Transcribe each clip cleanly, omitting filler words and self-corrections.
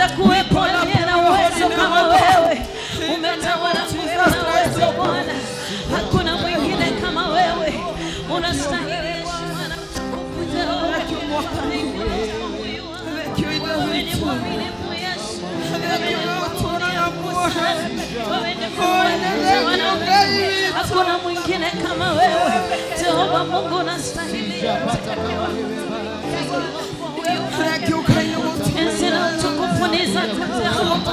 Hakutakuwepo aliye na uwezo kama wewe. Umetawala nguvu na uwezo Bwana, hakuna mwingine kama wewe. Unastahili heshima na utukufu Jehova. Thank you, Lord, for who you are. Wewe ni mwaminifu Yesu. Wewe ni mwaminifu sana. Wewe ni Mungu wa na hakuna mwingine kama wewe. Jehova Mungu, unastahili Sijapata kama wewe Baba. Enzi na utukufu ni zako Jehova.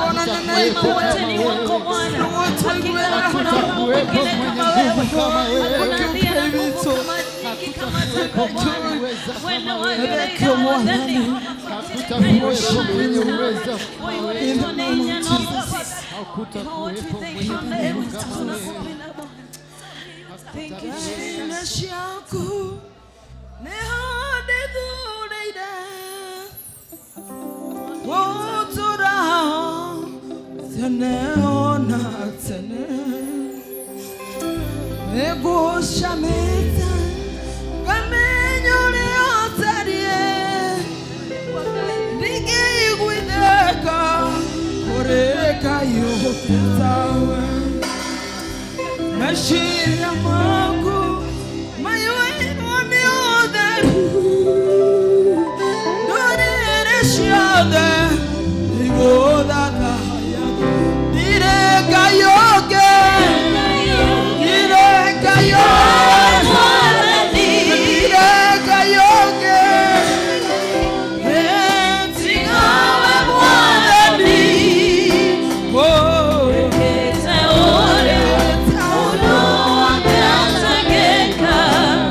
Wema wote ni wako Bwana. Hakika hakuna Mungu mwingine kama wewe. Hakuna aliye na nguvu kama nyingi kama zako Bwana. Wena wa yule Hakutakuwepo mwenye uwezo kama wewe. Hakutakuwepo mwenye nguvu kama wewe. Thank you, Jesus. Ciaku nĩho ndĩthurĩire gũtũũra tene ona tene nĩngũcamĩte ngamenya ũrĩa ũtariĩ ndingĩiguithĩka kũrĩ Ngai ũtawe meciria maku maiyũirwo nĩ ũtheru ndũrĩrĩ ciothe igũthathaiya ndirĩ Ngai ũngĩ ndirĩ Ngai ũngĩ ndirĩ Ngai ũngĩ tiga we Mwathani oh.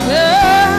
Yeah.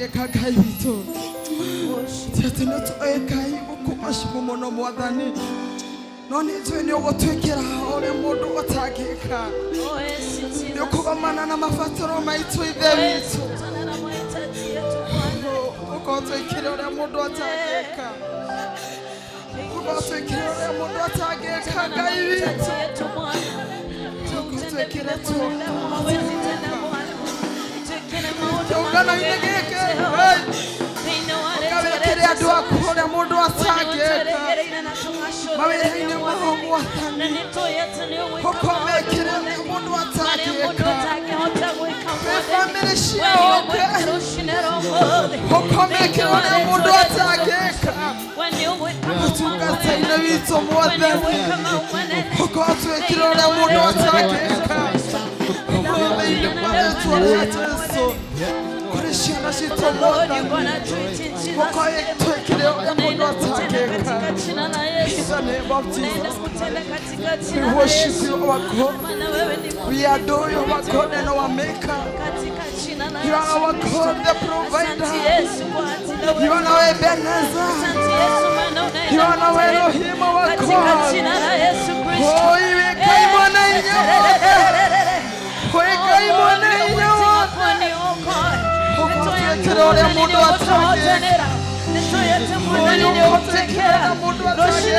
Atangĩka Ngai witũ. Ti atĩ nĩ tũĩ Ngai gũkũgocwo mũno Mwathani, no nĩ njũĩ nĩ ũgũtwĩkĩra ũrĩa mũndũ atangĩka. Oh, yes, Nĩ Jesus. ũkũgomana na mabataro maitũ Ithe Oh, yes, witũ. kutana na mahitaji yetu Bwana. Ũkorwo twĩkĩre ũrĩa mũndũ atangĩka. Thank you, Ũkorwo twĩkĩre ũrĩa mũndũ atangĩka Kutana na Ngai witũ. mahitaji yetu Bwana. Tutende vile mwanadamu hawezi tenda Bwana. Tukene maũndũ Kĩũngano-inĩ maũndũ gĩkĩ, Jehova. hey, Thĩinĩ wa rĩĩtwa ũkawĩkĩre rĩa andũ Jesũ aku ũrĩa mũndũ atangĩka. Mawĩra-inĩ mao Mwathani, ũkamekĩre ũrĩa mũndũ atangĩka. Bamĩrĩ ciao ũkamekĩra ũrĩa mũndũ atangĩka. Ũtungata-inĩ witũ Mwathani, ũkorwo twĩkĩre ũrĩa mũndũ atangĩka. Thĩinĩ wa rĩĩtwa rĩa Jesũ, kũrĩ ciana citũ Mwathani, ũkorwo twĩkĩre ũrĩa mũndũ atangĩka. In the name of Jesus Christ, we worship you, our God. We adore you, our God and our Maker. You are our God, the provider. You are our Ebenezer. You are our Elohim, our God. Oh, iwe Ngai mwana inya wothe. Oi Ngai mwana inya wothe. Ũgũtwĩkĩra ũrĩa mũndũ atangĩka. Ũgũtwĩkĩra mũndũ atangĩka.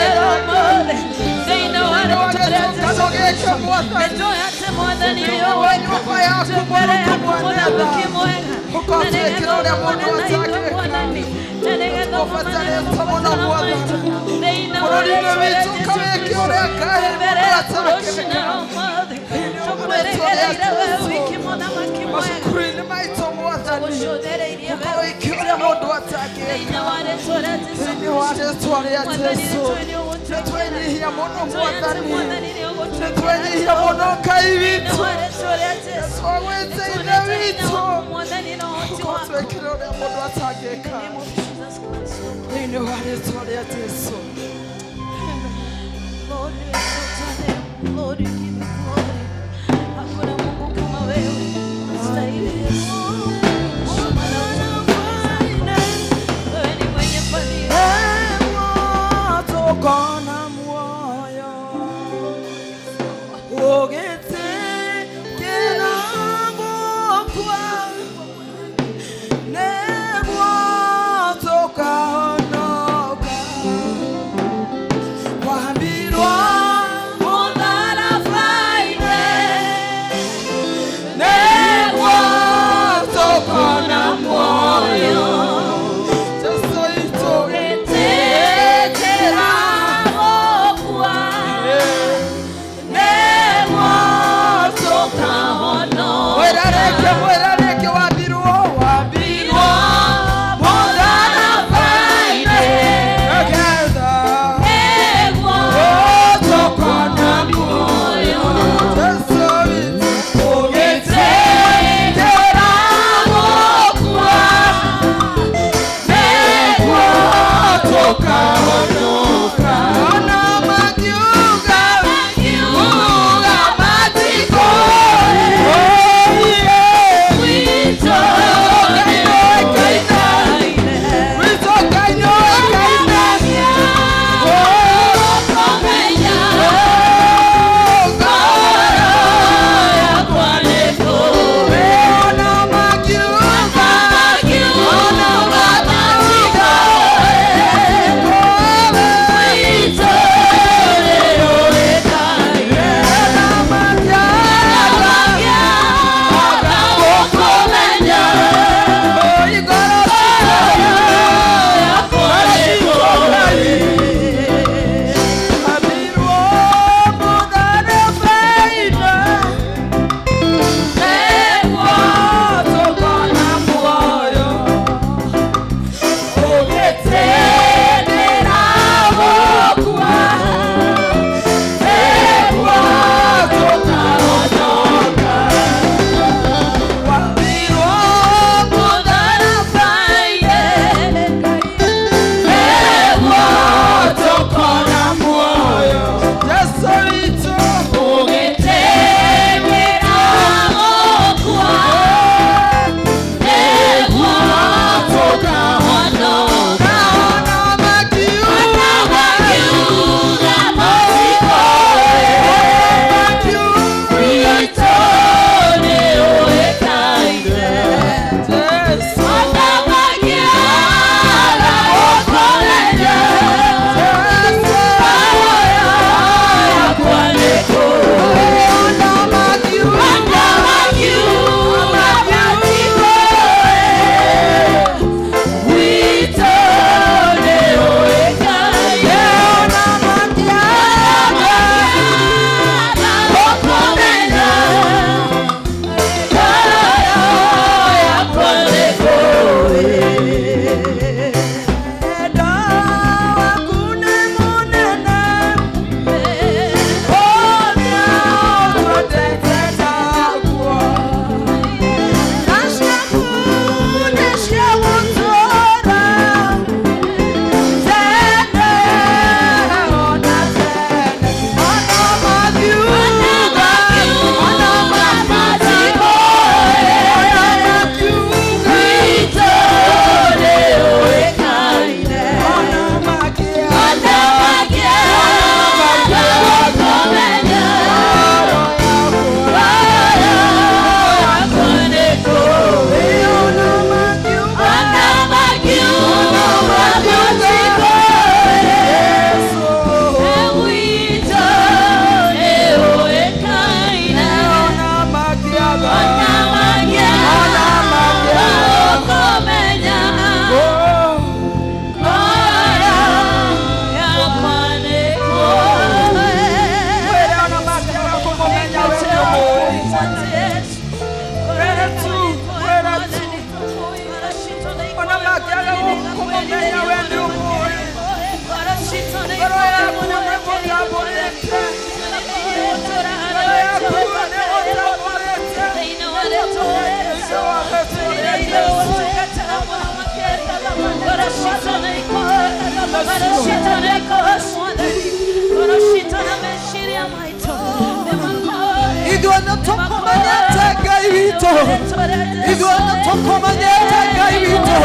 Kĩũngano gĩkĩ Mwathani, wa nyũmba yaku mũrungu mwenetha. Ũgũtwĩkĩra ũrĩa mũndũ atangĩka. Ũbatarĩte mũno Mwathani. Bũrũri-inĩ witũ ũkawĩke ũrĩa Ngai mũndũ atangĩka. Rĩĩtwa rĩa Jesũ. Macukuru-inĩ maitũ Mwathani, ũkawĩke ũrĩa mũndũ atangĩka. Thĩinĩ wa rĩĩtwa rĩa Jesũ, nĩtwenyihia mũno Mwathani, nĩtwenyihia mũno Ngai witũ, nĩtwagwĩte Ithe witũ, ũgatwĩkĩra ũrĩa mũndũ atangĩka. Thĩinĩ wa rĩĩtwa rĩa Jesũ. Lord, we exalt your name. Lord, we give you glory. Hakuna Mungu kama wewe. Unastahili Yesu. Heshima na utukufu ni zako. Wewe ni mwenye fadhili. Tũkona muoyo ũgĩtĩkĩra gũkua nĩguo tũkahonoka. Wambirwo. Ithuĩ nĩtũkũmenyete Ngai witũ. Ithuĩ nĩtũkũmenyete Ngai witũ.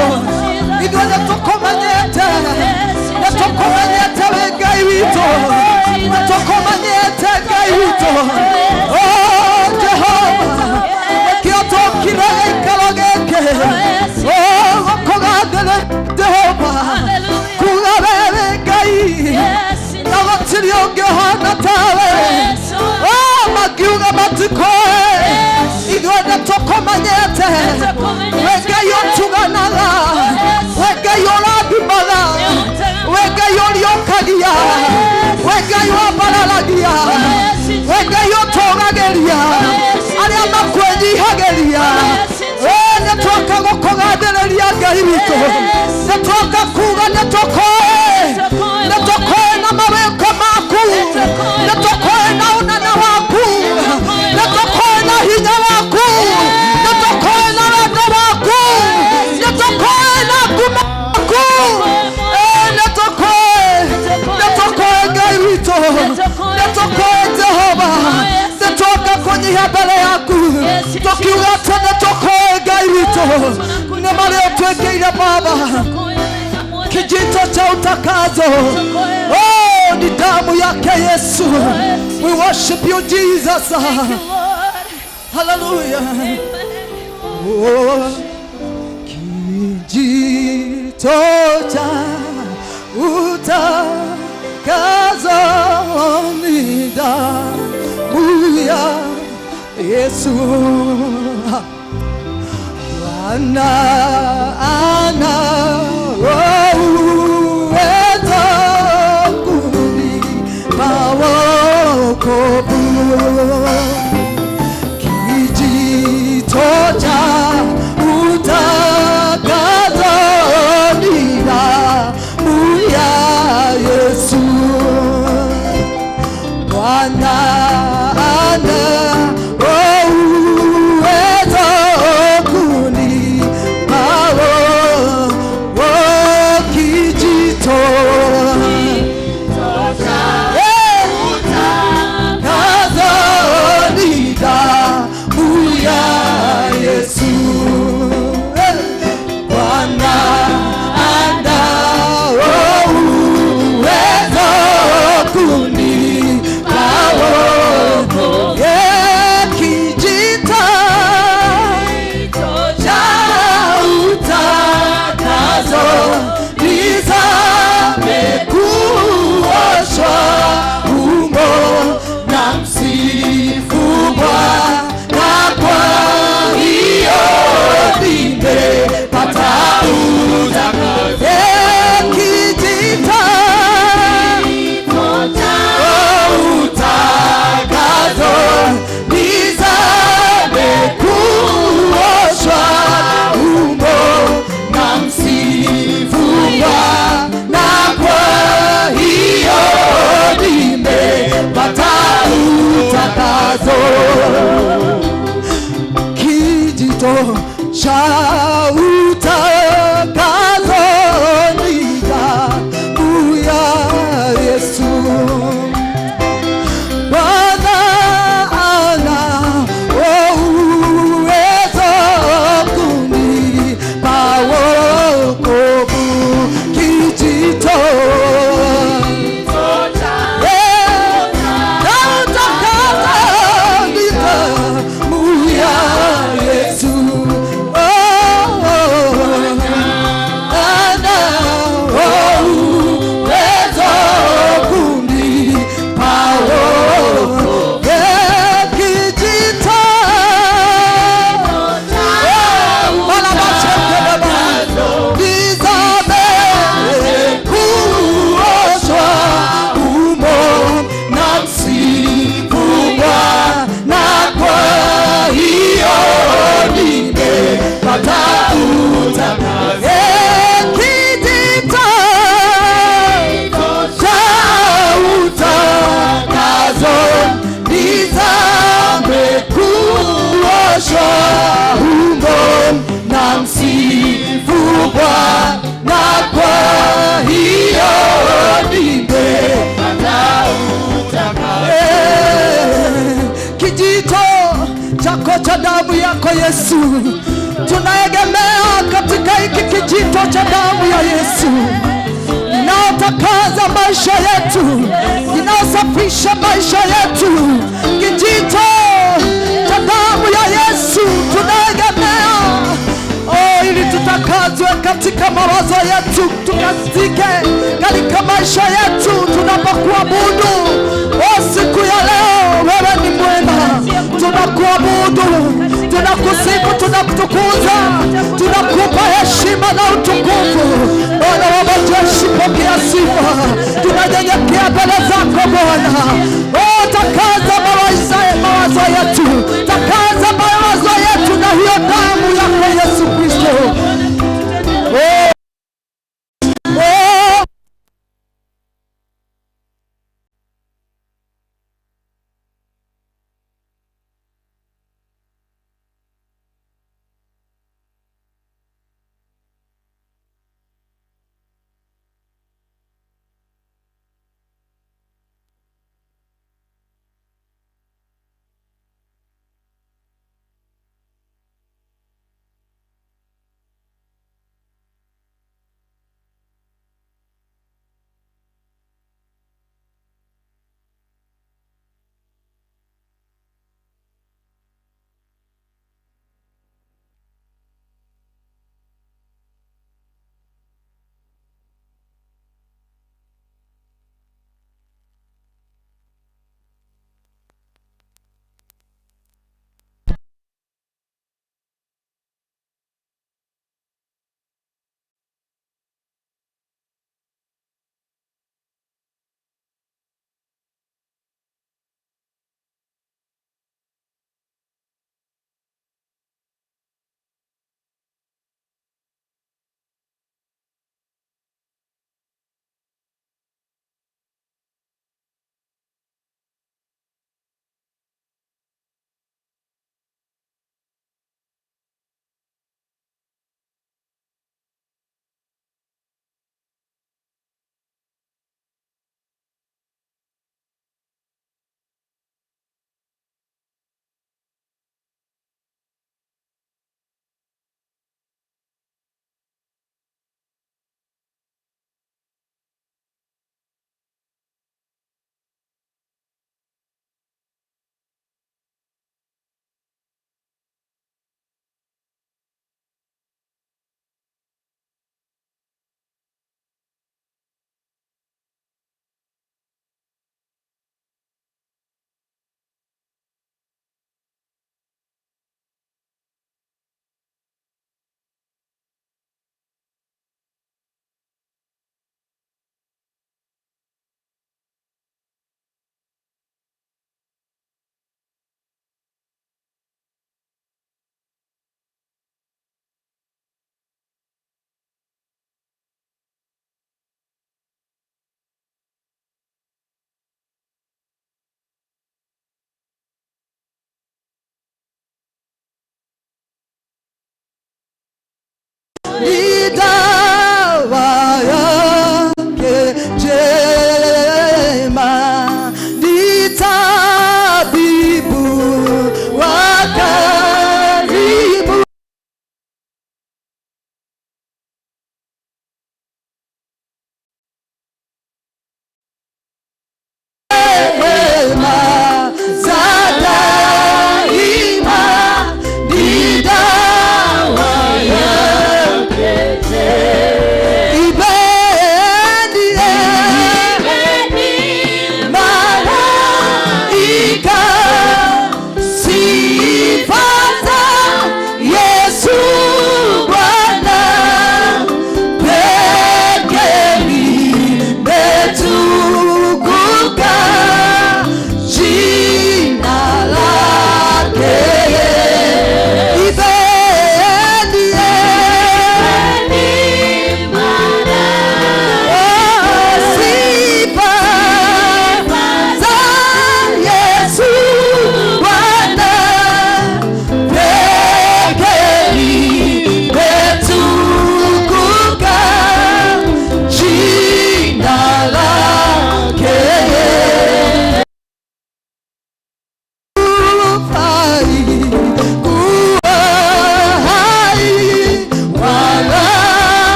Ithuĩ nĩtũkũmenyete. Nĩtũkũmenyete wĩ Ngai witũ. Nĩtũkũmenyete Ngai witũ. Oh Jehova, nĩkĩo tũkire gĩikaro gĩkĩ. Oh gũkũgathĩrĩria Jehova, kuga we wĩ Ngai, na gũtirĩ ũngĩ ũhana tawe. Oh makiuga matikoe, ithuĩ nĩtũkũmenyete. We Ngai ũtuganaga, we Ngai ũrathimaga, we Ngai ũriũkagia, we Ngai wambararagia, we Ngai ũtũũgagĩria arĩa makwĩnyihagĩria. We nĩtwoka gũkũgathĩrĩria Ngai witũ, nĩtwoka kuga nĩtũkũĩ, nĩtũkũĩ na mawĩko maku, nĩtũkũĩ na ũnene waku, nĩtũkũĩ na hinya waku, nĩtũkũĩ na wendo waku, nĩtũkũĩ na ngumo yaku. Nĩtũkũĩ, nĩtũkũĩ Ngai witũ, nĩtũkũĩ Jehova, nĩtwoka kũnyihia mbere yaku, tũkiuga atĩ nĩtũkũĩ Ngai witũ, nĩ marĩa ũtwĩkĩire Baba. Kijito cha utakaso, oh, ni damu yake Yesu. We worship you Jesus. Hallelujah. Oh, kijito cha utakaso ni damu ya Yesu. Bwana ana uwezo kunipa wokovu. Kijito cha utakaso ni damu ya Yesu. Bwana ana uwezo kunipa wokovu. Kijito utakaso ni damu ya Yesu. Bwana ana uwezo kunipa wokovu. Kijito cha utakaso nizame kuoshwa humo, na msifu Bwana kwa hiyo nimepata utakaso. Kijito utakaso nizame kuoshwa humo, na msifu Bwana kwa hiyo nimepata utakaso. Kijito cha utakaso ni damu ya Yesu. Bwana ana uwezo kunipa wokovu. Kijito utakaso ni damu ya Yesu. Oh, ana uwezo kunipa wokovu. Kijito nizame kuoshwa humo, na msifu Bwana kwa hiyo nimepata utakaso. Kijito cha utakaso nizame kuoshwa humo, na msifu Bwana na kwa hiyo nimepata utakaso. Kijito chako cha damu yako Yesu, tunaegemea katika hiki kijito cha damu ya Yesu inaotakaza maisha yetu, inaosafisha maisha yetu. Kijito cha damu ya Yesu tunaegemea, oh, ili tutakazwe katika mawazo yetu, tukazike katika maisha yetu tunapokuabudu. Oh, siku ya leo wewe ni mwema, tunakuabudu, tunakusifu, tunakutukuza, tunakupa heshima na utukufu. Bwana wa majeshi, pokea sifa, tunanyenyekea mbele zako Bwana. Oh, takaza mawazo yetu, takaza mawazo yetu na hiyo damu yako Yesu Kristo. Oh, oh.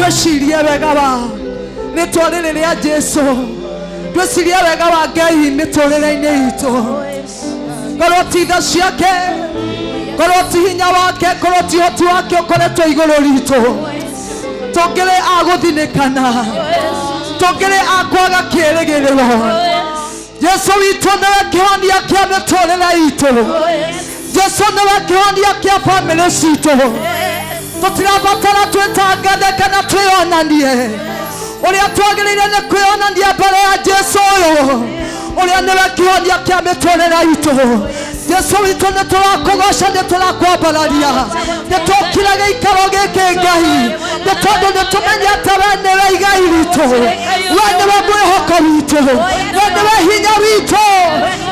Twĩcirie wega wa rĩtwa rĩrĩ rĩa Jesu, twĩcirie wega wa Ngai mĩtũrĩre-inĩ itũ. Korwo ti tha ciake, korwo ti hinya wake, korwo ti ũhoti wake ũkoretwo igũrũ ritũ, tũngĩrĩ a gũthinĩkana, tũngĩrĩ a kwaga kĩĩrĩgĩrĩro. Jesu witũ nĩwe kĩhonia kĩa mĩtũrĩre itũ. Jesu nĩwe kĩhonia kĩa bamĩrĩ citũ. Tũtirabatara twĩtangathe kana twĩonanie. Ũrĩa twagĩrĩire nĩ kwĩonania mbere ya Jesu ũyũ, ũrĩa nĩwe kĩhonia kĩa mĩtũrĩre itũ. Jesu witũ, nĩ tũrakũgoca, nĩ tũrakwambararia, nĩ tũkire gĩikaro gĩkĩ Ngai, nĩ tondũ nĩ tũmenyete we nĩwe igai ritũ, we nĩwe mwĩhoko witũ, we nĩwe hinya witũ.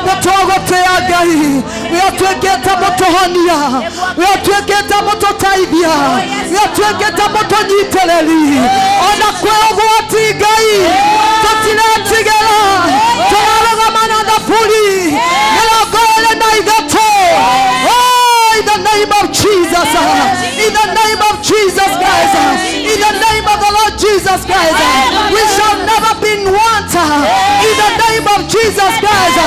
Nĩ twagũtĩa Ngai, we ũtuĩkĩte mũtũhonia, we ũtuĩkĩte mũtũteithia, we ũtuĩkĩte mũtũnyitĩrĩri. Ona kwĩ ũgwati Ngai, tũtiretigĩra, tũrarũgama na thaburi 23. Oh, in the name of Jesus, in the name of Jesus Christ, in the name of the Lord Jesus Christ, we shall never be in want. In the name of Jesus Christ,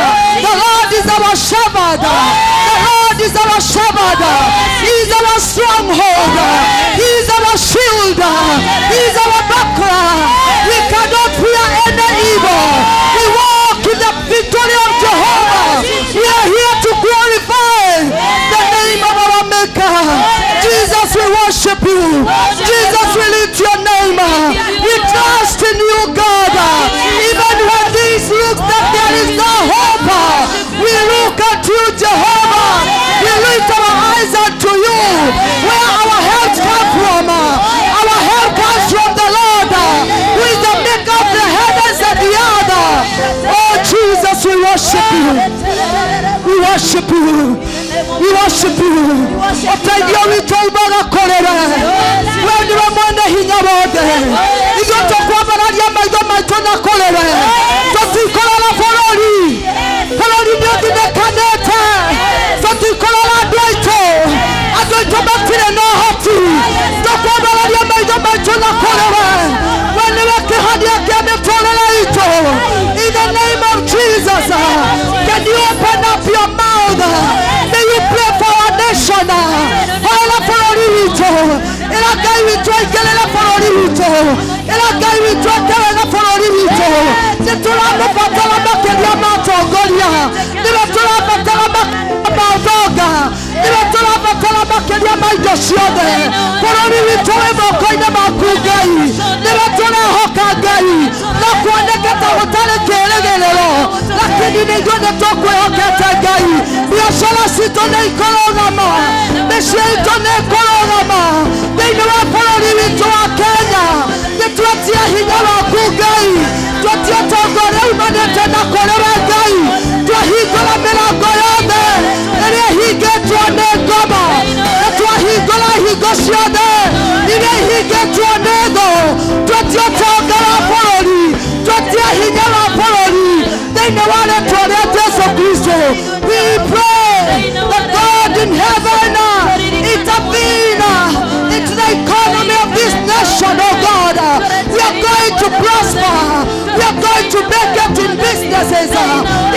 the Lord is our shepherd. The Lord is our shepherd. He is our stronghold. He is our shield. He is our buckler. We cannot fear any evil. We walk in the victory of Jehovah. We are here to glorify the name of our Maker. Jesus, we worship you. Jesus, we lift your name. We trust in you, God. Even when things look that there is no hope, we look at you, Jehovah. We lift our eyes unto you. Where our help comes from. Our help comes from the Lord, who is the maker of the heavens and the earth. Oh, Jesus, we worship you. We worship you. We worship you. Ũteithio witũ umaga kũrĩ we. We nĩwe mwene hinya wothe. Ithuĩ tũkwambararia maitho maitũ na kũrĩ we. Tũtikũrora bũrũri. Bũrũri nĩ ũthinĩkanĩte. Tũtikũrora andũ aitũ. Andũ aitũ matirĩ na ũhoti. Tũkwambararia maitho maitũ na kũrĩ we. We nĩwe kĩhonia kĩa mĩtũrĩre itũ. In the name of Jesus, can you open up your mouth? May you pray for our nation. Hoera bũrũri witũ. Ĩra Ngai witũ aingĩrĩre bũrũri witũ. Ĩra Ngai witũ eke wega bũrũri witũ. Nĩ tũramũbatara makĩria ma atongoria. Nĩwe tũrabatara makĩria ma ũtonga. Nĩwe tũrabatara makĩria ma indo ciothe. Bũrũri witũ wĩ moko-inĩ maku Ngai. Nĩwe tũrehoka Ngai. No kuoneke ta gũtarĩ kĩĩrĩgĩrĩro, lakini nĩ ithuĩ nĩ tũkwĩhokete Ngai. Biacara citũ nĩ ikũrũgama, mĩciĩ itũ nĩ ĩkũrũgama thĩinĩ wa bũrũri witũ wa Kenya. Nĩ twetie hinya waku Ngai, twetie ũtonga ũrĩa umanĩte na kũrĩ we Ngai. Twahingũra mĩrango yothe ĩrĩa ĩhingĩtwo nĩ ngoma, na twahingũra hingo ciothe iria ihingĩtwo nĩ thũ. Twetie ũtonga wa bũrũri, twetie hinya wa bũrũri thĩinĩ wa rĩtwa rĩa Jesu Kristo. We pray that God in heaven intervene into the economy of this nation, oh God. We are going to prosper. We are going to make it in businesses.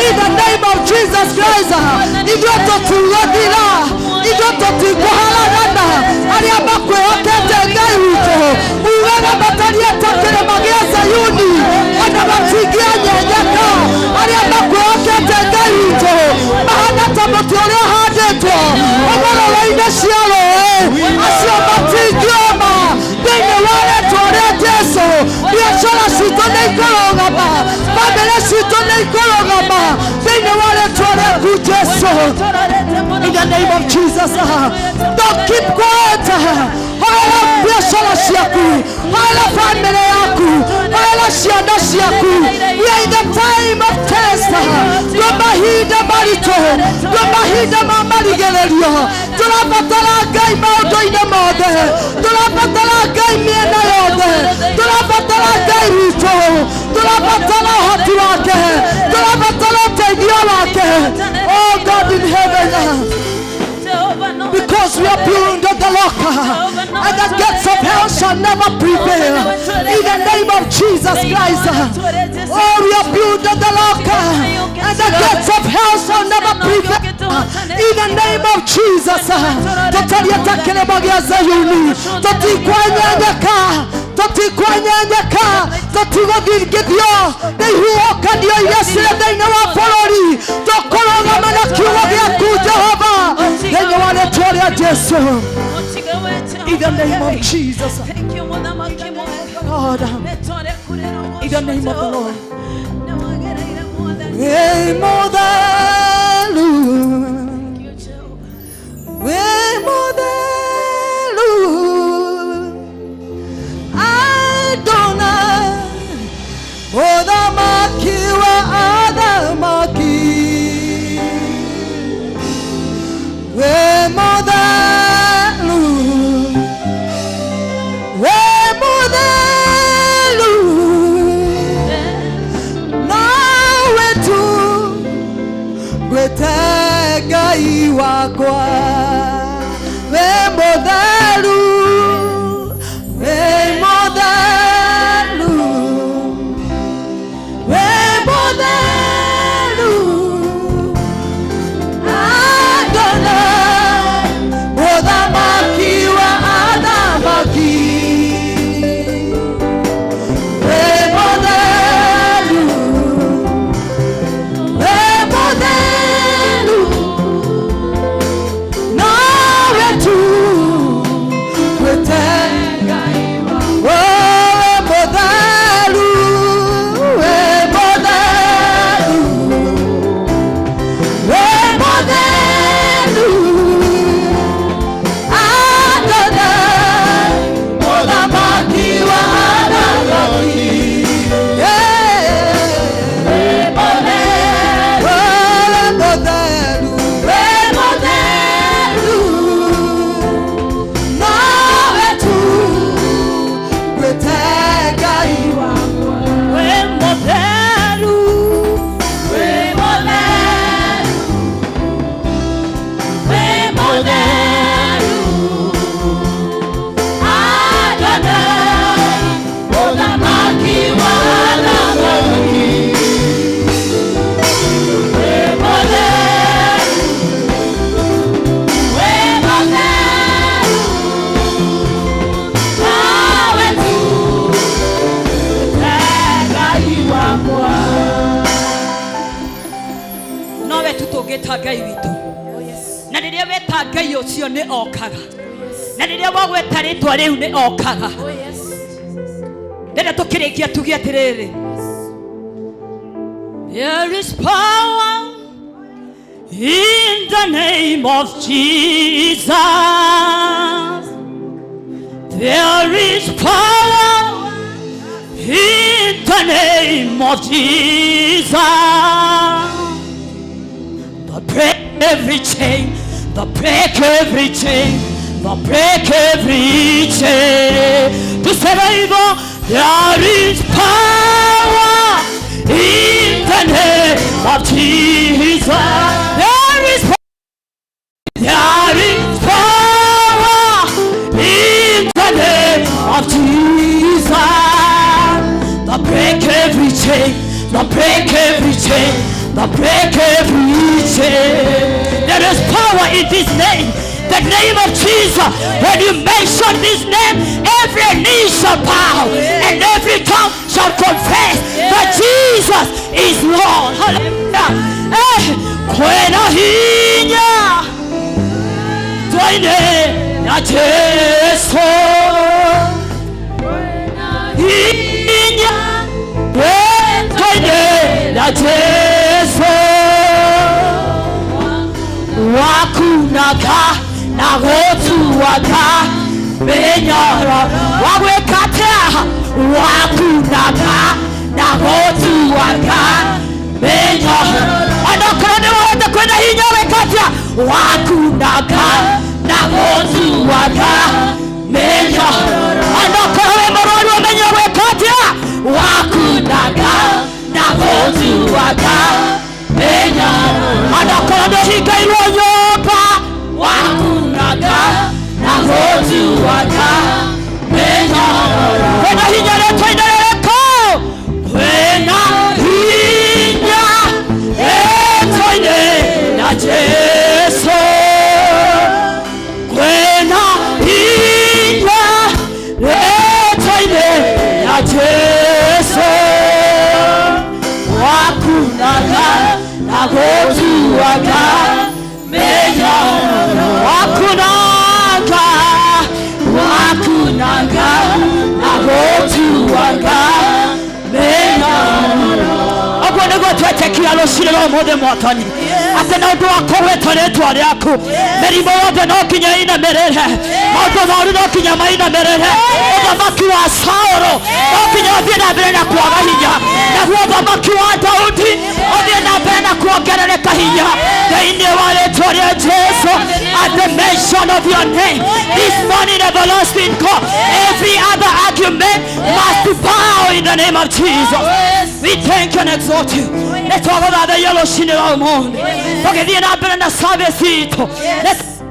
In the name of Jesus Christ. Ithuĩ tũtigathira, ithuĩ tũtikũharagana. Arĩa makwĩhokete Ngai witũ, ugaga matariĩ ta kĩrĩma gĩa Zayuni, ona matingĩanyenyeka. Arĩa makwĩhokete Ngai witũ mahana ta mũtĩ ũrĩa ũhandĩtwo hũgũrũrũ-inĩ cia rũĩ, acio matingĩũma. Thĩinĩ wa rĩtwa rĩa Jesu, biacara citũ nĩ ikũrũgama, bamĩrĩ citũ nĩ ikũrũgama thĩinĩ wa rĩtwa rĩaku Jesu. In the name of Jesus, don't keep quiet. Hoera biacara ciaku, hoera family yaku, hoera ciana ciaku. We are in the time of test. Twĩ mahinda maritũ, twĩ mahinda ma marigĩrĩrio. Tũrabatara Ngai maũndũ-inĩ mothe, tũrabatara Ngai mĩena yothe, tũrabatara Ngai witũ, tũrabatara ũhoti wake, tũrabatara ũteithio wake. Oh God in heaven. Because we are built on the rock, and the gates of hell shall never prevail. In the name of Jesus Christ. Oh, we are built on the rock, and the gates of hell shall never prevail. In the name of Jesus. Tutalia kilema gĩa Zayuni, tũtikwanyenyeka, tũtikwanyenyeka, tũtigũthingithio nĩ ihuhũkanio iria cirĩ thĩinĩ wa bũrũri. Tũkũrũgama na kiugo gĩaku Jehova, thĩinĩ wa rĩtwa rĩa Jesu. In the name of Jesus. Thank you, Mũthamaki mwega. Lord, in the name of the Lord. Nĩwagĩrĩire Mwathani. Wĩ mũtheru, Thank you, Jehovah. wĩ mũtheru, Adonai, mũthamaki wa athamaki. Wĩ mũtheru, wĩ mũtheru, nawe tu gwĩte Ngai wakwa. Wĩ mũtheru, wĩ mũtheru, wĩ mũtheru, Adonai, mũthamaki wa athamaki. Wĩ mũtheru, wĩ mũtheru, nawe tu gwĩte. Oh, wĩ mũtheru, wĩ mũtheru, wĩ mũtheru, Adonai, mũthamaki wa athamaki. Yeah. Wĩ mũtheru, wĩ mũtheru, nawe tu gwĩte Ngai wakwa. Wĩ mũtheru, wĩ mũtheru, wĩ mũtheru, Adonai, mũthamaki wa athamaki. Wĩ mũtheru, wĩ mũtheru, nawe tu Ngai wakwa. Nowe tu tũngĩta Ngai witũ, na rĩrĩa weta Ngai ũcio nĩ okaga, na rĩrĩa wagweta rĩtwa rĩu nĩ okaga. Oh yes. Ndĩrenda tũkĩrĩkia tuge atĩrĩrĩ, there is power in the name of Jesus. There is power in the name of Jesus. The break every chain, the break every chain, the break every chain. To save, there is power in the name of Jesus. There is power in the name of Jesus. The break every chain, the break every chain, the break every chain. There is power in this name, the name of Jesus. When you mention this name, every knee shall bow and every tongue shall confess that Jesus is Lord. Hallelujah. Eh, kwena hinya twine ya Jesu, hinya twine ya Jesu, wakunaka na gotuwaka menyoro wagwĩkatĩa, wakunaka na gotuwaka menyoro. Onokorwo nĩ wahota, kwĩna hinya, wĩkatia wakunaka na gotuwaka menyoro. Onokorwo wĩ mũrwaru, ũmenye wĩkatia wakunaka na gotuwaka menya. Onokorwo nĩ ũhingairwo nyũmba waku. Gũtuaga mĩnyororo. Kwĩna hinya rĩtwa-inĩ rĩrĩkũ? Kwĩna hinya rĩtwa-inĩ rĩa Jesũ. Kwĩna hinya rĩtwa-inĩ rĩa Jesũ. Wakunaga na gũtuaga mĩnyororo. Wakunaga, wakunaga na gũtuaga mĩnyororo. Ũguo nĩguo twetĩkia rũcinĩ rwa ũmũthĩ mwathani atĩ na ũndũ wa kũgwetwo rĩtwa rĩaku mĩrimũ yothe no nginya ĩinamĩrĩre, maũndũ moru no nginya mainamĩrĩre, ũthamaki wa Saũlũ no nginya ũthiĩ na mbere na kwaga hinya, naguo ũthamaki wa Daudi ũthiĩ na mbere na kuongerereka hinya thĩinĩ wa rĩtwa rĩa Jesu. At the mention of your name this morning, everlasting God, every other argument must bow in the name of Jesus. We thank you and exalt you. Nĩ twagũthathaiya rũcinĩ rwa ũmũthĩ tũgĩthiĩ na mbere na service itũ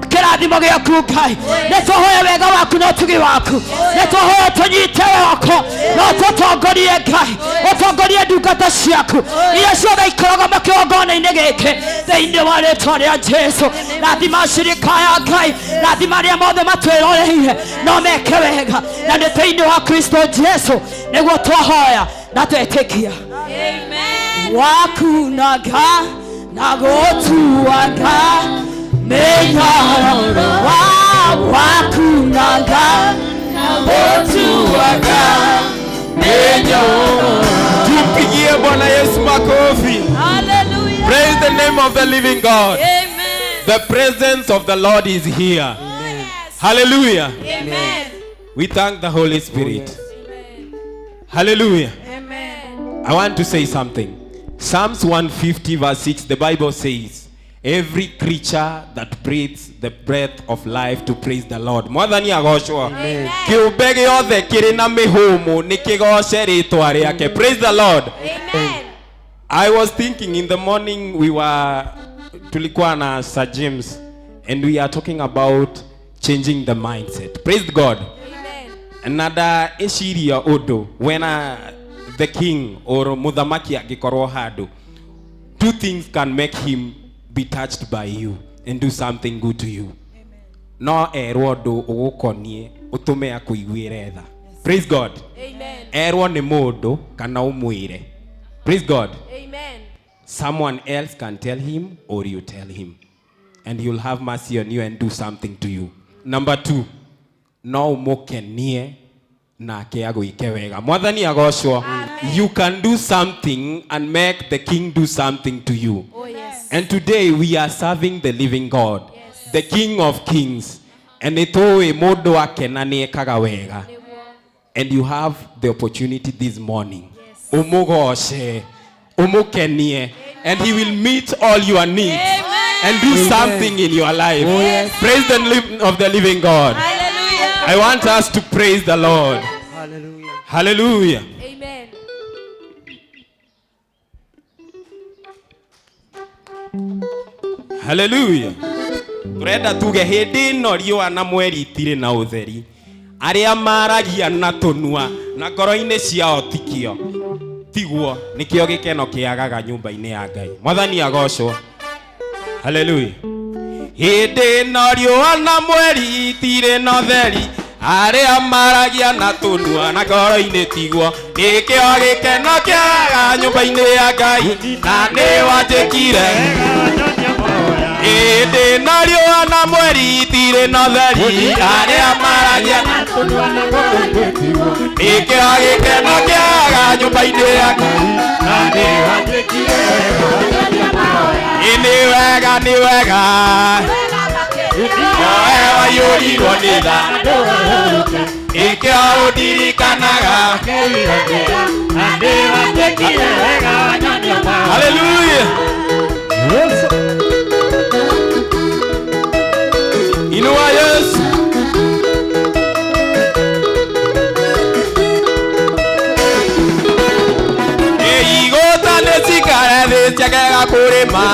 kĩrathimo gĩaku Ngai, nĩ twahoya wega waku na ũtugi waku, nĩ twahoya tũnyite woko na ũtũtongorie Ngai, ũtongorie ndungata ciaku iria ciothe ikoragwo makĩgongona-inĩ gĩkĩ thĩinĩ wa rĩtwa rĩa Jesu. Rathima shirika ya Ngai, rathima arĩa mothe matwĩroreire no meke wega, na nĩ thĩinĩ wa Kristo Jesu nĩguo twahoya na twetĩkia. Amen. Wakunaga na gũtuaga mĩnyororo wa wakunaga na gũtuaga mĩnyororo. Tumpigie Bwana Yesu makofi. Hallelujah. Praise the name of the living God. Amen. The presence of the Lord is here. Yes. Hallelujah. Amen. We thank the Holy Spirit. Hallelujah. Amen. I want to say something. Psalms 150 verse 6, the Bible says, every creature that breathes the breath of life to praise the Lord. Mwathani agocwo. Kĩũmbe gĩothe kĩrĩ na mĩhũmũ nĩ kĩgoce rĩtwa rĩake. Praise the Lord. Amen. I was thinking in the morning we were tulikuwa na Sir James and we are talking about changing the mindset. Praise God. Amen. Na ndaeciria ũndũ when the king or mũthamaki angĩkorwo handũ, two things can make him be touched by you and do something good to you. No erwo ũndũ ũgũkoniĩ ũtũme akũiguĩre tha. Praise God. Amen. Erwo nĩ mũndũ kana ũmwĩre. Praise God. Amen. Someone else can tell him or you tell him, and he'll have mercy on you and do something to you. Number two, no ũmũkenie nake agwĩke wega. Mwathani agocwo. You can do something and make the king do something to you. Oh yes. And today we are serving the living God, the King of Kings. And nĩ tũĩ mũndũ akena nĩ ekaga wega. And you have the opportunity this morning. Ũmũgoce, ũmũkenie, and he will meet all your needs and do something in your life. Praise the of the living God. Hallelujah. I want us to praise the Lord. Hallelujah. Hallelujah. Amen. Hallelujah. Turenda tuge hĩndĩ ĩno riũa na mweri itirĩ na ũtheri, arĩa maragia na tũnua na ngoro-inĩ ciao tikio tiguo nĩkĩo gĩkeno kĩagaga nyũmba-inĩ ya Ngai. Mwathani agocwo. Hallelujah. Hĩndĩ ĩno riũa na mweri itirĩ na ũtheri, arĩa maragia na tũnua na ngoro-inĩ tiguo nĩkĩo gĩkeno kĩagaga nyũmba-inĩ ya Ngai na nĩ wanjĩkire. Hĩndĩ ĩno riũa na mweri itirĩ na ũtheri, arĩa maragia na nĩkĩo gĩkeno kĩagaga nyũmba-inĩ ya Ngai na nĩ wanjĩkire. Nĩ wega, nĩ wega, nowe waiyũrirwo nĩ tha, nĩkĩo ũndirikanaga. Hallelujah. Inua Yesu. Igũta nĩ cikare thĩ ciakega kũrĩma,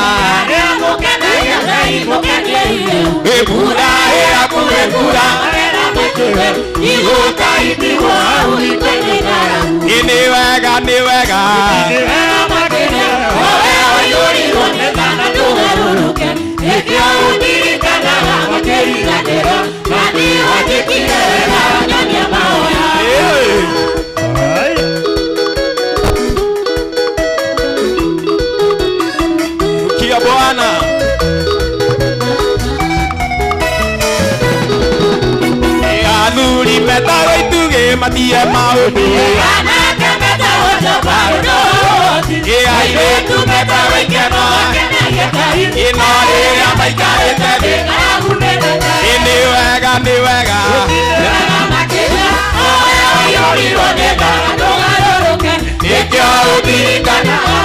ĩmbura ĩrakuĩ mbura. Ni wega ni wega Kia Bwana Athuri metagwo itugĩ matie maũndũ Airĩtu metagwo ikeno ĩno rĩrĩa maikarĩte thĩ Nĩ wega nĩ wega Nĩkĩo ũndirikanaga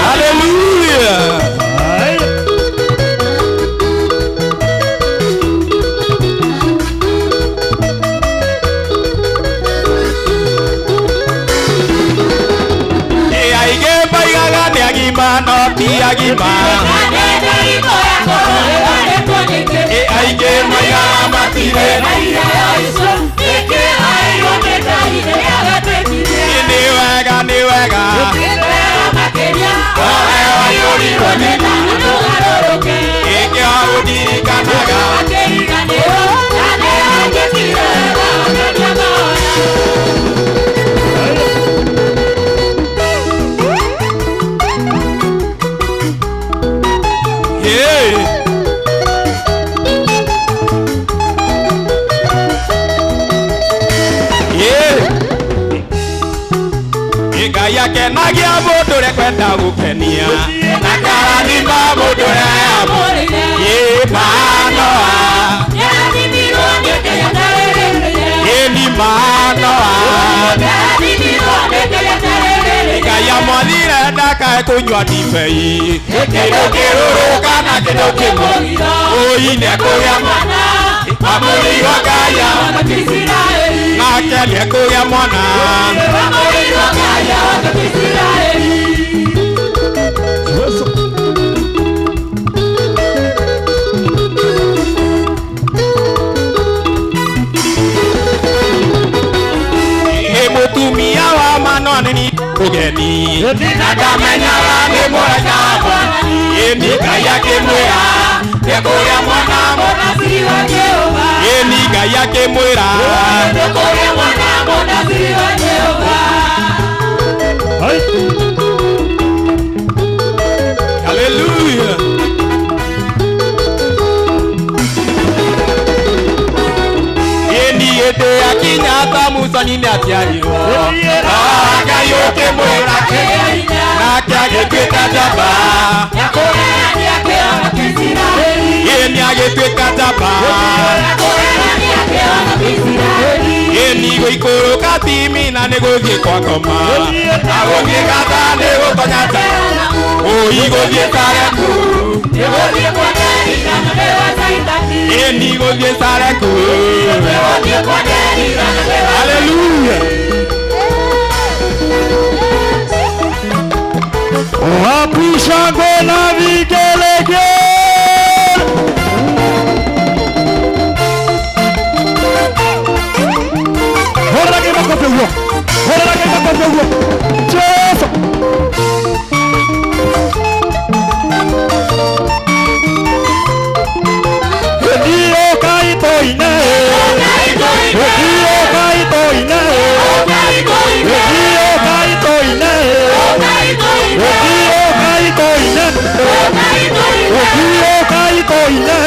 Hallelujah. Aingĩ moigaga nĩ agima no ti agima Aingĩ moigaga matirĩ Nĩ wega nĩ wega Nĩkĩo ũndirikanaga Yeah. Yeah. Ngai akenagia mũndũ ũrĩa kwenda gũkenia na karathima mũndũ ũrĩa Manoa Ĩni Manoa Ngai amwathire ndakae kũnyua ndibei kĩndũ kĩrũrũ kana kĩndũ kĩmwe Ũi nĩekũgĩa mwana amũrĩirwo Ngai nake nĩekũgĩa mwana Mũtumia wa Manoa nĩ ũgeni na ndamenyaga nĩ mũraika Ĩni Ngai akĩmwĩra nĩekũgĩa mwana Ĩni Ngai akĩmwĩra Hallelujah. Ĩni hĩndĩ yakinya Samusoni nĩaciarirwo Ngai ũkĩmwĩra nake agĩtuĩka njamba Ĩni agĩtuĩka njamba Ĩni gũikũrũka Timina nĩ gũthiĩ kwa ngoma na gũthiĩ Gatha nĩ gũtonya nja Ũi gũthiĩ Sareku Ĩni gũthiĩ Sareku Hallelujah. Wapi shangwe na vigelegele? Horage makofi huo. Horage makofi huo. Jesu. Ndio kaitoine. Ndio kaitoine. Ndio kaitoine. Ndio kaitoine. Ndio kaitoine.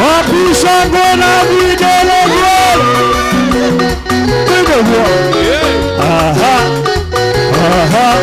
Wapi shangwe na vigelegele? Aha. Aha.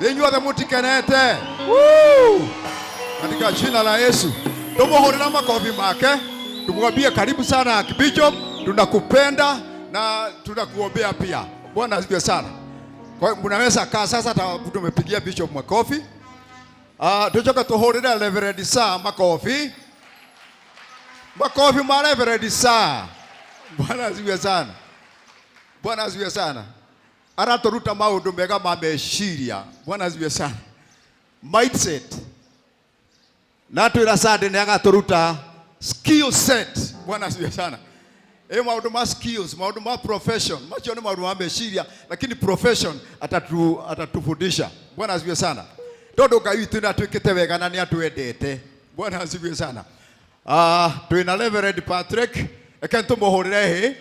Inyuothe mutikenete. Woo! Katika jina la Yesu. Tumuhurira makofi make. Tumwambie karibu sana Archbishop, tunakupenda na tunakuombea pia. Bwana asifiwe sana. Kwa hiyo mnaweza kaa sasa, tumepigia Bishop makofi. Tuchoka tuhurire Reverend Sir makofi. Makofi ma Reverend Sir. Bwana asifiwe sana. Bwana asifiwe sana. Araturuta maundu mega ma meciria. Bwana asifiwe sana. Mindset. Na twira Sunday ni agaturuta skill set. Bwana asifiwe sana. Maundu ma skills, maundu ma profession. Macio ni maundu ma meciria, lakini profession atatufundisha. Bwana asifiwe sana. Tondu Ngai witũ nĩ atwĩkĩte wega na nĩ atwendete. Bwana asifiwe sana. Twina Reverend Patrick. Eke tumuhũrĩre hĩ.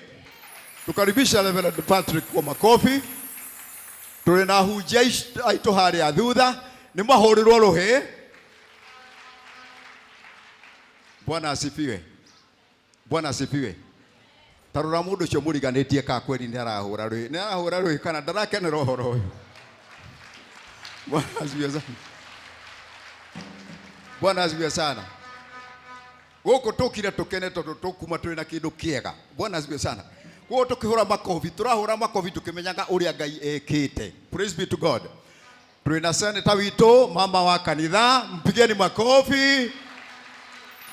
Tukaribisha Reverend Patrick kwa makofi. Tũrĩ na hunjia aitũ harĩa thutha. Nĩ mahũrĩrwo rũhĩ. Bwana asifiwe. Bwana asifiwe. Tarora mũndũ ũcio mũriganĩtie ka kweri nĩ arahũra rũhĩ. Nĩ arahũra rũhĩ kana ndarakenera ũhoro ũyũ. Bwana asifiwe sana. Bwana asifiwe sana. Gũkũ tũkire tũkene tondũ tũkuma twĩ na kĩndũ kĩega. Bwana asifiwe sana. Koguo tũkĩhũra makobi, tũrahũra makobi tũkĩmenyaga ũrĩa Ngai ekĩte. Praise be to God. Twĩ na senator witũ, mama wa kanitha, mpigeni makofi.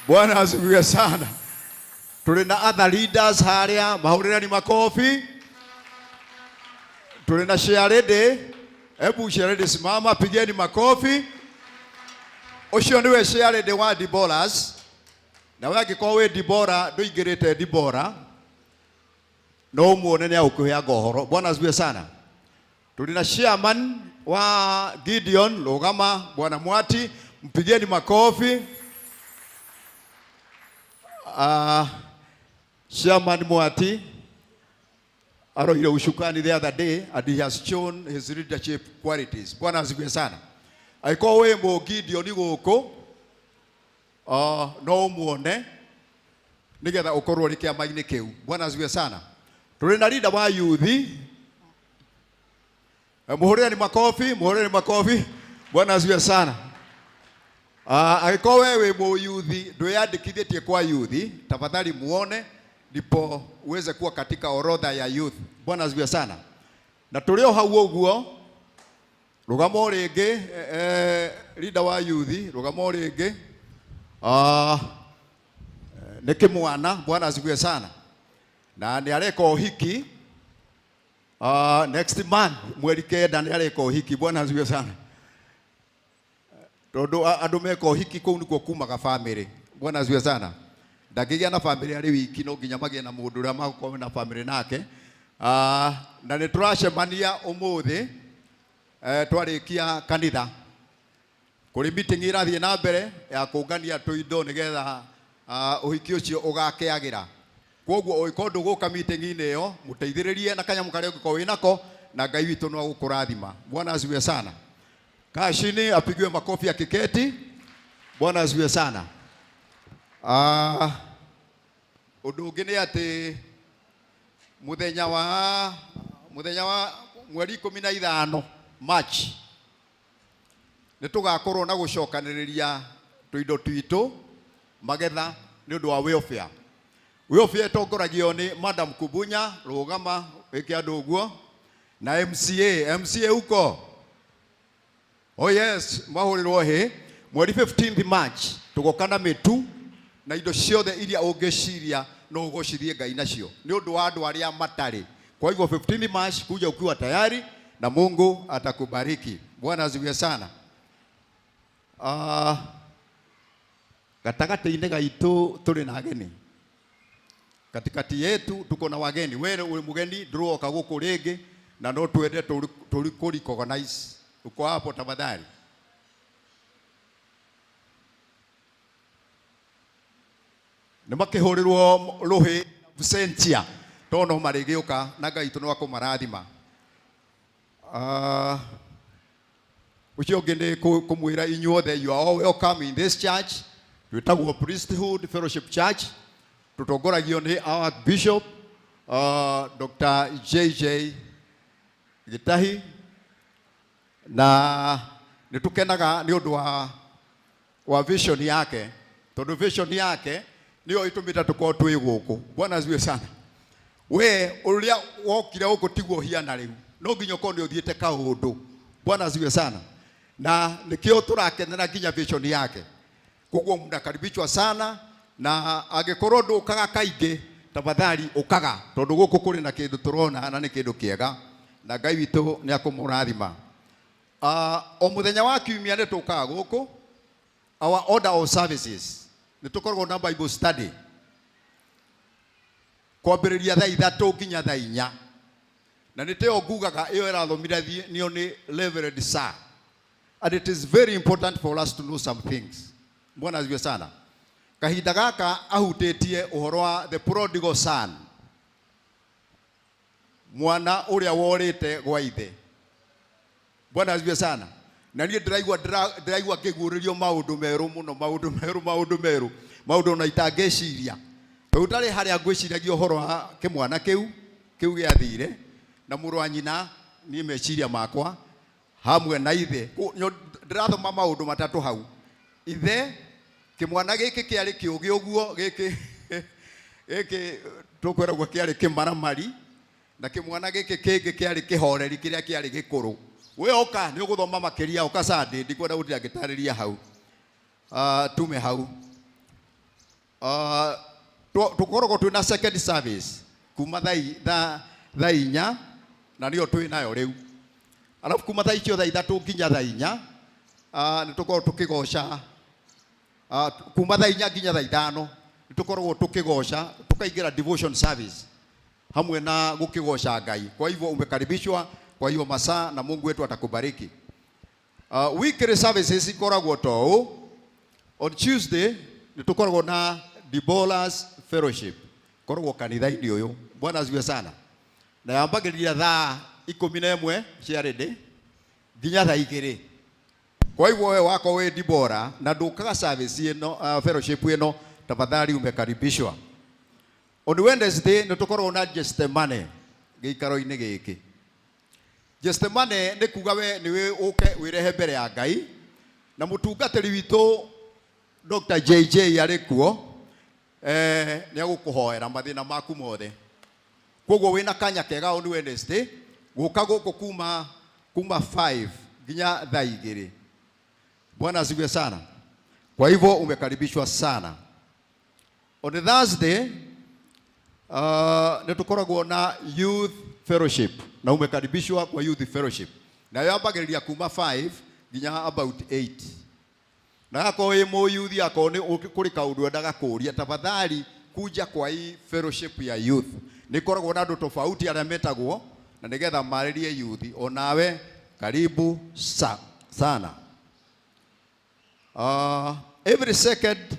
Bwana asifiwe sana. Tũrĩ na other leaders harĩa, mahũrĩreni makofi. Tũrĩ na Sharede. Hebu Sharede simama, pigeni makofi. Ũcio nĩwe Sharede wa Deboras. Na we angĩkorwo wĩ Debora, ndũingĩrĩte Debora, no umuone nĩ agũkũheaga ũhoro. Bwana asifiwe sana. Tũrĩ na chairman wa Gideon Rugama, Bwana Mwati, mpigeni makofi. Chairman Mwati aroire ushukani the other day and he has shown his leadership qualities. Bwana asifiwe sana. Angĩkorwo wĩ mũ Gideon gũkũ, no umuone nigetha ukorwo uri kiama-inĩ kĩu. Bwana asifiwe sana. Tũrĩ na leader wa youth. Muhũrĩreni makofi, muhũrĩreni makofi. Bwana asifiwe sana. Angĩkorwo we wĩ mũ youth ndwĩyandĩkithĩtie kwa youth, tafadhali muone ndipo uweze kuwa katika orodha ya youth. Bwana asifiwe sana. Na tũrĩ o hau ũguo, rũgama o rĩngĩ, leader wa youth, rũgama o rĩngĩ. Nĩ kĩmwana, Bwana asifiwe sana. Na nĩ areka ũhiki, next month, mweri 9 nĩ areka ũhiki. Bwana asifiwe sana. Tondũ andũ meka ũhiki kũu nĩkuo kumaga family. Bwana asifiwe sana. Ndangĩgĩa na family arĩ wiki, no nginya magĩe na mũndũ ũrĩa magũkorwo na family nake. Na nĩ tũracemania ũmũthĩ, twarĩkia kanitha. Kũrĩ meeting ĩrathiĩ na mbere ya kũngania tũindo nĩgetha, ũhiki ũcio ũgakĩagĩra. Kwoguo ũngĩkorwo ndũgũka meeting-inĩ ĩyo, mũteithĩrĩrie na kanyamũ karĩa ũngĩkorwo wĩnako, na Ngai witũ no agũkũrathima. Bwana asifiwe sana. Kaa chini, apigiwe makofi ya kiketi. Bwana asifiwe sana. Ũndũ ũngĩ nĩ atĩ mũthenya wa mweri 15 March nĩ tũgakorwo na gũcokanĩrĩria tũindo twitũ magetha nĩ ũndũ wa welfare. Welfare ĩtongoragio nĩ Madam Kubunya, rũgama wĩke andũ ũguo, na MCA, MCA uko. Oh yes, mahũrĩrwo hĩ. Mweri 15th March tũgoka na mĩtu na indo ciothe iria ũngĩciria no ũgocithie Ngai nacio nĩ ũndũ wa andũ arĩa matarĩ. Kwa hivyo 15th March kuja ukiwa tayari na Mungu atakubariki. Bwana asifiwe sana. Gatagatĩ-inĩ gaitũ tũrĩ na ageni. Katikati yetu tuko na wageni. Wewe uri mugeni ndũroka gũkũ rĩngĩ na no twende tũrĩ kũ recognize. Uko hapo tafadhali. Nĩ makĩhũrĩrwo rũhĩ Sentia tondũ no marĩgĩũka na Ngai witũ no akũmarathima. Ũcio ũngĩ nĩ kũmwĩra inyuothe, you are all welcome in this church. Twĩtagwo Priesthood Fellowship Church. Tũtongoragio nĩ our Bishop, Dr. JJ Gitahi. Na nĩ tũkenaga nĩ ũndũ wa vision yake, tondũ vision yake nĩyo ĩtũmĩte tũkorwo twĩ gũkũ. Bwana asifiwe sana. We ũrĩa wokire gũkũ tiguo hiana rĩu, no nginya ũkorwo nĩ ũthiĩte kaũndũ. Bwana asifiwe sana. Na nĩkĩo tũrakenera nginya vision yake. Koguo mnakaribishwa sana, na angĩkorwo ndũkaga kaingĩ, tafadhali ũkaga, tondũ gũkũ kũrĩ na kĩndũ tũrona na nĩ kĩndũ kĩega, na Ngai witũ nĩ akũmũrathima. O mũthenya wa kiumia nĩ tũkaga gũkũ, our order of services nĩ tũkoragwo na Bible study kwambĩrĩria thaa 3 nginya thaa 4, na nĩ tĩyo ngugaga ĩyo ĩrathomithio nĩ Reverend Sir, and it is very important for us to know some things. Bwana asifiwe sana. Kahinda gaka ahutĩtie ũhoro wa the prodigal son, mwana ũrĩa worĩte gwa ithe. Bwana asifiwe sana. Na niĩ ndĩraigua ngĩguũrĩrio maũndũ merũ mũno, maũndũ merũ, maũndũ merũ, maũndũ ona itangĩciria. Tondũ ndarĩ harĩa ngwĩciragia ũhoro wa kĩmwana kĩu gĩathire na mũrũ wa nyina, niĩ meciria makwa hamwe na ithe. Ndĩrathoma maũndũ matatũ hau. Ithe, kĩmwana gĩkĩ kĩarĩ kĩũgĩ ũguo, gĩkĩ tũkwĩragwo kĩarĩ kĩmaramari, na kĩmwana gĩkĩ kĩngĩ kĩarĩ kĩhoreri kĩrĩa kĩarĩ gĩkũrũ. We oka nĩ ũgũthoma makĩria, oka Sunday, ndikwenda gũtinda ngĩtarĩria hau. Tume hau. Tũkoragwo twĩna second service kuma thaa 4, na nĩyo twĩ nayo rĩu. Alafu kuma thaa icio thaa 3 nginya thaa 4, nĩ tũkoragwo tũkĩgoca. Kuma thaa 4 nginya thaa 5 nĩ tũkoragwo tũkĩgoca, tũkaingĩra devotion service hamwe na gũkĩgoca Ngai. Kwa hivyo umekaribishwa kwa hiyo masaa, na Mungu wetu atakubariki. Weekly services ikoragwo to ũũ. On Tuesday nĩ tũkoragwo na Deborah's Fellowship, koragwo kanitha-inĩ ũyũ. Bwana asifiwe sana. Na yambagĩrĩria thaa 11 cia rĩndĩ nginya thaa 2. Kwa hivyo wewe wako we Deborah na ndũkaga service ĩno, fellowship ĩno, tafadhali umekaribishwa. On Wednesday nĩ tũkoragwo na Gethsemane gĩikaro-inĩ gĩkĩ. Gethsemane nĩ kuga we nĩ ũke wĩrehe mbere ya Ngai, na mũtungatĩri witũ Dr. JJ arĩ kuo, nĩ agũkũhoera mathĩna maku mothe. Koguo wĩna kanya kega on Wednesday gũka gũkũ kuma 5 nginya thaa 2. Bwana asifiwe sana. Kwa hivyo umekaribishwa sana. On Thursday, nĩ tũkoragwo na youth fellowship, na umekaribishwa kwa youth fellowship. Na yambagĩrĩria kuma 5 nginya about 8. Na akorwo wĩ mũyuthi, akorwo nĩ kũrĩ kaũndũ wendaga kũũria, tafadhali kuja kwa hii fellowship ya youth. Nĩ koragwo na andũ tofauti arĩa metagwo na nĩgetha marĩrie youth. Onawe karibu sana. Every second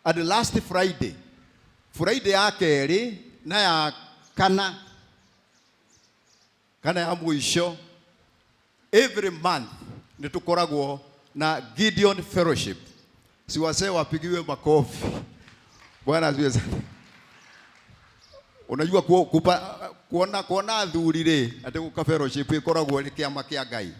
and last Friday, Friday ya kerĩ na ya kana ya mũico, every month nĩ tũkoragwo na Gideon Fellowship. Si wasee wapigiwe makofi. Bwana asifiwe sana. Unajua kuona athuri rĩ, atĩ gũka fellowship ĩkoragwo ĩrĩ kĩama kĩa Ngai.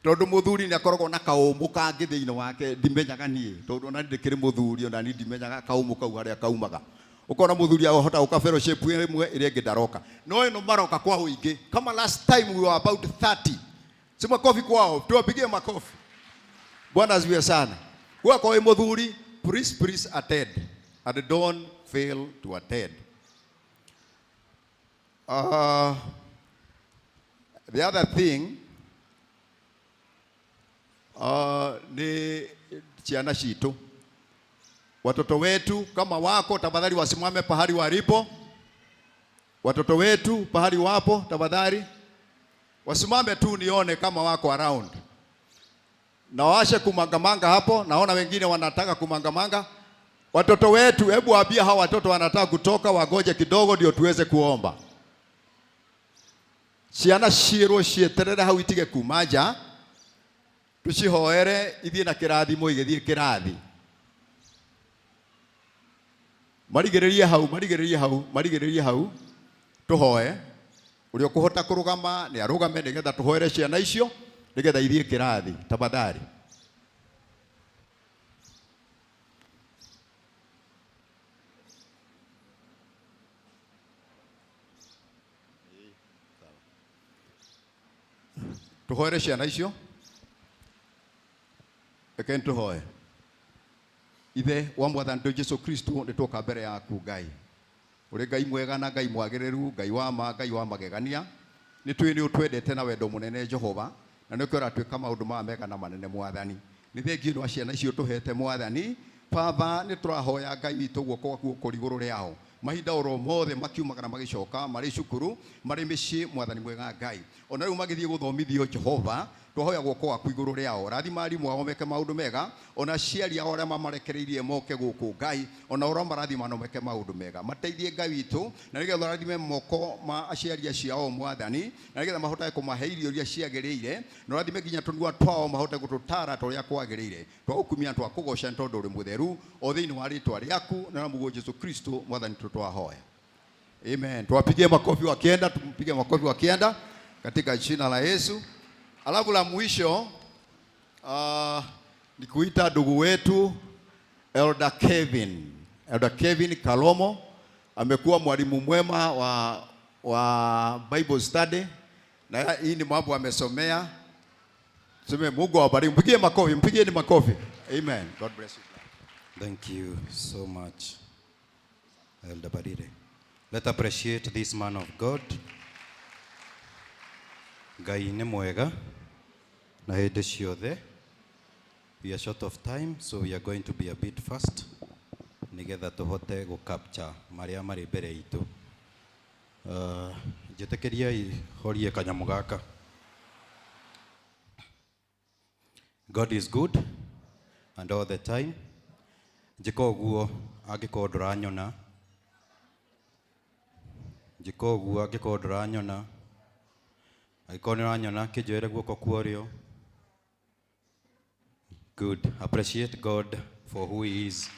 Tondũ mũthuri nĩ akoragwo na kaũmũ kangĩ thĩinĩ wake, ndimenyaga niĩ, tondũ ona niĩ ndĩkĩrĩ mũthuri, ona niĩ ndimenyaga kaũmũ kau harĩa kaumaga. Ũkona mũthuri ahota gũka fellowship ĩmwe, ĩrĩa ĩngĩ ndaroka. No ĩno maroka kwa ũingĩ. Kama last time we were about 30. Si makofi kwao, tuwapigie makofi. Bwana asifiwe sana. Kwa kwa mũthuri, please, please attend and don't fail to attend. The other thing, ni ciana citũ. Watoto wetu kama wako, tafadhali wasimame pahali walipo. Watoto wetu pahali wapo, tafadhali wasimame tu nione kama wako around. Na waashe kumangamanga hapo, naona wengine wanataka kumangamanga. Watoto wetu, hebu waambie hawa watoto wanataka kutoka, wagoje kidogo ndio tuweze kuomba. Ciana ciĩrwo cieterere hau itige kuma nja, tucihoere ithiĩ na kĩrathimo igĩthiĩ kĩrathi. Marigĩrĩrie hau, marigĩrĩrie hau, marigĩrĩrie hau, tũhoe. Ũrĩa ũkũhota kũrũgama nĩ arũgame nĩgetha tũhoere ciana icio nĩgetha ithiĩ kĩrathi. Tafadhali. Tũhoere ciana icio. Rekeni tũhoe. Ithe wa Mwathani witũ Jesu Kristo, nĩ twoka mbere yaku Ngai. Ũrĩ Ngai mwega na Ngai mwagĩrĩru, Ngai wa ma, Ngai wa magegania. Nĩ tũĩ nĩ ũtwendete na wendo mũnene Jehova, na nĩkĩo ũratwĩka maũndũ maya mega na manene Mwathani. Nĩ thengiũ nĩ wa ciana icio ũtũhete Mwathani. Baba, nĩ tũrahoya Ngai witũ guoko gwaku gũkũrĩ igũrũ rĩao. Mahinda oro mothe makiumaga na magĩcoka, marĩ cukuru, marĩ mĩciĩ, Mwathani mwega Ngai. Ona rĩu magĩthiĩ gũthomithio Jehova, twahoya guoko gwaku igũrũ rĩao. Rathima arimũ ao meke maũndũ mega, ona aciari ao arĩa mamarekereirie moke gũkũ Ngai, ona ũrĩa marathima no meke maũndũ mega. Mateithie Ngai witũ, na nĩgetha ũrathime moko ma aciari acio ao Mwathani, na nĩgetha mahotage kũmahe irio iria ciagĩrĩire, na ũrathime nginya tũnua twao mahote gũtũtara ta ũrĩa kwagĩrĩire. Twagũkumia, twakũgoca nĩ tondũ ũrĩ mũtheru, o thĩinĩ wa rĩtwa rĩaku na Mũrũguo Jesu Kristo Mwathani twahoya. Amen. Tuwapigie makofi wakienda, tumpige makofi wakienda katika jina la Yesu. Alafu la mwisho ni kuita ndugu wetu Elder Kevin. Elder Kevin Kalomo amekuwa mwalimu mwema wa Bible study, na hii ni mambo amesomea. Tuseme Mungu awabariki. Mpigie makofi, mpigieni makofi. Amen. God bless you. Thank you so much, Elder Barire. Let's appreciate this man of God. Ngai nĩ mwega na hĩndĩ ciothe. We are short of time, so we are going to be a bit fast nĩgetha tũhote gũ capture marĩa marĩ mbere itũ. Njĩtĩkĩriai horie kanyamũ gaka. God is good and all the time. Njĩka ũguo angĩkorwo ndũranyona. Njĩka ũguo angĩkorwo ndũranyona. Angĩkorwo nĩ ũranyona, kĩnjoere guoko kwa ũrĩo. Good. Appreciate God for who he is.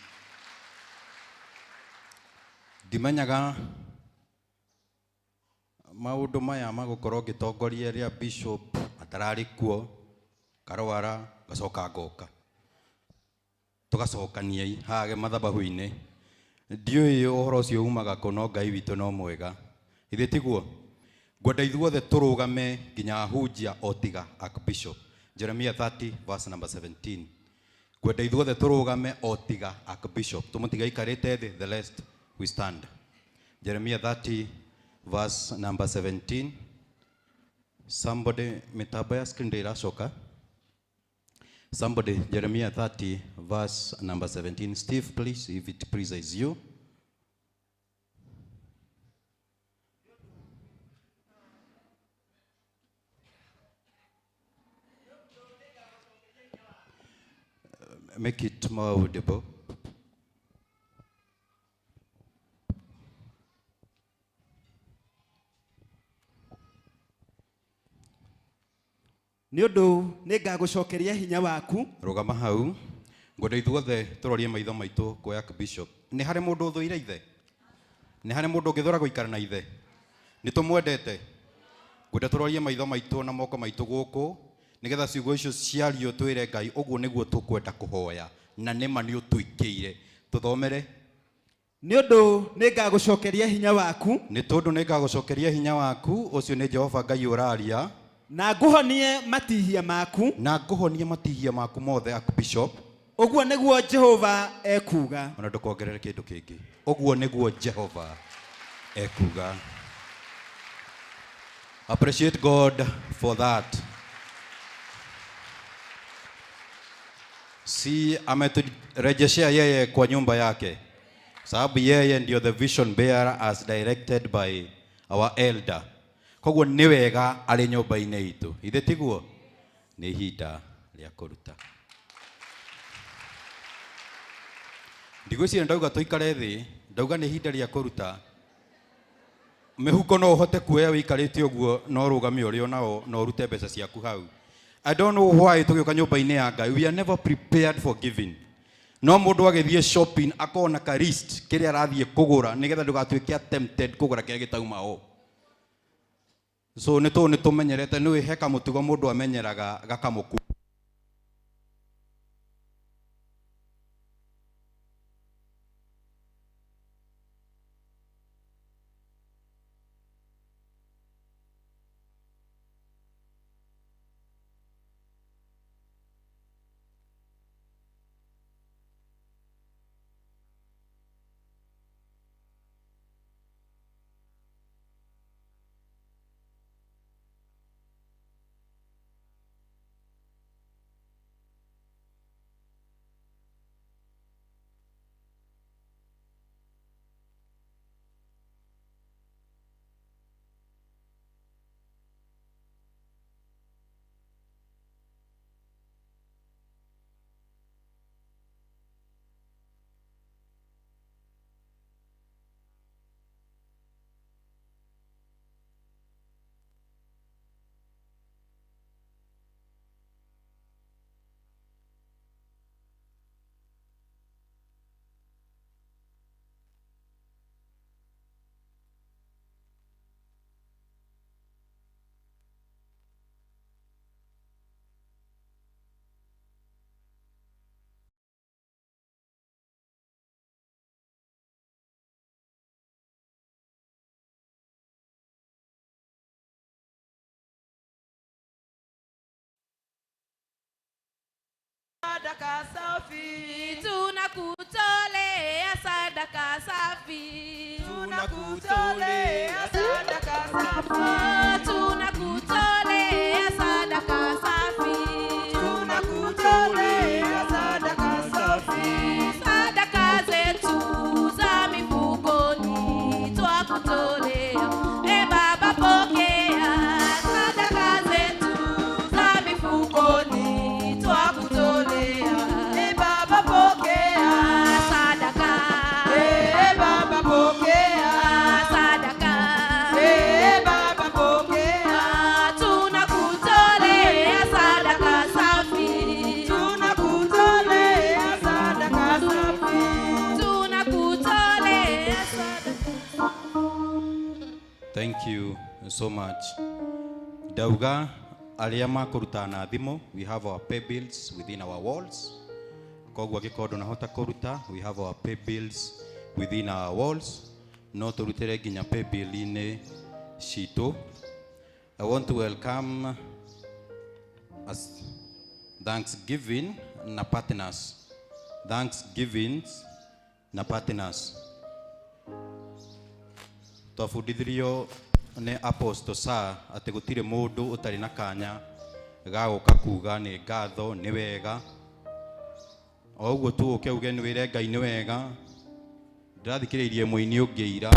Ndimenyaga maũndũ maya magũkorwo ngĩtongoria rĩa bishop atararĩ kuo, karwara, ngacoka ngoka. Tũgacokania haha mathabahu-inĩ. Ndiũĩ ũhoro ũcio umaga kũ, no Ngai witũ no mwega. Ithe tiguo? Ngwenda ithuothe tũrũgame nginya ahunjia o tiga Archbishop. Jeremiah 30 verse number 17. Ngwenda ithuothe tũrũgame o tiga Archbishop. Tũmũtiga aikarĩte thĩ, the rest we stand. Jeremiah 30 verse number 17. Somebody, mĩtambo ya screen ndĩracoka. Somebody, Jeremiah 30 verse number 17. Steve, please, if it pleases you. Make it more audible. Nĩ ũndũ nĩngagũcokeria hinya waku. Rũgama hau. Ngwenda ithuothe tũrorie maitho maitũ kwa Archbishop. Nĩ harĩ mũndũ ũthũire ithe? Nĩ harĩ mũndũ ũngĩthũra gũikara na ithe? Nĩ tũmwendete? Ngwenda tũrorie maitho maitũ na moko maitũ gũkũ nĩgetha ciugo icio ciario twĩre Ngai ũguo nĩguo tũkwenda kũhoya na nĩma nĩ ũtwĩkĩire. Tũthomere. Nĩ ũndũ nĩngagũcokeria hinya waku. Nĩ tondũ nĩngagũcokeria hinya waku, ũcio nĩ Jehova Ngai ũraria. Na ngũhonie matihia maku. Na ngũhonie matihia maku mothe, Archbishop. Ũguo nĩguo Jehova ekuuga. Ona ndũkongerere kĩndũ kĩngĩ. Ũguo nĩguo Jehova ekuuga. Appreciate God for that. Si ameturejeshea yeye kwa nyumba yake, sababu yeye ndio the vision bearer as directed by our elder. Koguo nĩ wega arĩ nyũmba-inĩ itũ. Ithe tiguo? Nĩ ihinda rĩa kũruta. Ndigwĩciria ndauga tũikare thĩ, ndauga nĩ ihinda rĩa kũruta. Mĩhuko no ũhote kuoya wĩikarĩte ũguo, no ũrũgame ũrĩ o nao, na ũrute mbeca ciaku hau. I don't know why tũgĩũka nyũmba-inĩ ya Ngai, we are never prepared for giving. No mũndũ agĩthiĩ shopping akona ka list kĩrĩa arathiĩ kũgũra nĩgetha ndũgatuĩke tempted kũgũra kĩrĩa gĩtauma ho. So nĩ tũ nĩ tũmenyerete nĩ he kamũtugo mũndũ amenyeraga gakamũku. Sadaka safi, tunakutolea sadaka safi, tunakutolea sadaka safi, tunakutolea sadaka safi, tunakutolea sadaka safi, sadaka zetu za mifukoni twakutolea, e Baba pokea sadaka zetu za mifukoni twakutolea, e Baba pokea sadaka, e Baba pokea sadaka, e Baba pokea, tunakutolea sadaka safi, tunakutolea sadaka safi, tunakutolea sadaka. Thank you so much. Ndauga arĩa makũruta na thimũ, we have our pay bills within our walls. Koguo angĩkorwo ndũnahota kũruta, we have our pay bills within our walls. No tũrutĩre nginya pay bill-inĩ citũ. I want to welcome as Thanksgiving na partners. Thanksgivings na partners. Twabundithirio nĩ Apostle Sir atĩ gũtirĩ mũndũ ũtarĩ na kanya ga gũka kuga nĩ ngatho nĩ wega. O ũguo tu ũke uge nĩ wĩre Ngai nĩ wega. Ndĩrathikĩrĩirie mũini ũngĩ ira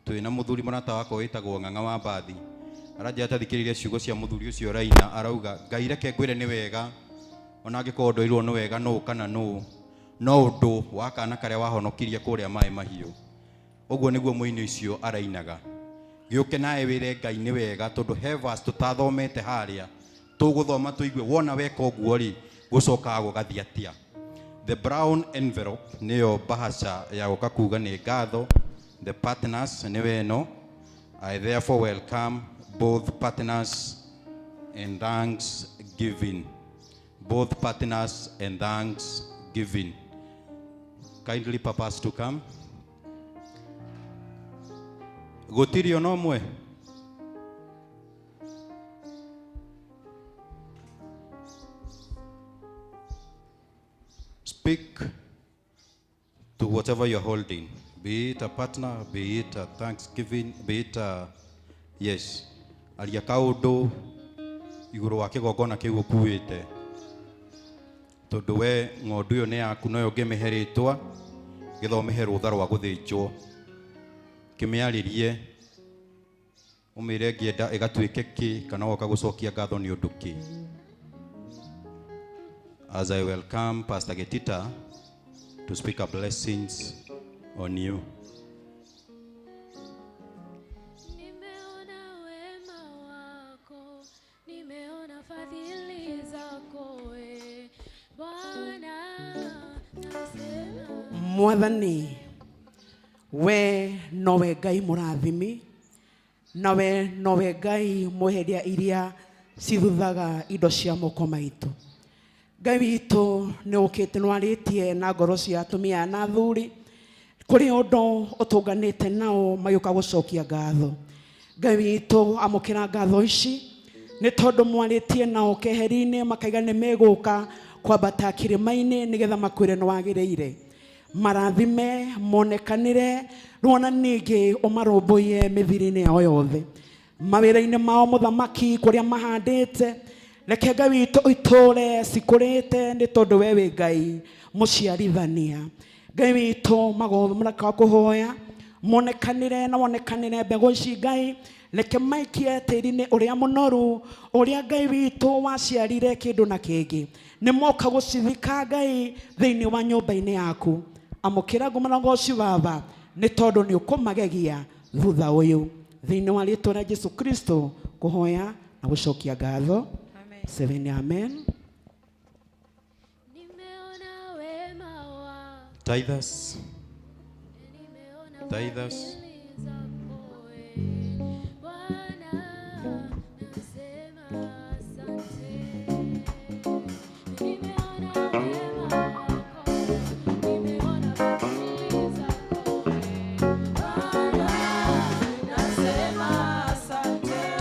twĩna mũthuri mũrata wakwa wĩtagwo Ng'ang'a wa Mbathi. Aranjĩra tathikĩrĩrie ciugo cia mũthuri ũcio ũraina, arauga Ngai reke ngwĩre nĩ wega ona angĩkorwo ndoirwo nĩ wega nũ kana nũ, no ũndũ wa kana karĩa wahonokirie kũrĩa maĩ mahiũ. Ũguo nĩguo mũini ũcio arainaga. Gĩũke nawe wĩre Ngai nĩ wega tondũ he verse tũtathomete harĩa tũgũthoma tũigue wona weka ũguo rĩ gũcokaga gũgathiĩ atĩa. The brown envelope nĩyo bahasha ya gũka kuga nĩ ngatho. The partners nĩwe ĩno. I therefore welcome both partners and thanksgiving. Both partners and thanksgiving. Kindly papas to come. Gũtirĩ ona ũmwe. Speak to whatever you're holding, be it a partner, be it a thanksgiving, be it a yes. Aria kaũndũ igũrũ wa kĩgongona kĩu ũkuĩte, tondũ we ng'ondu ĩyo nĩ yaku, noyo ũngĩmĩhe rĩtwa getha ũmĩhe rũtha rwa gũthĩnjwo. Kĩmĩarĩrie ũmĩre ngĩenda ĩgatuĩke kĩ kana woka gũcokia ngatho nĩ ũndũ kĩ. As I welcome Pastor Getita to speak a blessings on you. Nimeona wema wako, nimeona fadhili zako we Bwana, nasema Mwathani we nowe Ngai mũrathimi Nawe nowe Ngai mweheria iria cithuthaga indo cia moko maitũ. Ngai witũ nĩ ũkĩte nĩ warĩtie na ngoro cia atumia na athuri kũrĩ ũndũ ũtũnganĩte nao magĩũka gũcokia ngatho. Ngai witũ amũkĩra ngatho ici nĩ tondũ mwarĩtie nao keheri-inĩ makaiga nĩ megũka kwambata kĩrĩma-inĩ nĩgetha makwĩre nĩ wagĩrĩire. Marathime monekanĩre rwona ningĩ ũmarũmbũiye mĩthiri-inĩ yao yothe mawĩra-inĩ mao mũthamaki kũrĩa mahandĩte. Reke Ngai witũ itũre cikũrĩte nĩ tondũ we wĩ Ngai mũciarithania. Ngai witũ magomũraka wa kũhoya monekanĩre na wonekanĩre mbegũ ici Ngai reke maikie tĩri-inĩ ũrĩa mũnoru ũrĩa Ngai witũ waciarire kĩndũ na kĩngĩ. Nĩ moka gũcithika Ngai thĩinĩ wa nyũmba-inĩ yaku. Amũkĩra ngumo na ũgoci Baba nĩ tondũ nĩ ũkũmagegia thutha ũyũ thĩinĩ wa rĩtwa rĩa Jesu Kristo kũhoya na gũcokia ngatho. Seven amen. Tithers. Tithers.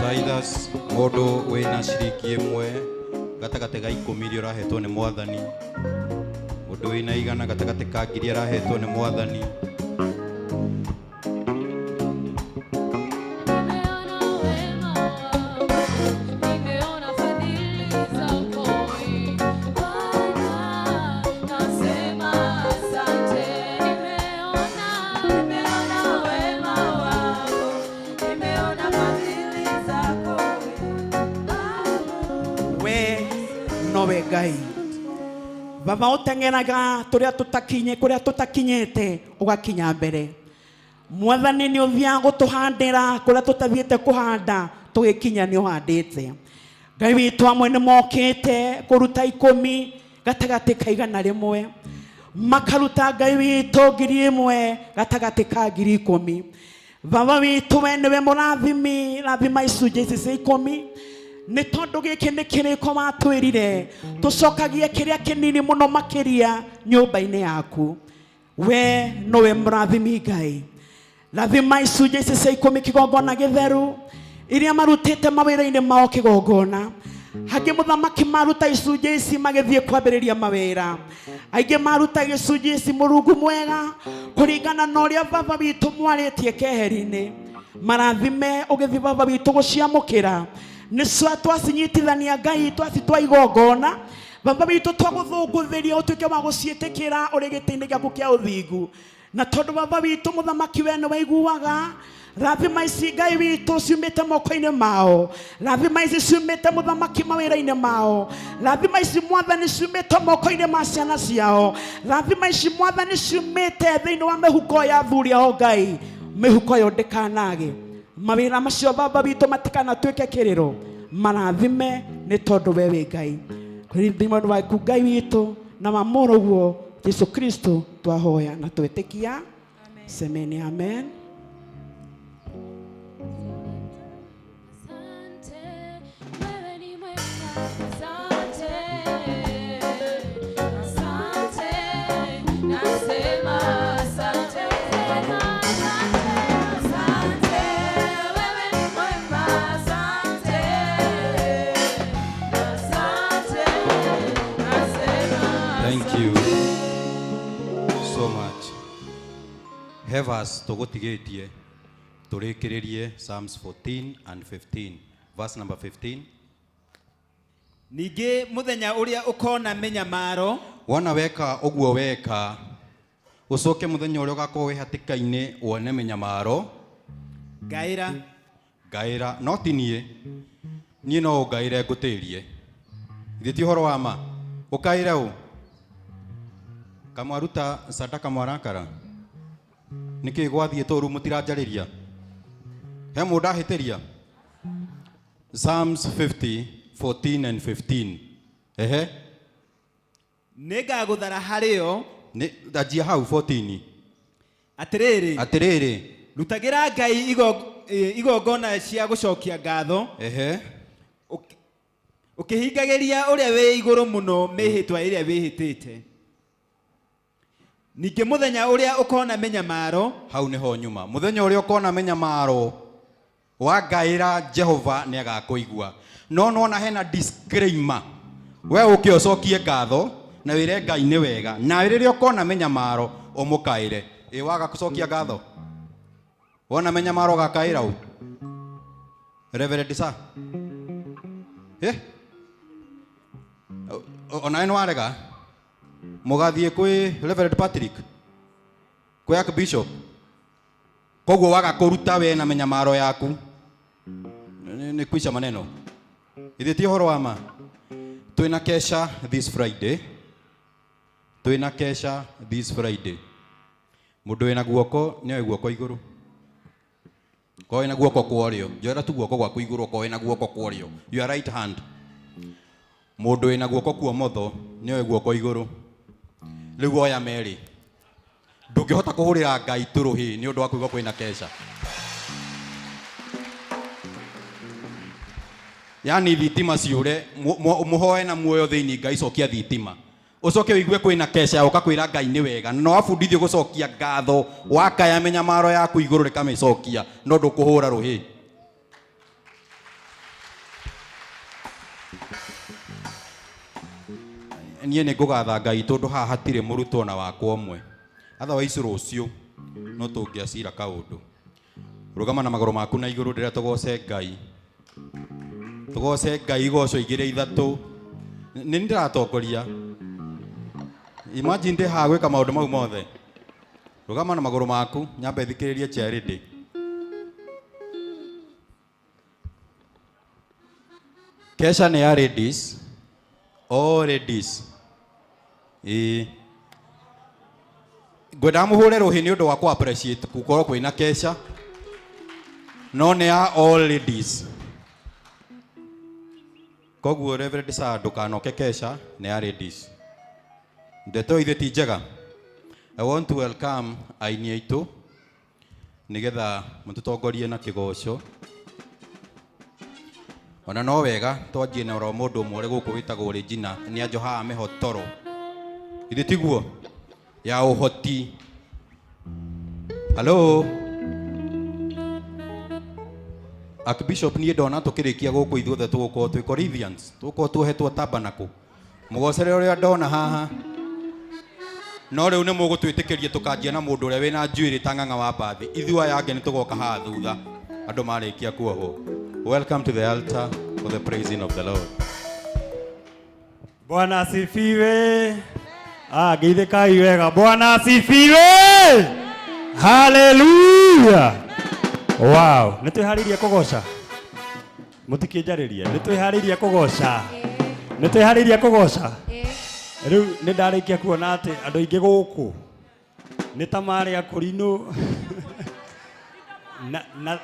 Tithers, mũndũ wĩna ciringi ĩmwe gatagatĩ ga ikũmi iria ũrahetwo nĩ mwathani, mũndũ wĩna igana gatagatĩ ka ngiri arahetwo nĩ mwathani. Nowe Ngai Baba ũteng'eraga tũrĩa tũtakinye kũrĩa tũtakinyĩte ũgakinya mbere. Mwathani nĩ ũthiaga gũtũhandĩra kũrĩa tũtathiĩte kũhanda tũgĩkinya nĩ ũhandĩte. Ngai witũ amwe nĩ mokĩte kũruta ikũmi gatagatĩ ka igana rĩmwe, makaruta Ngai witũ ngiri ĩmwe gatagatĩ ka ngiri ikũmi. Baba witũ we nĩwe mũrathimi, rathima icunjĩ ici cia ikũmi nĩ tondũ gĩkĩ nĩ kĩrĩko watwĩrire tũcokagie kĩrĩa kĩnini mũno makĩria nyũmba-inĩ yaku. We nowe mũrathimi Ngai, rathima icunjĩ ici cia ikũmi kĩgongona gĩtheru iria marutĩte mawĩra-inĩ mao kĩgongona. Hangĩ mũthamaki maruta icunjĩ ici magĩthiĩ kwambĩrĩria mawĩra, aingĩ maruta gĩcunjĩ ici mũrungu mwega kũringana na ũrĩa Baba witũ mwarĩtie keheri-inĩ. Marathime ũgĩthiĩ Baba witũ gũciamũkĩra nĩ twacinyitithania Ngai twacitwa igongona Baba witũ twagũthũngũthĩria ũtuĩke wa gũciĩtĩkĩra ũrĩ gĩtĩ-inĩ gĩaku kĩa ũthingu. Na tondũ Baba witũ mũthamaki we nĩ waiguaga, rathima ici Ngai witũ ciumĩte moko-inĩ mao, rathima ici ciumĩte mũthamaki mawĩra-inĩ mao, rathima ici mwathani ciumĩte moko-inĩ ma ciana ciao, rathima ici mwathani ciumĩte thĩinĩ wa mĩhuko ya athuri ao Ngai, mĩhuko ĩyo ndĩkanage mawĩra macio Baba witũ matikanatuĩke kĩrĩro. Marathime nĩ tondũ we wĩ Ngai. Kũrĩ waku Ngai witũ na wa mũrũguo Jesu Kristo twahoya na twetĩkia. Semeni amen. Thank you so much. Have us tũgũtigĩtie tũrĩkĩrĩrie Psalms 14 and 15. Verse number 15. Ningĩ mũthenya ũrĩa ũkona mĩnyamaro, Wona weka ũguo weka, ũcoke mũthenya ũrĩa ũgakorwo wĩ hatĩka-inĩ wone mĩnyamaro, ngaĩra. Ngaĩra, no ti niĩ. Niĩ no ũngaĩre ngũtĩrie. Githĩ ti ũhoro wa ma? Ũkaĩre ũ? Kamwaruta sadaka mwarakara. Nĩkĩ gwathiĩ tũru mũtiranjarĩria? He mũndũ ahĩtĩria? Psalms 50, 14 and 15. Ehe. Nĩngagũthara harĩo. Nĩ anjia hau 14. Atĩrĩrĩ. Atĩrĩrĩ. Rutagĩra Ngai Igongona cia gũcokia ngatho. Ehe. Ũkĩhingagĩria ũrĩa wĩ igũrũ mũno mĩhĩtwa ĩrĩa wĩhĩtĩte. Ningĩ mũthenya ũrĩa ũkona mĩnyamaro. Hau nĩho nyuma. Mũthenya ũrĩa ũkona mĩnyamaro wangaĩra Jehova nĩ agakũigua. No nona hena disclaimer. We ũke ũcokie ngatho na wĩre Ngai nĩ wega. Na rĩrĩa ũkona mĩnyamaro ũmũkaĩre. Ĩ waga gũcokia ngatho? Wona mĩnyamaro ũgakaĩra ũ? Reverend sir. Eh? Onawe nĩ warega? Mũgathiĩ kwĩ Reverend Patrick? Kwĩ Archbishop? Koguo waga kũruta we na mĩnyamaro yaku. Nĩ kwica maneno. Ithe ti ũhoro wa ma. Twĩna kesha this Friday. Twĩna kesha this Friday. Mũndũ wĩna guoko nĩ oe guoko igũrũ. Korwo wĩna guoko kwa ũrĩo, njoera tu guoko gwaku igũrũ korwo wĩna guoko kwa ũrĩo. Your right hand. Mũndũ wĩna guoko kwa ũmotho nĩ oe guoko igũrũ. Rĩu oya merĩ. Ndũngĩhota kũhũrĩra Ngai tũrũhĩ nĩ ũndũ wa kũigua kwĩna kesha. Yani thitima ciũre, mũhoe na muoyo thĩinĩ Ngai cokia thitima. Ũcoke ũigue kwĩna kesha ũka kwĩra Ngai nĩ wega. No wabundithio gũcokia ngatho wakaya mĩnyamaro yaku igũrũ rĩkamĩcokia no ndũkũhũra rũhĩ. Niĩ nĩ ngũgatha Ngai tondũ haha hatirĩ mũrutwo na wakwa ũmwe. Otherwise rũciũ no tũngĩacira kaũndũ. Rũgama na magũrũ maku na igũrũ ndĩrĩa tũgoce Ngai. Tũgoce Ngai igoco igĩrĩ ithatũ. Nĩ ndĩratongoria. Imagine ndĩ haha gwĩka maũndũ mau mothe. Rũgama na magũrũ maku nyambe thikĩrĩrie charity. Kesha nĩ ya ladies. All ladies. Ĩĩ. Ngwenda mũhũre rũhĩ nĩ ũndũ wa kũ appreciate gũkorwo kwĩna kesha. No nĩ ya all ladies. Koguo Reverend Sir ndũkanoke kesha nĩ ya ladies. Ndeto ithe ti njega. I want to welcome aini aitũ nĩgetha mũtũtongorie na kĩgoco. Ona no wega twanjie na oro mũndũ ũmwe ũrĩ gũkũ wĩtagwo Regina nĩ anjohaga mĩhotoro. Ithe tiguo ya ũhoti. Hello. Archbishop niĩ ndona tũkĩrĩkia gũkũ ithuothe tũgũkorwo twĩ Corinthians, tũgũkorwo tuohetwo tabernacle. Mũgocere ũrĩa ndona haha. No rĩu nĩ mũgũtwĩtĩkĩria tũkanjia na mũndũ ũrĩa wĩna njuĩrĩ ta ng'ang'a wa mbathi. Ithuĩ aya angĩ nĩ tũgoka haha thutha andũ marĩkia kuohwo. Welcome to the altar for the praising of the Lord. Bwana asifiwe. Ah, geithĩkai wega. Bwana asifiwe. Hallelujah. Wow, nĩ twĩharĩirie kũgoca. Mũtikĩnjarĩrie, nĩ twĩharĩirie kũgoca. Nĩ twĩharĩirie kũgoca. Rĩu nĩ ndarĩkia kuona atĩ andũ aingĩ gũkũ nĩ ta marĩ akũrinũ na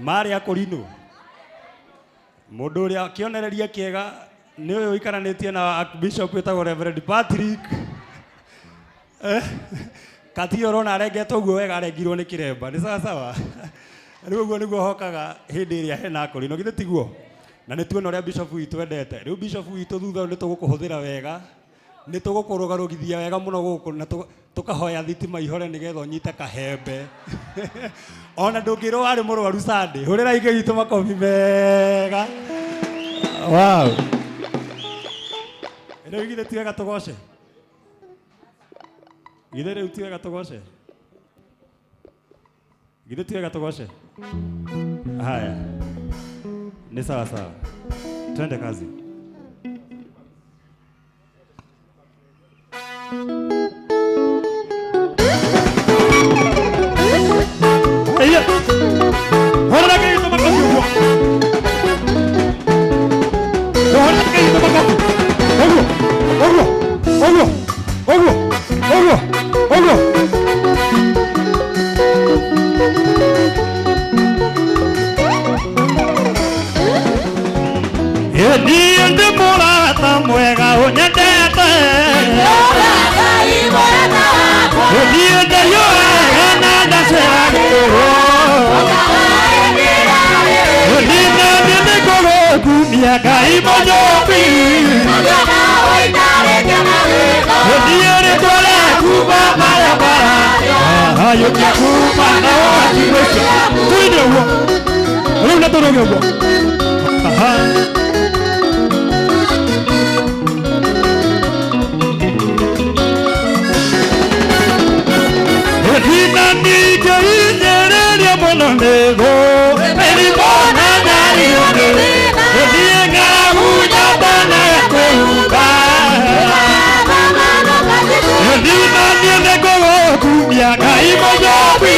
marĩ akũrinũ. Mũndũ ũrĩa kĩonereria kĩega nĩ ũyũ ũikaranĩtie na Archbishop wĩtagwo Reverend Patrick. Kati ũrona arengetwo ũguo wega arengirwo nĩ kĩremba. Nĩ sawa sawa. Rĩu ũguo nĩguo hokaga hĩndĩ ĩrĩa hena akũrinũ, githĩ tiguo? Na nĩ tuona ũrĩa bishop witũ endete. Rĩu bishop witũ thutha ũyũ nĩ tũgũkũhũthĩra wega, nĩ tũgũkũrũgarũgithia wega mũno gũkũ na tũkahoya thitima ihore nĩgetha ũnyite kahembe. Ona ndũngĩrwo warĩ mũrwaru Sunday. Hũrĩra ingĩ witũ makobi mega. Wow. Rĩu githĩ ti wega tũgoce? Githĩ rĩu ti wega tũgoce? Githĩ ti wega tũgoce? Haya. Ni sawa sawa. Twende kazi. Iya. Hora ke itu makofi huo. Hora ke itu makofi. Ogo. Ogo. Ogo. Ogo. Ogo. Ogo. Niĩ ndĩ mũrata mwega ũnyendete. Niĩ ndĩyũraga na ndaceragĩrwo. kuma barabara Ayukia kuma na wakiweke Tuine uo Rĩu na tũrũge ũguo. Aha. Ĩthina ningĩ inyĩrĩrie mũno nĩguo mĩrimũ na nyario Ĩthiĩ ng'aragu nyũmba na kwĩhumba Ĩthina niĩ nĩngũgũkumia Ngai mũnyũmbi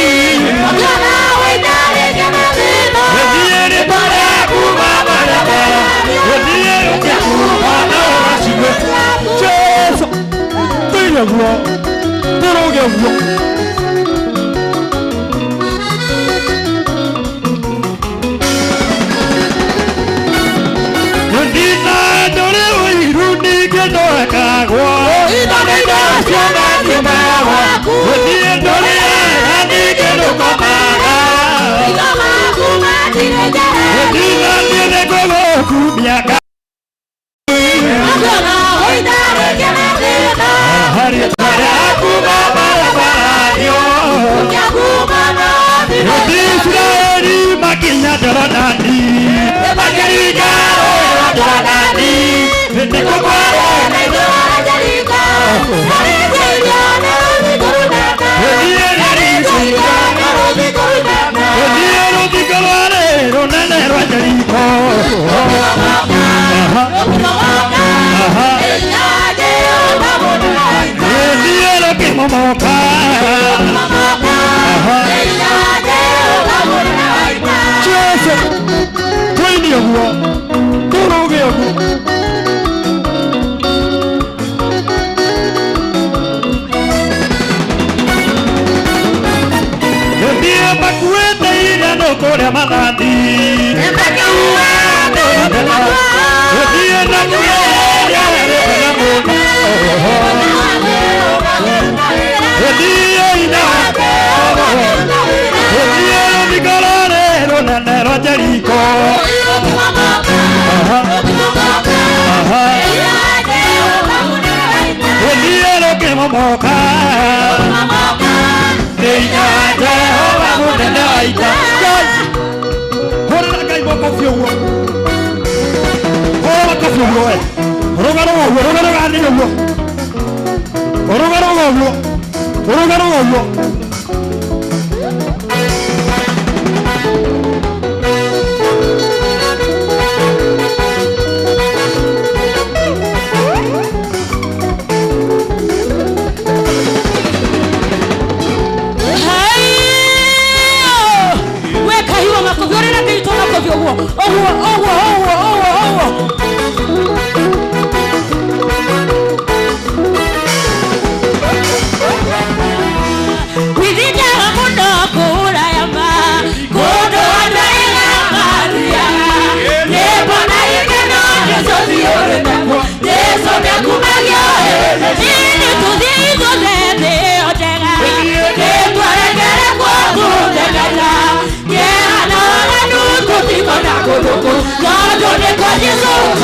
Yesu.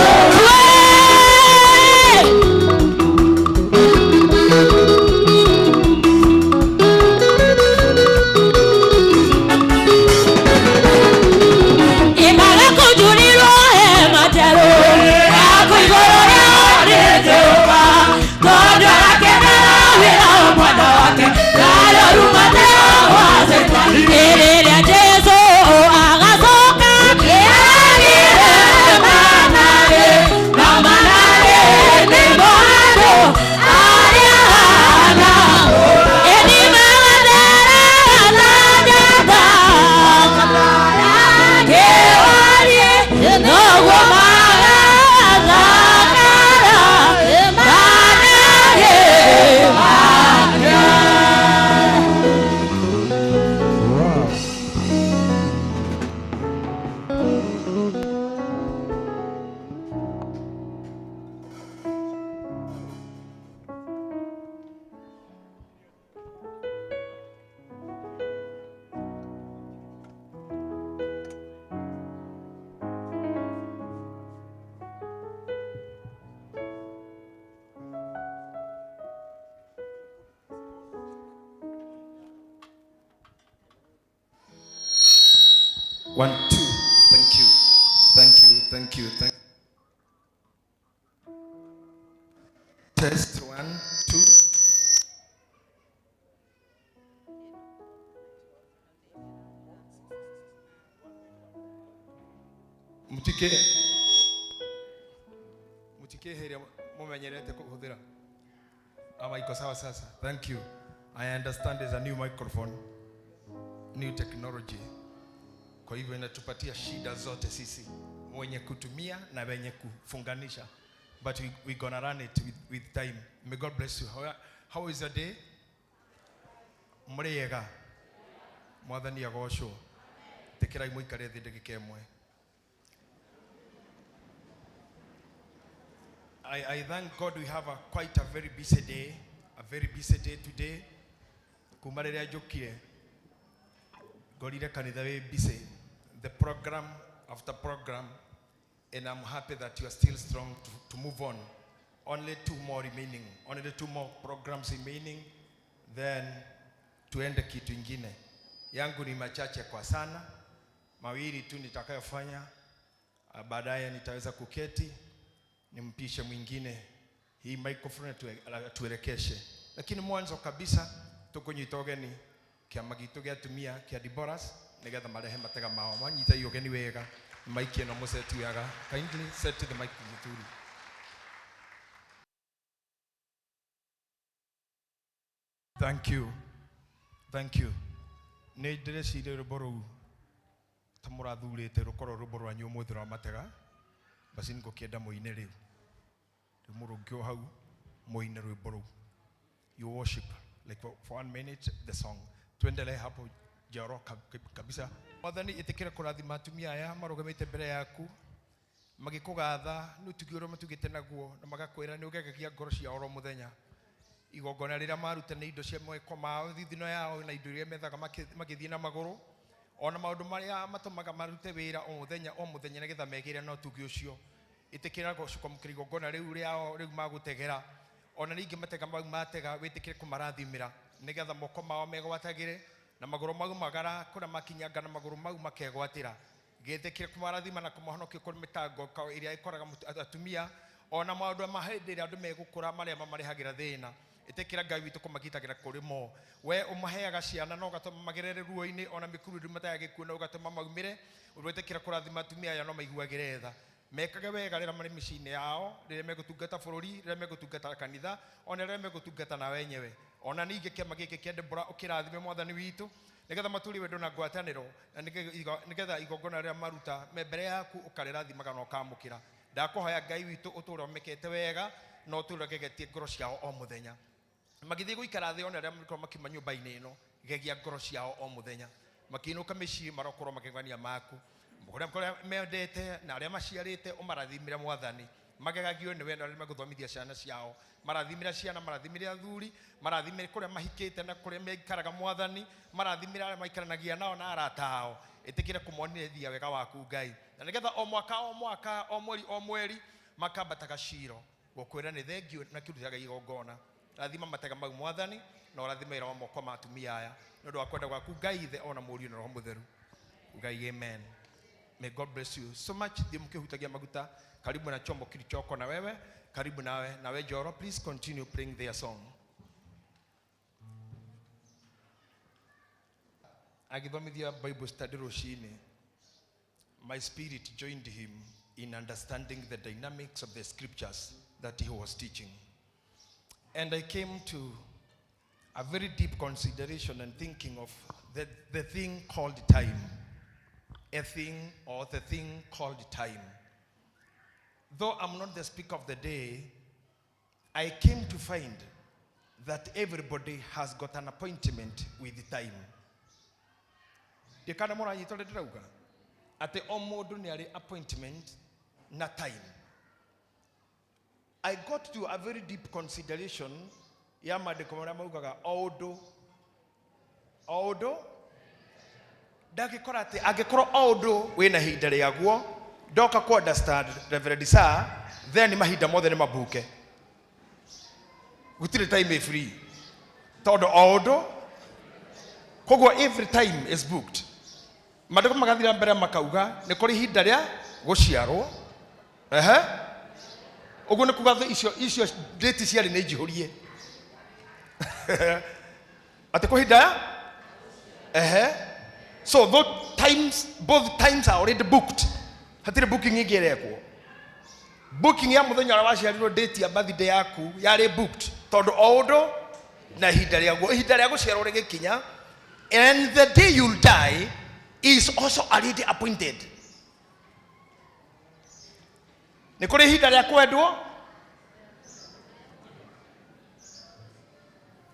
One, two. Thank you. Thank you. Thank you. Thank Test one, two. Mutike mutikeheria mumenyerete kuhuthira ama iko sawa sasa. Thank you. I understand there's a new microphone, new technology. Kwa hivyo inatupatia shida zote sisi wenye kutumia na wenye kufunganisha, but we gonna run it with time. May God bless you. How is your day? Muriega mwathani agocwo. Tikirai muikare thi ndagika ĩmwe. I thank God we have a quite a very busy day, a very busy day today. Kuma rĩrĩa njũkire ngorire kanitha wĩ busy, the program after program, and I'm happy that you are still strong to move on. Only two more remaining, only two more programs remaining, then tuende kitu ingine. Yangu ni machache kwa sana, mawili tu nitakayofanya, baadaye nitaweza kuketi nimpishe mwingine hii microphone tuelekeshe. Lakini mwanzo kabisa tukunyita ũgeni kĩama gitũ gĩa atumia kĩa Deborahs nĩgetha marehe matega mao. Manyita ũgeni wega, mic ĩno mũceti wega. Kindly set the mic vizuri. Thank you. Thank you. Nĩ ndĩreciria rwĩmbo rũu ta mũrathurĩte rũkorwo rwĩmbo rwanyu ũmũthĩ rwa matega. Basi nĩngũkĩenda mũine rĩu. Rĩu mũrũngĩ o hau mũine rwĩmbo rũu. You worship like for 1 minute the song. Tuendelee hapo Joro kabisa. Mwathani ĩtĩkĩra kũrathima atumia aya marũgamĩte mbere yaku magĩkũgatha nĩ ũtugi ũrĩa matugĩte naguo na magakwĩra nĩ ũgegagia ngoro ciao oro mũthenya. Igongona rĩrĩa maruta nĩ indo cia meko mao, thithino yao na indo iria methaga magĩthiĩ na magũrũ, ona maũndũ marĩa matũmaga marute wĩra o mũthenya o mũthenya nĩgetha megĩre na ũtugi ũcio. Ĩtĩkĩra kwamũkĩra igongona rĩu rĩao rĩu magũtegera, ona ningĩ matega mau matega wĩtĩkĩre kũmarathimĩra nĩgetha moko mao megwatagĩre na magũrũ mau magara kũrĩa makinyanga na magũrũ mau makegwatĩra. Gĩtĩkĩre kũmarathima na kũmahonokia kũrĩ mĩtango ĩrĩa ĩkoraga atumia ona maũndũ ma hĩndĩ ĩrĩa andũ megũkũra marĩa mamarehagĩra thĩna. Ĩtĩkĩra Ngai witũ kũmagitagĩra kũrĩ mo. We ũmaheaga ciana na ũgatũma magerere ruo-inĩ ona mĩkuru matagĩkuo na ũgatũma maumĩre. Wĩtĩkĩra kũrathima atumia aya no maiguagĩre tha. Mekage wega rĩrĩa marĩ mĩciĩ-inĩ yao, rĩrĩa megũtungata bũrũri, rĩrĩa megũtungata kanitha, ona rĩrĩa megũtungata na wenyewe. Ona ningĩ kĩama gĩkĩ kĩa Deborah ũkĩrathime mwathani witũ nĩgetha matũrie wendo na ngwatanĩro, na nĩgetha igongona rĩrĩa maruta me mbere yaku ũkarĩrathimaga na ũkamũkĩra. Ndakũhoya Ngai witũ ũtũũre ũmekete wega na ũtũũre ũgegetie ngoro ciao o mũthenya. Magĩthiĩ gũikara thĩ ona rĩrĩa makorwo makiuma nyũmba-inĩ ĩno, gegia ngoro ciao o mũthenya. Makĩinũka mĩciĩ marokorwo makĩgania maku. Kũrĩa mendete na arĩa maciarĩte ũmarathimĩre mwathani. Magegagio nĩ wendo arĩa megũthomithia ciana ciao. Marathimĩra ciana, marathimĩre athuri, marathimĩre kũrĩa mahikĩte na kũrĩa maikaraga mwathani, marathimĩre arĩa maikaranagia nao na arata ao. Ĩtĩkĩre kũmonithia wega waku Ngai. Na nĩgetha o mwaka o mwaka, o mweri o mweri makambataga Shilo gũkwĩra nĩ thengiũ na kĩrutaga igongona. Rathima matega mau mwathani na ũrathime wĩra wa moko ma atumia aya nĩ ũndũ wa kwenda gwaku Ngai Ithe ona Mũriũ na Roho Mũtheru. Ngai amen. May God bless you so much. Thiĩ mũkĩhutagia maguta karibu na chombo kilichoko na wewe, karibu nawe. Nawe Joro, please continue playing their song. Agithomithia Bible study rũcinĩ, my spirit joined him in understanding the dynamics of the scriptures that he was teaching. And I came to a very deep consideration and thinking of the thing called time. A thing or the thing called time. Though I'm not the speaker of the day, I came to find that everybody has got an appointment with time. Ndikana mũranyita ũrĩa ndĩrauga? Atĩ o mũndũ nĩ arĩ appointment na time. I got to a very deep consideration ya maandĩko marĩa maugaga o ũndũ o ũndũ ndangĩkora atĩ angĩkorwo o ũndũ wĩna ihinda rĩaguo ndoka ku understand Reverend Sir, then mahinda mothe nĩ mabuke, gũtirĩ time free tondũ o ũndũ koguo every time is booked. Maandĩko magathira mbere makauga nĩ kũrĩ ihinda rĩa gũciarwo. Ehe, ũguo nĩ kuga icio icio date ciarĩ nĩ njihũrie atĩ kwĩ ihinda ya ehe. So those times, both times are already booked. Hatirĩ booking ĩngĩ ĩrekwo. Booking ya mũthenya ũrĩa waciarirwo, date ya birthday yaku yarĩ booked, tondũ o ũndũ na ihinda rĩaguo. Ihinda rĩa gũciarwo rĩgĩkinya, and the day you'll die is also already appointed. Nĩ kũrĩ ihinda rĩa kwendwo.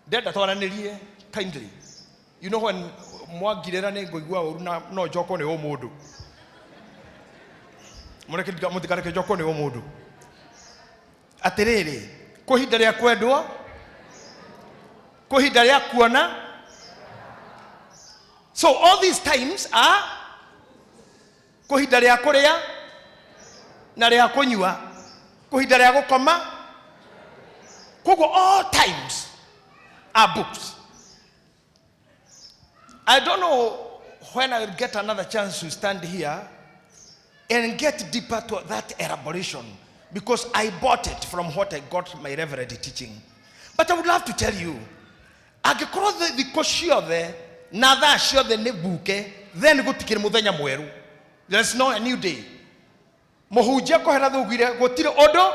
Ndenda twaranĩrie kindly. You know when mwangirĩra nĩ ngũigua ũru na no njokwo nĩ ũmũndũ. Mũreke mũtikareke njokwo nĩ ũmũndũ. Atĩrĩrĩ, kwĩ ihinda rĩa kwendwo, kwĩ ihinda rĩa kuona. So all these times are kwĩ ihinda rĩa kũrĩa na rĩa kũnyua, kwĩ ihinda rĩa gũkoma. Koguo all times are booked. I don't know when I will get another chance to stand here and get deeper to that elaboration, because I bought it from what I got my reverend teaching. But I would love to tell you, angĩkorwo thikũ ciothe na thaa ciothe nĩ mbuke, then gũtikĩrĩ mũthenya mwerũ. There's no a new day. Mũhunjia kũhera thugire gũtirĩ ũndũ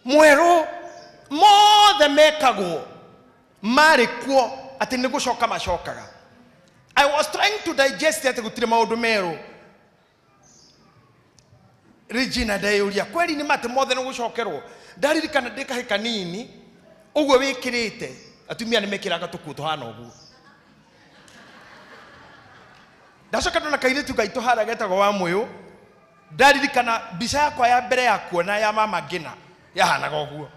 mwerũ, mothe mekagwo marĩ kuo, atĩ nĩ gũcoka macokaga. I was trying to digest atĩ gũtirĩ maũndũ merũ. Regina, ndeyũria kweri nĩ matĩ mothe nĩ gũcokerwo. Ndaririkana ndĩ kahĩ kanini ũguo wĩkĩrĩte, atumia nĩ mekĩraga tũkuo tũhana ũguo. Ndacoka ndona kairĩtu gaitũ harĩa getagwo wa mũyũ. Ndaririkana mbica yakwa ya mbere ya kuona ya mama ngĩna yahanaga ũguo.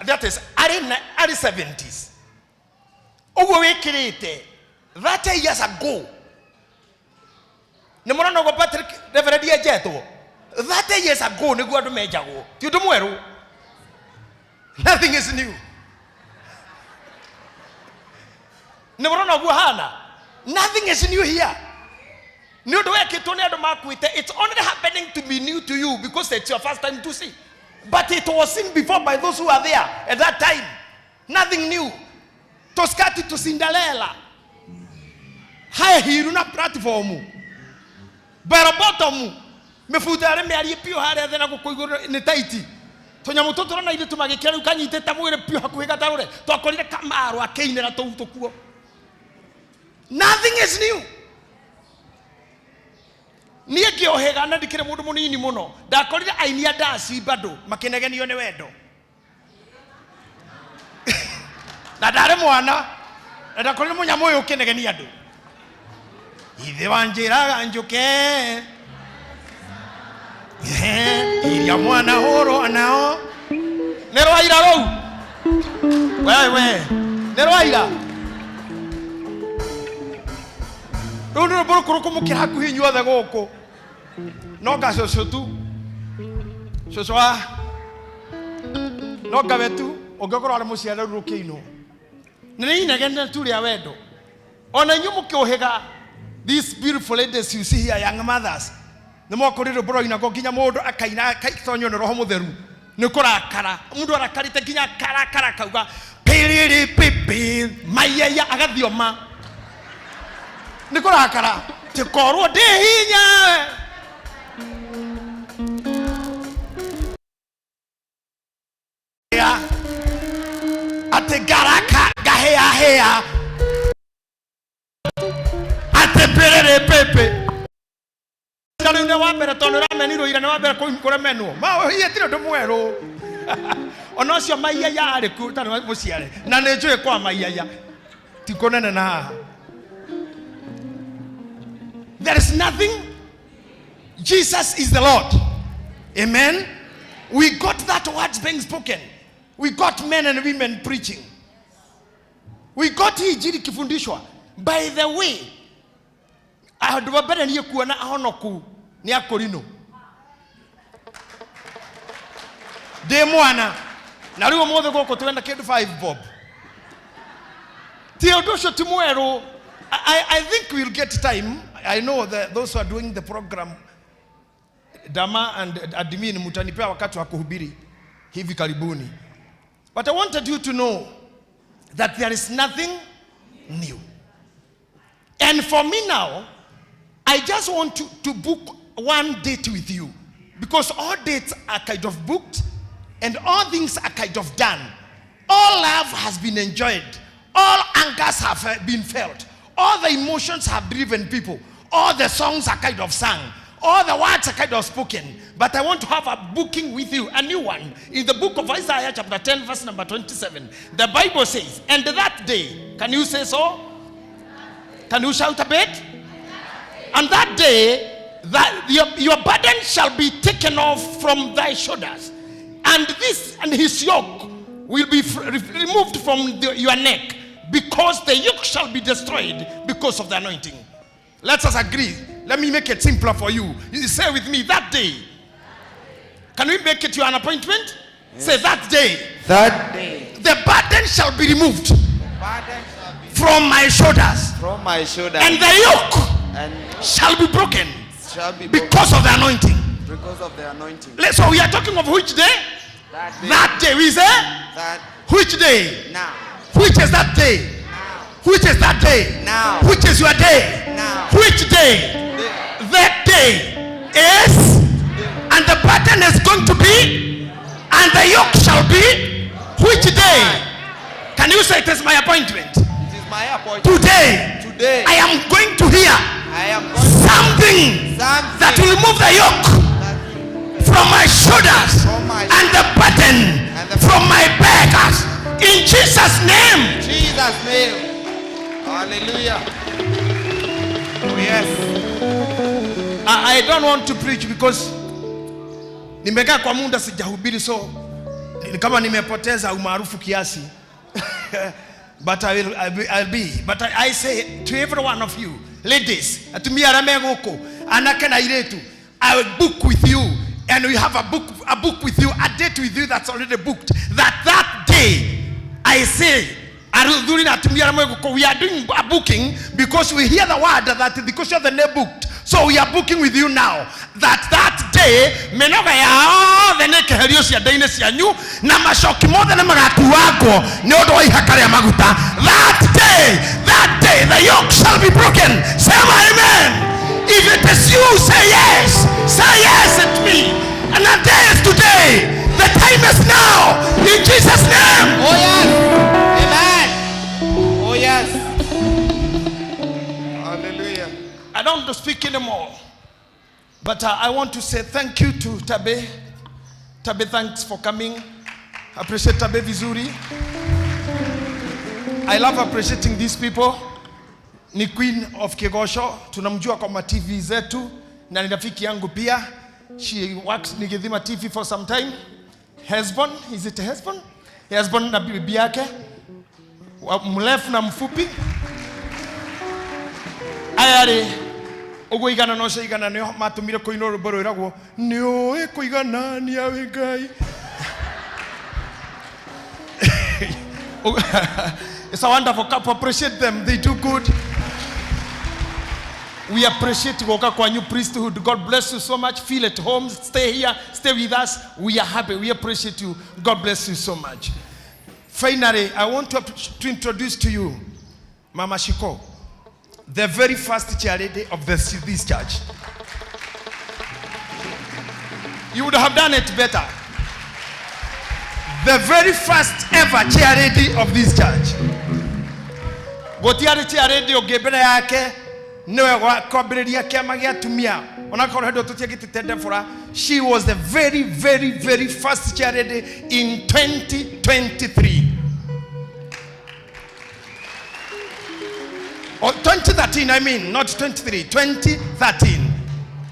That is arĩ na arĩ 70s ũguo wĩkĩrĩte 30 years ago. Nĩ mũrona ũguo Patrick Reverend enjetwo 30 years ago nĩguo andũ menjagwo. Ti ũndũ mwerũ. Nothing is new. Nĩ mũrona ũguo hana. Nothing is new here. Nĩ ũndũ wekĩtwo nĩ andũ makuĩte. It's only happening to be new to you because it's your first time to see, but it was seen before by those who are there at that time. Nothing new. Tũskati tu Cinderella, high heel na platform, bell bottom, mĩbuto yarĩ mĩarie biũ harĩa thĩ na gũkũ igũrũ nĩ tight. Tũnyamũ tũtũ tũrona ithuĩ tũmagĩkĩra rĩu kanyitĩte mwĩrĩ biũ hakuhĩ gatarũre, twakorire Kamaru akĩinĩra tũu tũkuo. Nothing is new. Niĩ ngĩohĩga na ndikĩrĩ mũndũ mũnini mũno, ndakorire aini a ndaci bado makĩnegenio nĩ wendo, na ndarĩ mwana na ndakorire mũnyamũ ũyũ ũkĩnegenia andũ. Ithe wanjĩraga njũke iria mwana hũrwo nao nĩ rwaira rũu. Wewe nĩ rwaira rũu, nĩ rwĩmbo rũkũrũ kũmũkĩra hakuhĩ inyuothe gũkũ. No nga cũcũ tu, cũcũ wa no ngawe tu ũngĩkorwo arĩ mũciare rĩu rũkĩinwo nĩ inegene tu rĩa wendo. Ona inyuĩ mũkĩũhĩga, these beautiful ladies you see here, young mothers, nĩ mwakorire rwĩmbo rwainagwo nginya mũndũ akaina akaitonywo nĩ roho mũtheru nĩ kũrakara. Mũndũ arakarĩte nginya akarakara akauga piriri pipi maiyaia, agathioma nĩ kũrakara tikorwo ndĩ hinya. Ya atĩ ngaraka ngahĩahĩa atĩ piriri pipi. Na rĩu nĩ wa mbere tondũ nĩũramenirwo ira, nĩ wa mbere kũremenwo. Hihi tirĩ ũndũ mwerũ. Ona ũcio maiyaia arĩ kuo ũtarĩ mũciare, na nĩ njũĩ kwa maiyaia ti kũnene na haha. There is nothing. Jesus is the Lord. Amen. We got that words being spoken, we got men and women preaching, we got hii injili ikifundishwa. By the way, andũ a mbere niĩ kuona ahonoku nĩ akũrinũ ndĩ mwana, na rĩu ũmũthĩ gũkũ twenda kĩndũ 5 bob. Ti ũndũ ũcio ti mwerũ. I think we'll get time. I know that those who are doing the program, Dama and admin, mutanipea wakati wa kuhubiri hivi karibuni. But I wanted you to know that there is nothing new. And for me now, I just want to book one date with you, because all dates are kind of booked and all things are kind of done. All love has been enjoyed. All angers have been felt. All the emotions have driven people. All the songs are kind of sung. All the words are kind of spoken. But I want to have a booking with you, a new one. In the book of Isaiah chapter 10, verse number 27, the Bible says, and that day, can you say so? Can you shout a bit? And that day, that your burden shall be taken off from thy shoulders, and this and his yoke will be removed from your neck, because the yoke shall be destroyed because of the anointing. Let us agree. Let me make it simpler for you. You say with me, that day. Can we make it your an appointment? Yes. Say that day. That day. The burden shall be removed. The burden shall be from my shoulders. From my shoulders. And the yoke shall be broken. Shall be broken. Because of the anointing. Because of the anointing. So we are talking of which day? That day. That day. We say? That. Which day? Now. Which is that day? Now. Which is that day? Now. Which is your day? Now. Which day? Today. That day is, today. And the pattern is going to be, and the yoke shall be, which day? Can you say it is my appointment? It is my appointment. Today. Today. I am going to hear something that will remove the yoke from my shoulders and the burden from my back. In Jesus' name. Jesus' name. Hallelujah. Oh, yes. I don't want to preach because nimekaa kwa muda sijahubiri, so kama nimepoteza umaarufu kiasi. But I'll be. But I say to every one of you, ladies, atumia arĩa me gũkũ, anake na airĩtu, I will book with you, and we have a book with you, a date with you that's already booked. That day, I say, we are doing a booking because we hear the word that because you are the name booked. So we are booking with you now. That day, menoga yothe nĩĩkeherio ciande-inĩ cianyu na macoki mothe nĩmagakuangwo nĩ ũndũ wa ihaka rĩa maguta. That day, the yoke shall be broken. Say amen. If it is you, say yes. Say yes at me. And that day is today. The time is now. In Jesus' name. Oh yes. Amen. Oh yes. Hallelujah. I don't want to speak anymore. But I want to say thank you to Tabe. Tabe, thanks for coming. Appreciate Tabe vizuri. I love appreciating these people. Ni Queen of Kigosho. Tunamjua kwa TV zetu. Na ni rafiki yangu pia. She works Nigithima TV for some time. Husband, is it husband? Husband na bibi yake. Mrefu na mfupi. Ayari uguo igana no cio igana nio matumire kuinwo rwimbo rwiragwo niũĩ kũiganania wĩ Ngai. It's a wonderful couple. Appreciate them. They do good. We appreciate Goka kwa new priesthood. God bless you so much. Feel at home. Stay here. Stay with us. We are happy. We appreciate you. God bless you so much. Finally, I want to introduce to you Mama Shiko, the very first chair lady of this church. You would have done it better. The very first ever chair lady of this church. Gũtiarĩ chair lady ũngĩ mbere yake, nĩwe kwambĩrĩria kĩama gĩa atumia. Onakorwo hĩndĩ ĩyo tũtiagĩtĩte Deborah, she was the very, very, very first chair lady in 2023. Or 2013, I mean, not 23, 2013.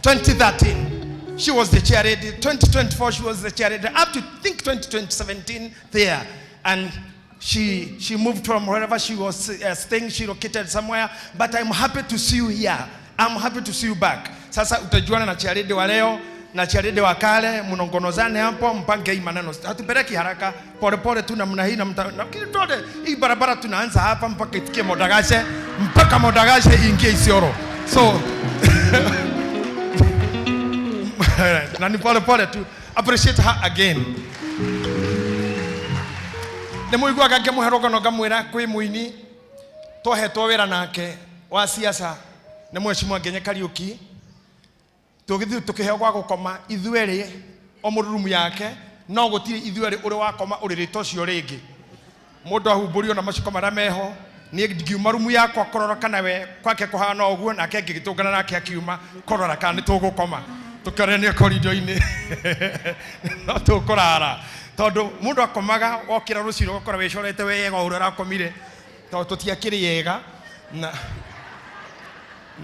2013. She was the chair lady. 2024, she was the chair lady. Up to, I think, 2017 there. And she moved from wherever she was staying. She located somewhere. But I'm happy to see you here. I'm happy to see you back. Sasa utajuana na chair lady wa leo Na Chiarede wa kale mnongonozane hapo, mpange hii maneno. Hatupeleki haraka, pole pole tu namna hii na lakini tuone hii barabara tunaanza hapa mpaka ifikie Modagashe, mpaka Modagashe iingie Isiolo. So na ni pole pole tu. Appreciate her again. Nĩ mũiguaga ngĩmũhe rũgano ngamwĩra kwĩ mũini twahetwo wĩra nake wa siasa nĩ Mheshimiwa Ngenye Kariuki, tũgĩthiĩ tũkĩheo gwa gũkoma ithuerĩ o mũndũ rumu yake, no gũtirĩ ithuerĩ ũrĩ wakoma ũrĩrĩ ta ũcio rĩngĩ. Mũndũ ahumbũrio na macuka marĩa meho, niĩ ngiuma rumu yakwa kũrora kana we kwake kũhana ũguo, nake ngĩgĩtũngana nake akiuma kũrora kana nĩ tũgũkoma, tũkĩorania korido-inĩ no tũkũrara, tondũ mũndũ akomaga wokĩra rũcinĩ ũgakora wĩcorete wega ũrĩa ũrakomire, tondũ tũtiakĩrĩ ega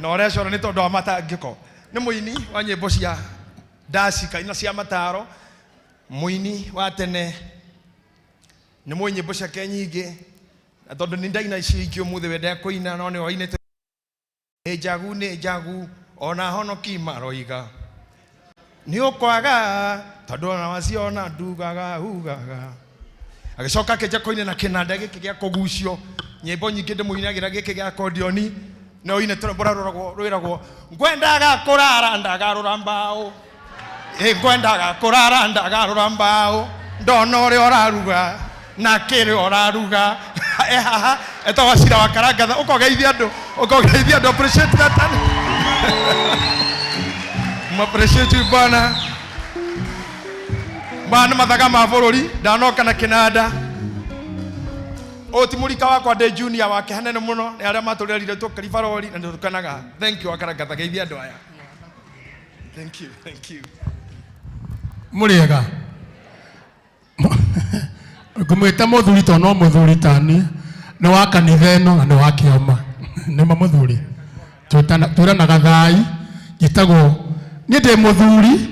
na ũrecora nĩ tondũ wa matangĩko. Nĩ mũini wa nyĩmbo cia ndaci na cia mataro, mũini wa tene, nĩ mũĩ nyĩmbo ciake nyingĩ, na tondũ nĩ ndaina ici ingĩ ũmũthĩ wendea kũina, no nĩ wainĩte nĩ njagu nĩ njagu ona honoki maroiga nĩ ũkwaga tondũ ona waciona ndugaga ugaga. Agĩcoka akĩnja kũina na kĩnanda gĩkĩ gĩa kũgucio, nyĩmbo nyingĩ ndĩmũinagĩra gĩkĩ gĩa akordioni, no ine tũrwĩmbo rwĩragwo ngwendaga kũrara ndagarũra mbaũ, ngwendaga kũrara ndagarũra mbaũ, ndona ũrĩa ũraruga na kĩrĩa ũraruga. Haha etagwo Cira wa Karangatha, ũkogeithia andũ, ũkogeithia andũ, appreciate that. Appreciate you bwana. Maya nĩ mathaga ma bũrũri, ndanoka na kĩnanda. Ũyũ ti mũrika wakwa, ndĩ junior wake hanene mũno, nĩ arĩa matũrerire tũkaribarori na nĩtũkenaga. Thank you Wakarangatha, geithia andũ aya. Thank you, thank you. Mũrĩega. Ngũmwĩta mũthuri tondũ no mũthuri tani, nĩ wa kanitha ĩno na nĩ wa kĩama. Nĩ ma mũthuri. Twĩranaga thai, njĩtagwo niĩ ndĩ mũthuri,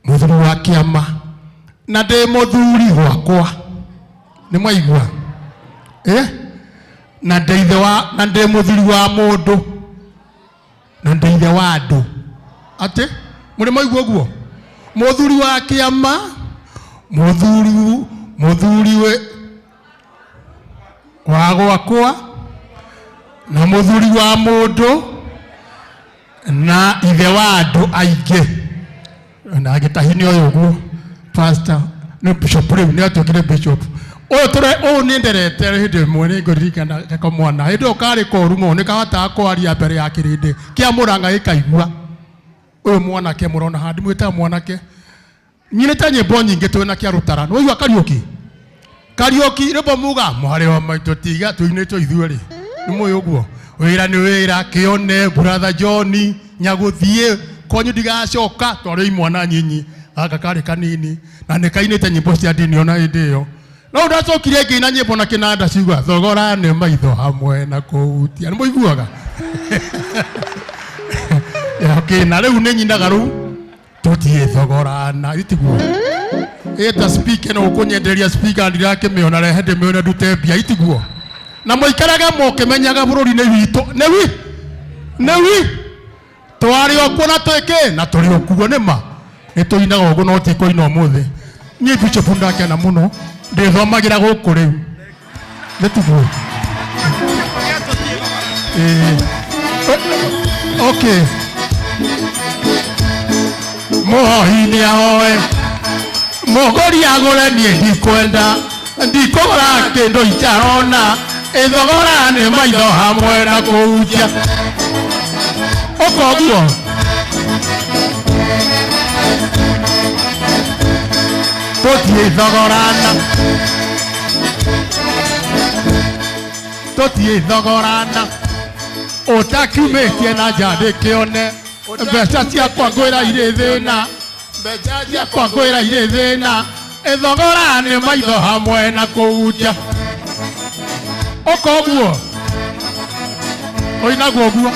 mũthuri wa kĩama, na ndĩ mũthuri gwakwa. Nĩ mwaigua? Na ndĩ ithe wa, na ndĩ mũthuri wa mũndũ, na ndĩ ithe wa andũ. Atĩ mũrĩ mwaigua ũguo? Mũthuri wa kĩama, mũthuri wa gwakwa, na mũthuri wa mũndũ, na ithe wa andũ aingĩ. Na agĩtahini ũyũ ũguo, pastor, nĩ bishop rĩu, nĩ atuĩkire bishop. Ũyũ ũyũ nĩ nderete hĩndĩ ĩmwe nĩ ngũririkana gako mwana. Hĩndĩ ĩyo karĩ koru mũno, nĩ kahotaga kwaria mbere ya kĩrĩndĩ kĩa Mũrang'a gĩkaigua. Ũyũ mwanake mũrona haha, ndimwĩtaga mwanake. Nyinĩte nyĩmbo nyingĩ twĩ na Kĩarũtara. Nĩ waigua Kariũki? Kariũki rwĩmbo muga mwarĩ wa maitũ tiga tũinĩtwo ithuerĩ. Nĩ mũĩ ũguo? Wĩra nĩ wĩra, kĩone brother John nyagũthiĩ kwanyu ndigacoka, twarĩ imwana nyinyi, gaka karĩ kanini na nĩ kainĩte nyĩmbo cia ndini ona hĩndĩ ĩyo. No ndacokire ngĩina nyĩmbo na kĩnanda ciuga thogora nĩ maitho hamwe na kũhutia. Nĩ mũiguaga? Okay, na rĩu nĩ nyinaga rĩu tũthiĩ thogorana itiguo. Ĩta speaker no ũkũnyenderia speaker ndirakĩmĩona, rehe ndĩmĩone ndute mbia itiguo. Na mũikarage mũkĩmenyaga bũrũri-inĩ witũ nĩ wi nĩ wi twarĩ o kuo na twĩkĩ na tũrĩ o kuo nĩ ma nĩ tũinaga ũguo no ti kũina ũmũthĩ. Niĩ Bishop ndakena mũno ndĩthomagĩra gũkũ rĩu nĩ tiguo. Okay. Mũhoi nĩ ahoe, mũgũri agũre, niĩ ndikwenda, ndikũgũra kĩndũ itarona, ĩthogora nĩ maitho hamwe na kũhutia. Ũka ũguo. Tũthiĩ thogorana, tũthiĩ thogorana, ũtakiumĩtie na nja ndĩkĩone, mbeca ciakwa ngwĩra irĩ thĩna, mbeca ciakwa ngwĩra irĩ thĩna, ĩthogora nĩ maitho hamwe na kũhutia. Ũka ũguo. Ũinagwo ũguo.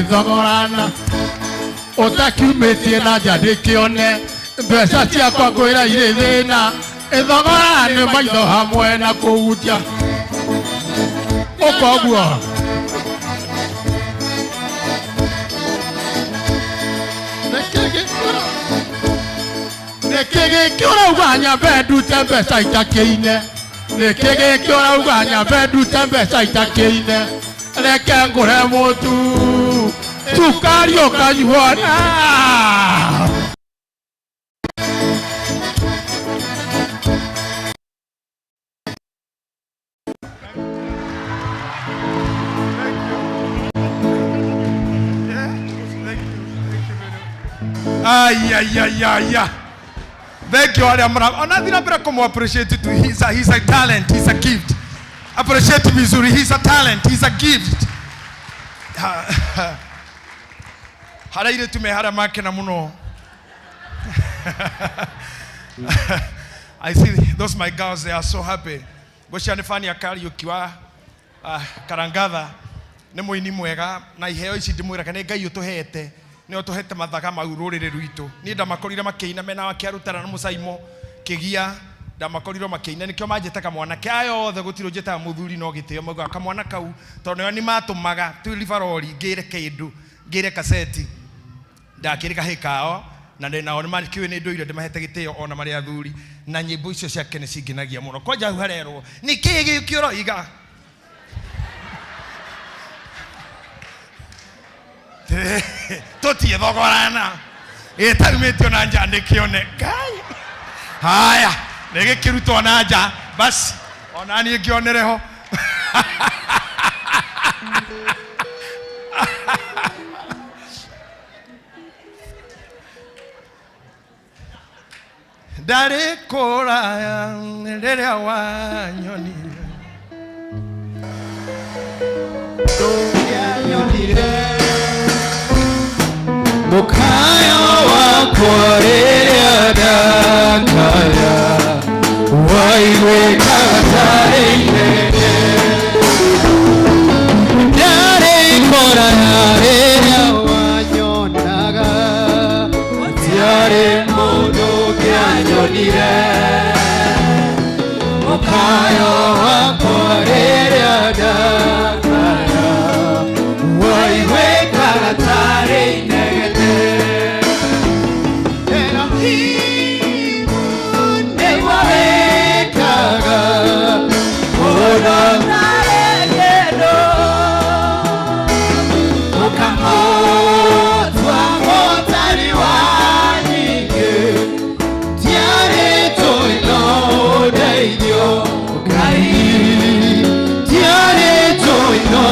Thogorana ũtakiumĩtie na nja ndĩkĩone, mbeca ciakwa ngwĩra irĩ thĩna, ĩthogora nĩ maitho hamwe na kũhutia. Ũka ũguo. Nĩkĩ gĩkĩ ũrauga nyambe ndute mbeca itakĩine? Nĩkĩ gĩkĩ ũrauga nyambe ndute mbeca itakĩine? Reke ngũre mũtu, cukari ũkanyuo na Ay, ay, ay, ay, ay. Thank you, arĩa mara. Ona thira mbere kũmũ appreciate tu. He's a talent, he's a gift. Appreciate vizuri. He's a talent, he's a gift. Harĩa airĩtu me harĩa makena mũno. I see those my girls, they are so happy. Ngwĩciria nĩ Fania Kariũki wa Karangatha nĩ mũini mwega na iheo ici ndĩmwĩraga nĩ Ngai ũtũhete, nĩ ũtũhete mathaga mau rũrĩrĩ rwitũ. Niĩ ndamakorire makĩina mena wa Kĩarutara na Mũcaimo Kĩgia, ndamakorirwo makĩina, nĩkĩo manjĩtaga mwanake. Aya othe gũtirĩ ũnjĩtaga mũthuri, no gĩtĩo maugaga kamwana kau, tondũ nĩo nĩmatũmaga twĩ ngĩre kĩndũ ngĩre kaseti ndakĩrĩ kahĩ kao na ndĩ nao nĩmakĩũĩ nĩ ndũire ndĩmahete gĩtĩo ona marĩ athuri, na nyĩmbo icio ciake nĩ cingenagia mũno. Kwanja hau harerwo nĩ kĩĩ gĩkĩ ũroiga tũtie thogorana ĩtaumĩtio na nja ndĩkĩone Ngai. Haya, nĩ gĩkĩrutwo na nja basi ona niĩ ngĩonere ho. Ndarĩ kũraya rĩrĩa wanyonire, ndũngĩanyonire mukayo wakwa rĩrĩa ndakaya waiguĩkaga tarĩ inene. Ndarĩ kũraya rĩrĩa wanyonaga, gũtiarĩ mũndũ ũngĩanyonire mukayo wakwa rĩrĩa ndakaya waiguĩkaga tarĩ inegene. Elohimu nĩguo wĩkaga ũndũ ũtarĩ ũkamũtua mũtari wa nyingĩ tiarĩ tũĩ no ũndeithio Ngai, tiarĩ tũĩ no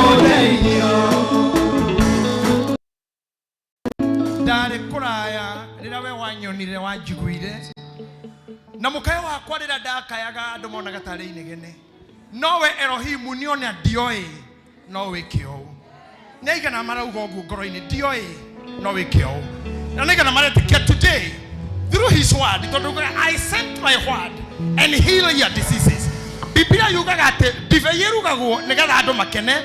ũndeithio. Ndarĩ kũraya rĩrĩa we wanyonire, wanjiguire na mũkayo wakwa rĩrĩa ndakayaga andũ monaga tarĩ inegene, nowe Elohimu nĩona ndioĩ no wĩke ũũ. Nĩ aigana marauga ũguo ngoro-inĩ, ndioĩ no wĩke ũũ, na nĩ aigana maretĩkia today through his word, tondũ ugaga, "I sent my word and heal your diseases." Biblia yugaga atĩ ndibei ĩrugagwo nĩgetha andũ makene,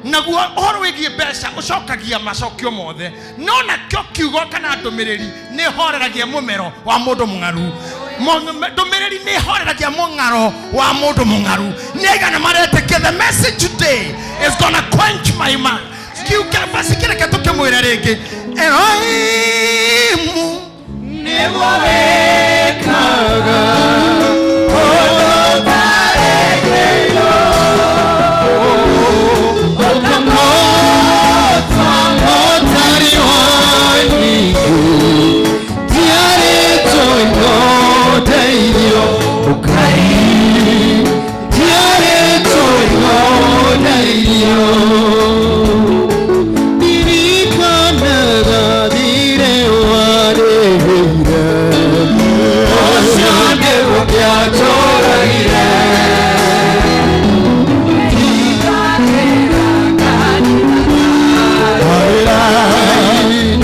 naguo ũhoro wĩgiĩ mbeca ũcokagia macokio mothe, no nakĩo kiugo kana ndũmĩrĩri nĩ ĩhoreragia mũmero wa mũndũ mũng'aru. Ndũmĩrĩri nĩ ĩhoreragia mũng'aro wa mũndũ mũng'aru. Nĩ aigana maretĩkia the message today is gonna quench my man kiuke? Basi kĩreke tũkĩmwĩre rĩngĩ, Elohimu nĩguo wĩkaga ũndũ ũtarĩ kĩndũ ũkamũtua mũtari wa nyingĩ tiarĩ tũĩ no ũteithio Ngai, tiarĩ tũĩ no ũteithio. Ndirikanaga thirĩ warĩhĩire ũcio nĩguo kĩatũragire.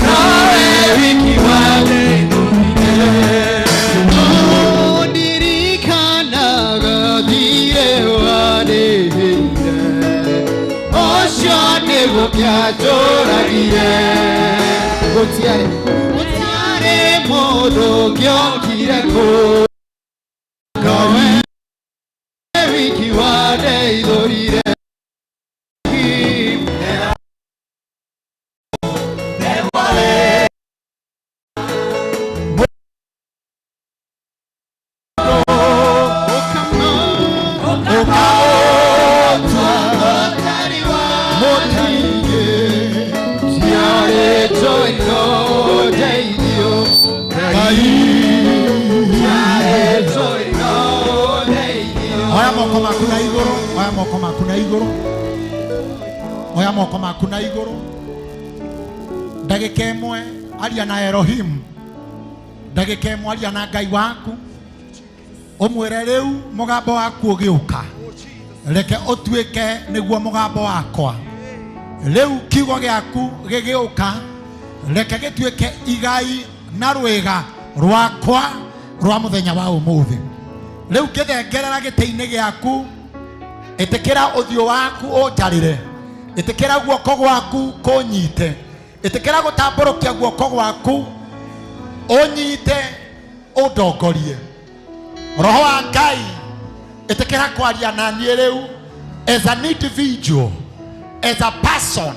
Nawe wiki wandeithũrire. Ndirikanaga thirĩ warĩhĩire ũcio nĩguo kĩatũragire. Gũtiarĩ, gũtiarĩ mũndũ ũngĩokire kũnga we wiki wandeithũrire. Moko maku na igũrũ, oya moko maku na igũrũ, oya moko maku na igũrũ. Ndagĩka ĩmwe aria na Elohim, ndagĩka ĩmwe aria na Ngai waku, ũmwĩre rĩu mũgambo waku ũgĩũka, reke ũtuĩke nĩguo mũgambo wakwa. Rĩu kiugo gĩaku gĩgĩũka, reke gĩtuĩke igai na rwĩga rwakwa rwa mũthenya wa ũmũthĩ. Rĩu ngĩthengerera gĩtĩ-inĩ gĩaku, ĩtĩkĩra ũthiũ waku ũnjarĩre, ĩtĩkĩra guoko gwaku kũnyite, ĩtĩkĩra gũtambũrũkia guoko gwaku ũnyite ũndongorie. Roho wa Ngai, ĩtĩkĩra kwaria na niĩ rĩu as an individual, as a person.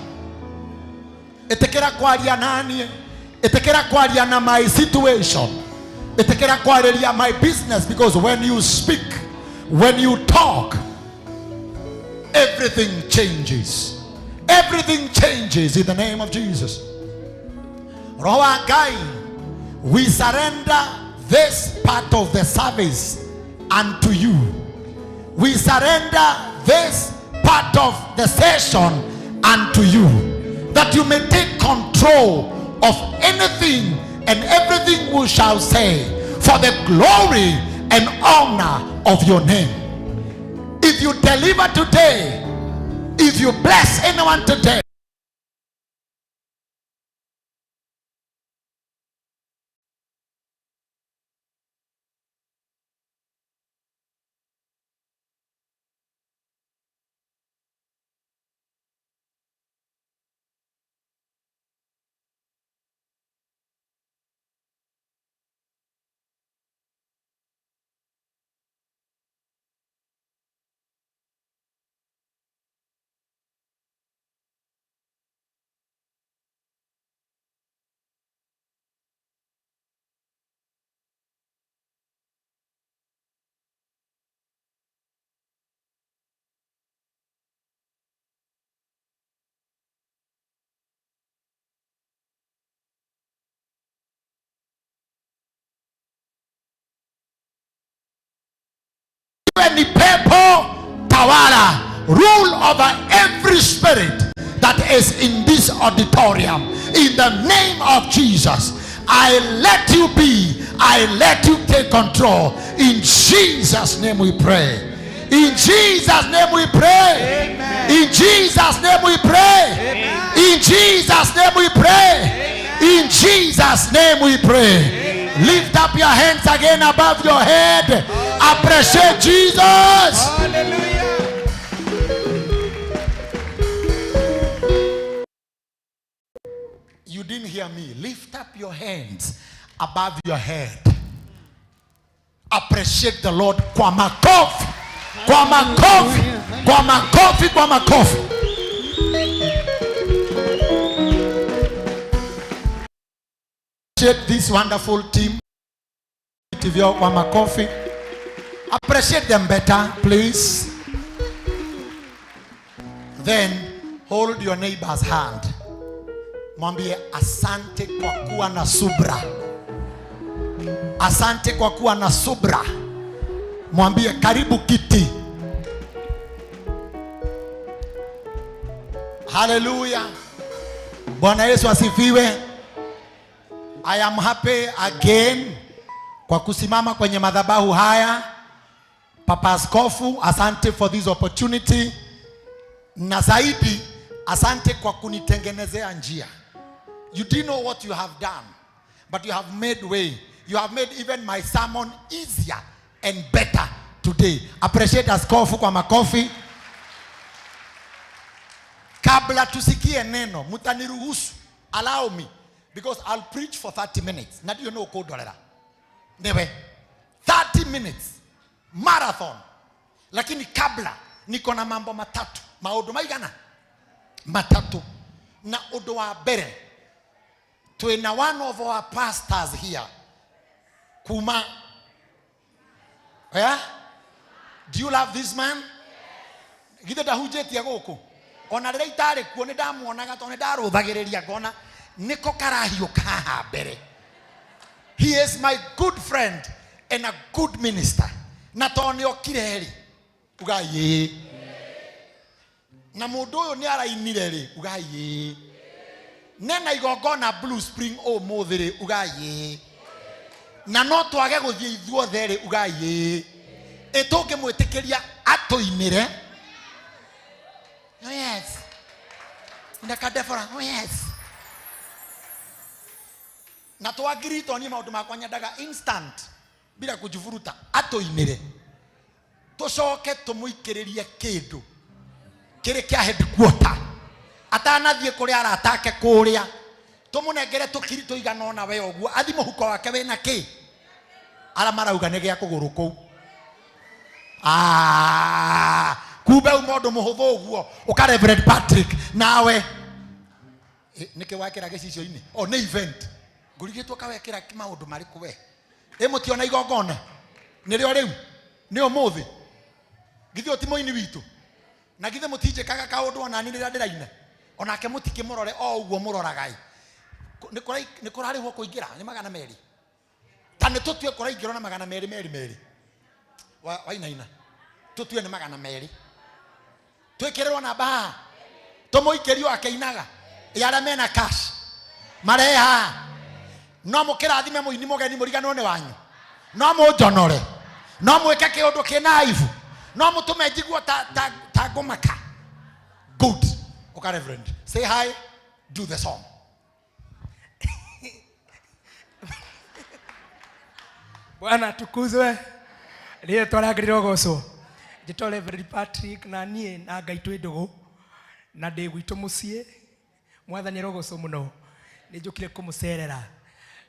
Ĩtĩkĩra kwaria na niĩ, ĩtĩkĩra kwaria na my situation, ĩtĩkĩra kwarĩria my business, because when you speak, when you talk, everything changes. Everything changes in the name of Jesus. Roho wa Ngai, we surrender this part of the service unto you. We surrender this part of the session unto you, that you may take control of anything and everything we shall say, for the glory and honor of your name. If you deliver today, if you bless anyone today, ni pepo tawala, rule over every spirit that is in this auditorium. In the name of Jesus, I let you be. I let you take control. In Jesus' name we pray. In Jesus' name we pray. Amen. In Jesus' name we pray. Amen. In Jesus' name we pray. Amen. In Jesus' name we pray. Amen. Lift up your hands again above your head. Appreciate Jesus. Hallelujah. You didn't hear me. Lift up your hands above your head. Appreciate the Lord. Kwa makofi. Kwa makofi. Kwa makofi. Kwa makofi. Appreciate this wonderful team. Kwa makofi. Appreciate them better, please. Then hold your neighbor's hand. Mwambie asante kwa kuwa na subra. Asante kwa kuwa na subra. Mwambie karibu kiti. Hallelujah. Bwana Yesu asifiwe. I am happy again kwa kusimama kwenye madhabahu haya. Papa Askofu, asante for this opportunity. Na zaidi, asante kwa kunitengenezea njia. You didn't know what you have done, but you have made way. You have made even my sermon easier and better today. Appreciate Askofu kwa makofi. Kabla tusikie neno, mutaniruhusu, allow me, because I'll preach for 30 minutes. Na you know kodolera. Newe. 30 minutes. Marathon. Lakini kabla niko na mambo matatu. Maundu maigana? Matatu. Na undu wa mbere, twina one of our pastors here. Kuma. Yeah? Do you love this man? Githe ndahunjĩtie gũkũ? Ona rĩrĩa itarĩ kuo nĩ ndamuonaga tondũ nĩ ndarũthagĩrĩria ngona nĩko karahiũka haha mbere. He is my good friend and a good minister. Na tondũ nĩ okire rĩ, Ugai ĩĩ. Na mũndũ ũyũ nĩ arainire rĩ, ugai ĩĩ. Nena igongona Blue Spring ũmũthĩ rĩ, ugai ĩĩ. Na no twage gũthiĩ ithuothe rĩ, ugai ĩĩ. Ĩ tũngĩmwĩtĩkĩria atũinĩre? Oh yes. Ndakadebora, oh yes. Na twagirito niĩ maũndũ makwa nyendaga instant bila kujivuruta, atũinĩre tũcoke tũmũikĩrĩrie kĩndũ kĩrĩ kĩa headquarter atanathiĩ kũrĩa aratake kũrĩa, tũmũnengere tũkiri tũigana ona we ũguo athi mũhuko wake wĩna kĩ arĩa marauga nĩ gĩa kũgũrũ kũu. Ah, kumbe uma ũndũ mũhũthũ ũguo ũka Reverend Patrick nawe nĩkĩ wekĩra gĩcicio-inĩ? O nĩ event ngũrigĩtwo kawekĩra maũndũ marĩkũ we? Ĩ mũtiona igongona nĩrĩo rĩu nĩ ũmũthĩ, githĩ ũyũ ti mũini witũ? Na githĩ mũtinjĩkaga kaũndũ onani rĩrĩa ndĩraina? Onake mũtikĩmũrore o ũguo mũroraga ĩ. Nĩ kũrarĩhwo kũingĩra nĩ 200, ta nĩ tũtue kũraingĩrwo na 200 merĩ merĩ wainaina tũtue nĩ 200, twĩkĩrĩrwo namba haha tũmũikĩrio akĩinaga. Ĩ arĩa mena cash marehe haha. No mũkĩrathime mũini mũgeni mũriganĩrwo nĩ wanyu, no mũnjonore, no mwĩke kĩũndũ kĩna aibu, no mũtũme njiguo ta, ta, ta ngũmaka. Good. Ũka Reverend, say hi, do the song. Bwana atukuzwe. Rĩtwa rĩake rĩrogocwo. Njĩtwo Reverend Patrick na niĩ na Ngai twĩ ndũgũ na ndĩ gwitũ mũciĩ. Mwathani arogocwo mũno. Nĩ njũkire kũmũcerera.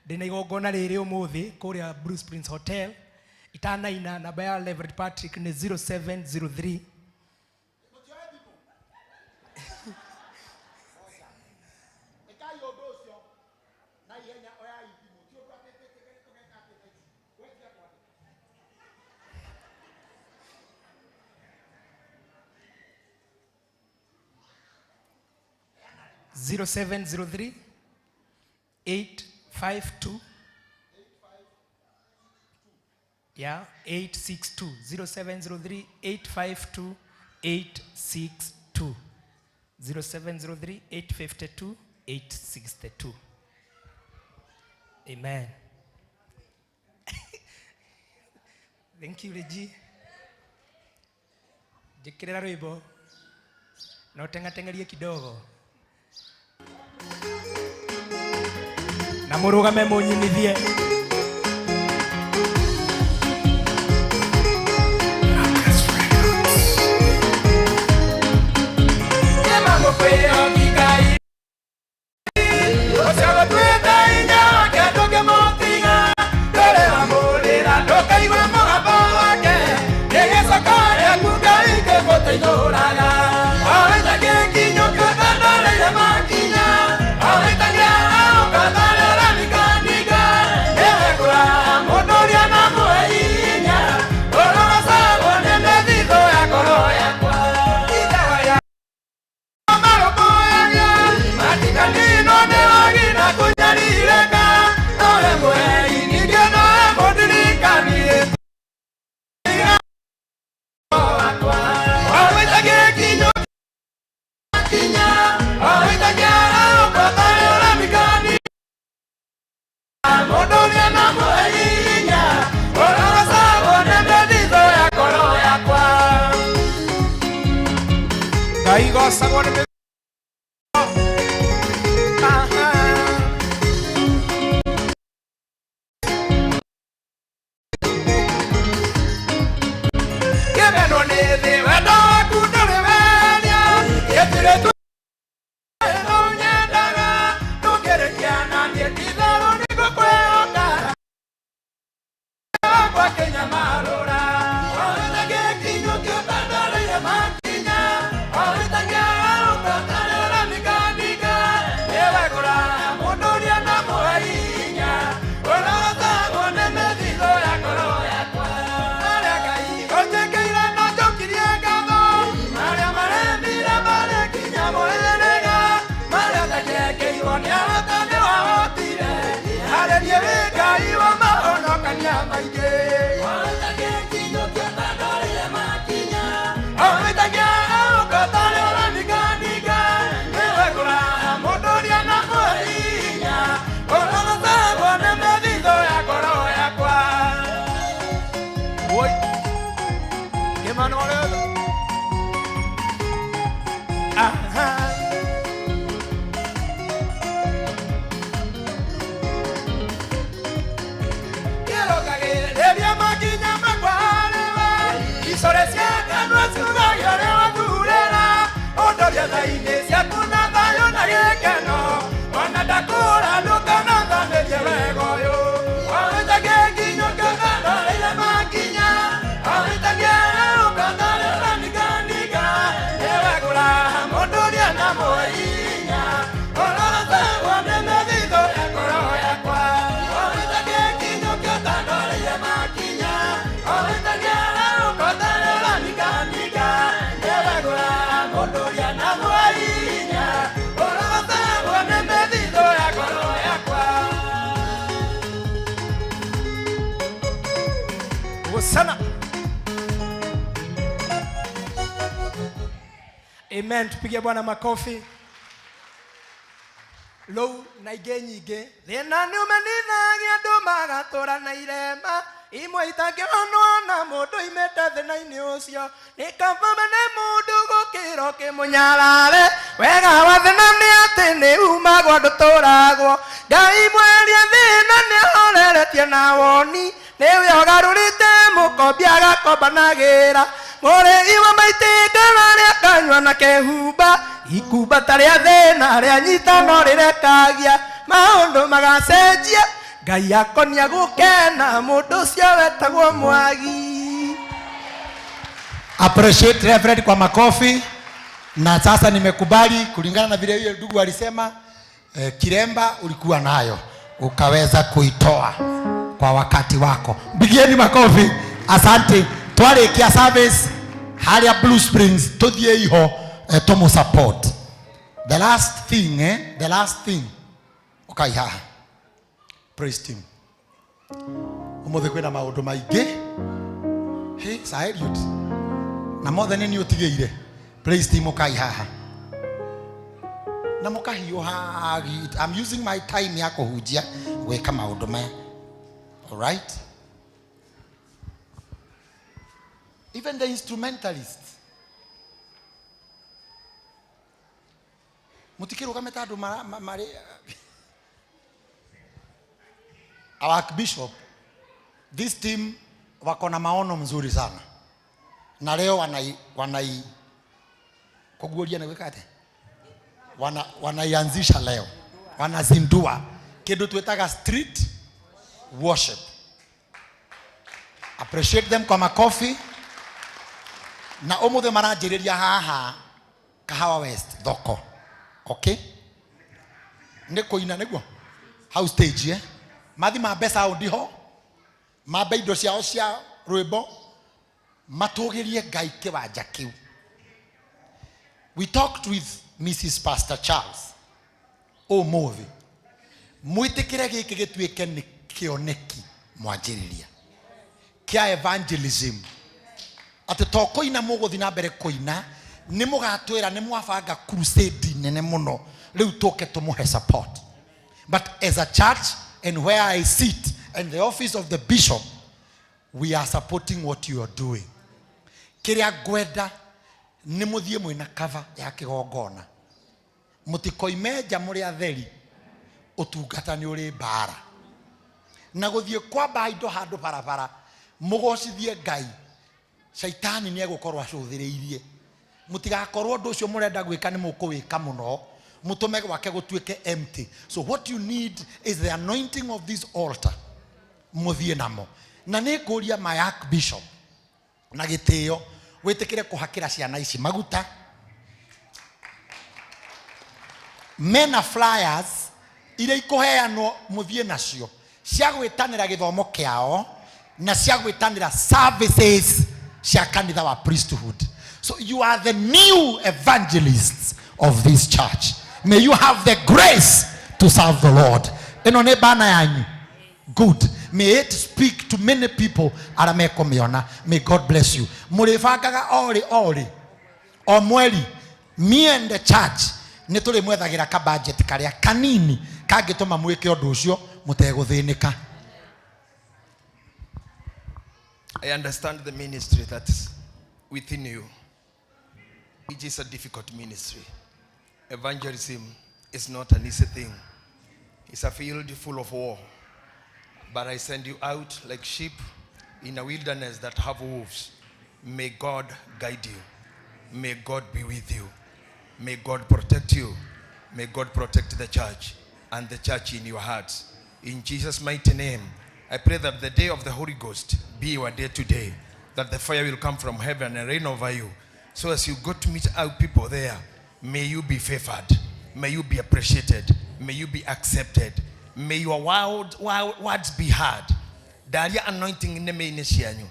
Ndĩna igongona rĩrĩ ũmũthĩ kũrĩa Blue Springs Hotel. Itanaina, namba ya Reverend Patrick nĩ 0703. Ĩkai ũndũ ũcio na ihenya, oyai thimũ. Ti ũndũ atĩ twĩtĩkĩre tũgeka atĩ thaa ici. Wetia kwandĩka. 0703 852 yeah 862 0703 852 862 0703 852 862. Amen. Thank you, Reggie. Njĩkĩrĩra rwĩmbo na ũteng'ateng'erie kidogo na mũrũgame mũnyinithie. Ngai gocagwo nĩ kĩmeno nĩ thĩ wendo waku ndũrĩ weria gĩtirĩ nyendaga ndũngĩrĩkia na niĩ ti-itherũ nĩngũkwĩhoka wakwa kĩnyamarũra Emmanuel. Aha. Sana. Amen. Tupige Bwana makofi. Lou na ingĩ nyingĩ thĩna nĩ ũmenithagia andũ magatũra na irema imwe itangĩonwo na mũndũ imĩte thĩna-inĩ ũcio nĩ kaba mene mũndũ gũkĩra ũkĩmũnyarare wega wa thĩna nĩ atĩ nĩ umagwo ndũtũragwo Ngai mweria thĩna nĩ ahoreretie na woni nĩwe ũgarũrĩte mũkombi agakomba na gĩra mũrĩi wa maitĩka rĩa kanyua na kehumba ikumbata rĩa thĩna rĩa nyita no rĩrekagia maũndũ magacenjia Ngai akonia gũkena mũndũ ũcio wetagwo mwagi. Appreciate Reverend kwa makofi. Na sasa nimekubali kulingana na vile yule ndugu alisema, kiremba ulikuwa nayo ukaweza kuitoa kwa wakati wako. Mpigieni makofi. Asante. Twarikia service haria Blue Springs tuthie iho tumu support. The last thing the last thing. Okay, haha. Praise team. Umuthi kwina maundu maingi. Hey, Sir Eliud. Na mothe ni utigeire. Praise team ukai haha. Na mukahiuha. I'm using my time ya kuhunjia gwika maundu maya. All right? Even the instrumentalists. Mutikirugamete andu mari. Our Archbishop, this team wako na maono mzuri sana. Na leo wanai kuguoria na gwika ate? Wanaianzisha leo. Wanazindua kindu twetaga street worship. Appreciate them kwa makofi. Na umuthe maranjiriria haha Kahawa West thoko. Okay? Ni kuina niguo house stage mathi mambe sound ho mambe indo ciao cia rwimbo matugirie Ngai kiwanja kiu. We talked with Mrs. Pastor Charles umuthi mwitikire giki gituike ni kioneki mwanjiriria kia evangelism ati to kuina muguthi na mbere kuina ni mugatwira ni mwabanga crusade nene muno riu tuke tumuhe support. But as a church and where I sit and the office of the bishop, we are supporting what you are doing. Kiria ngwenda ni muthie mwina cover ya kigongona mutikoime nja muri atheri utungata ni uri mbara na guthie kwamba indo handu barabara mugocithie Ngai shaitani ni egukorwo acuthiriirie mutigakorwo ndu ucio murenda gwika ni mukuwika muno mutume gwake gutuike empty. So what you need is the anointing of this altar muthie namo na ni nguria my archbishop na gitio witikire kuhakira ciana ici maguta mena flyers iria ikuheanwo muthie nacio cia gwitanira githomo kiao na cia gwitanira services cia kanitha wa priesthood. So you are the new evangelists of this church. May you have the grace to serve the Lord. Ino ni bana yanyu. Good. May it speak to many people ara mekomiona. May God bless you. Muribangaga ori ori o mweri me and the church ni turi mwethagira ka budget karia kanini kangituma mwike undu ucio muteguthinika. I understand the ministry that within you. It is a difficult ministry. Evangelism is not an easy thing. It's a field full of war. But I send you out like sheep in a wilderness that have wolves. May God guide you. May God be with you. May God protect you. May God protect the church and the church in your hearts. In Jesus' mighty name, I pray that the day of the Holy Ghost be your day today, that the fire will come from heaven and rain over you. So as you go to meet our people there, may you be favored. May you be appreciated. May you be accepted. May your wild, wild words be heard. Ndaria anointing nĩmĩ-inĩ cianyu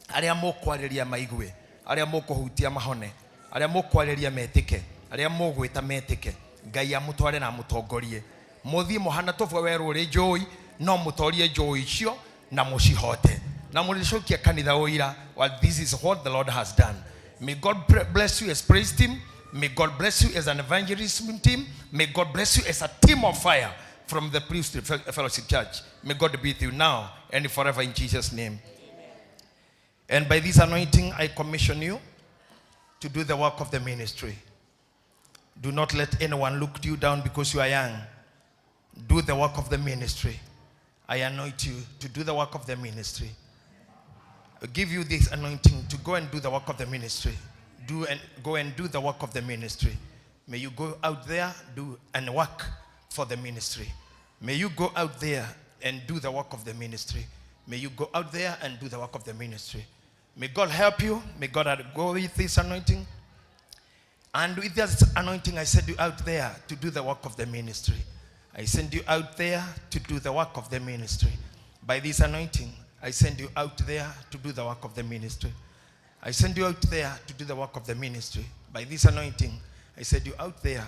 arĩa mũkwarĩria maigue arĩa mũkũhutia mahone arĩa mũkwarĩria metĩke arĩa mũgwĩta metĩke ngai amũtware na amũtongorie mũthiĩ mũhana tũbwe werũ ũrĩ njũi no mũtorie njũi icio na mũcihote na mũrĩcokia kanitha ũira well, this is what the lord has done. May God bless you as praise team. May God bless you as an evangelism team. May God bless you as a team of fire from the Priesthood Fellowship Church. May God be with you now and forever in Jesus' name. And by this anointing, I commission you to do the work of the ministry. Do not let anyone look you down because you are young. Do the work of the ministry. I anoint you to do the work of the ministry. I give you this anointing to go and do the work of the ministry. Do and go and do the work of the ministry. May you go out there, do and work for the ministry. May you go out there and do the work of the ministry. May you go out there and do the work of the ministry. May God help you. May God go with this anointing. And with this anointing, I send you out there to do the work of the ministry. I send you out there to do the work of the ministry. By this anointing, I send you out there to do the work of the ministry. I send you out there to do the work of the ministry. By this anointing, I send you out there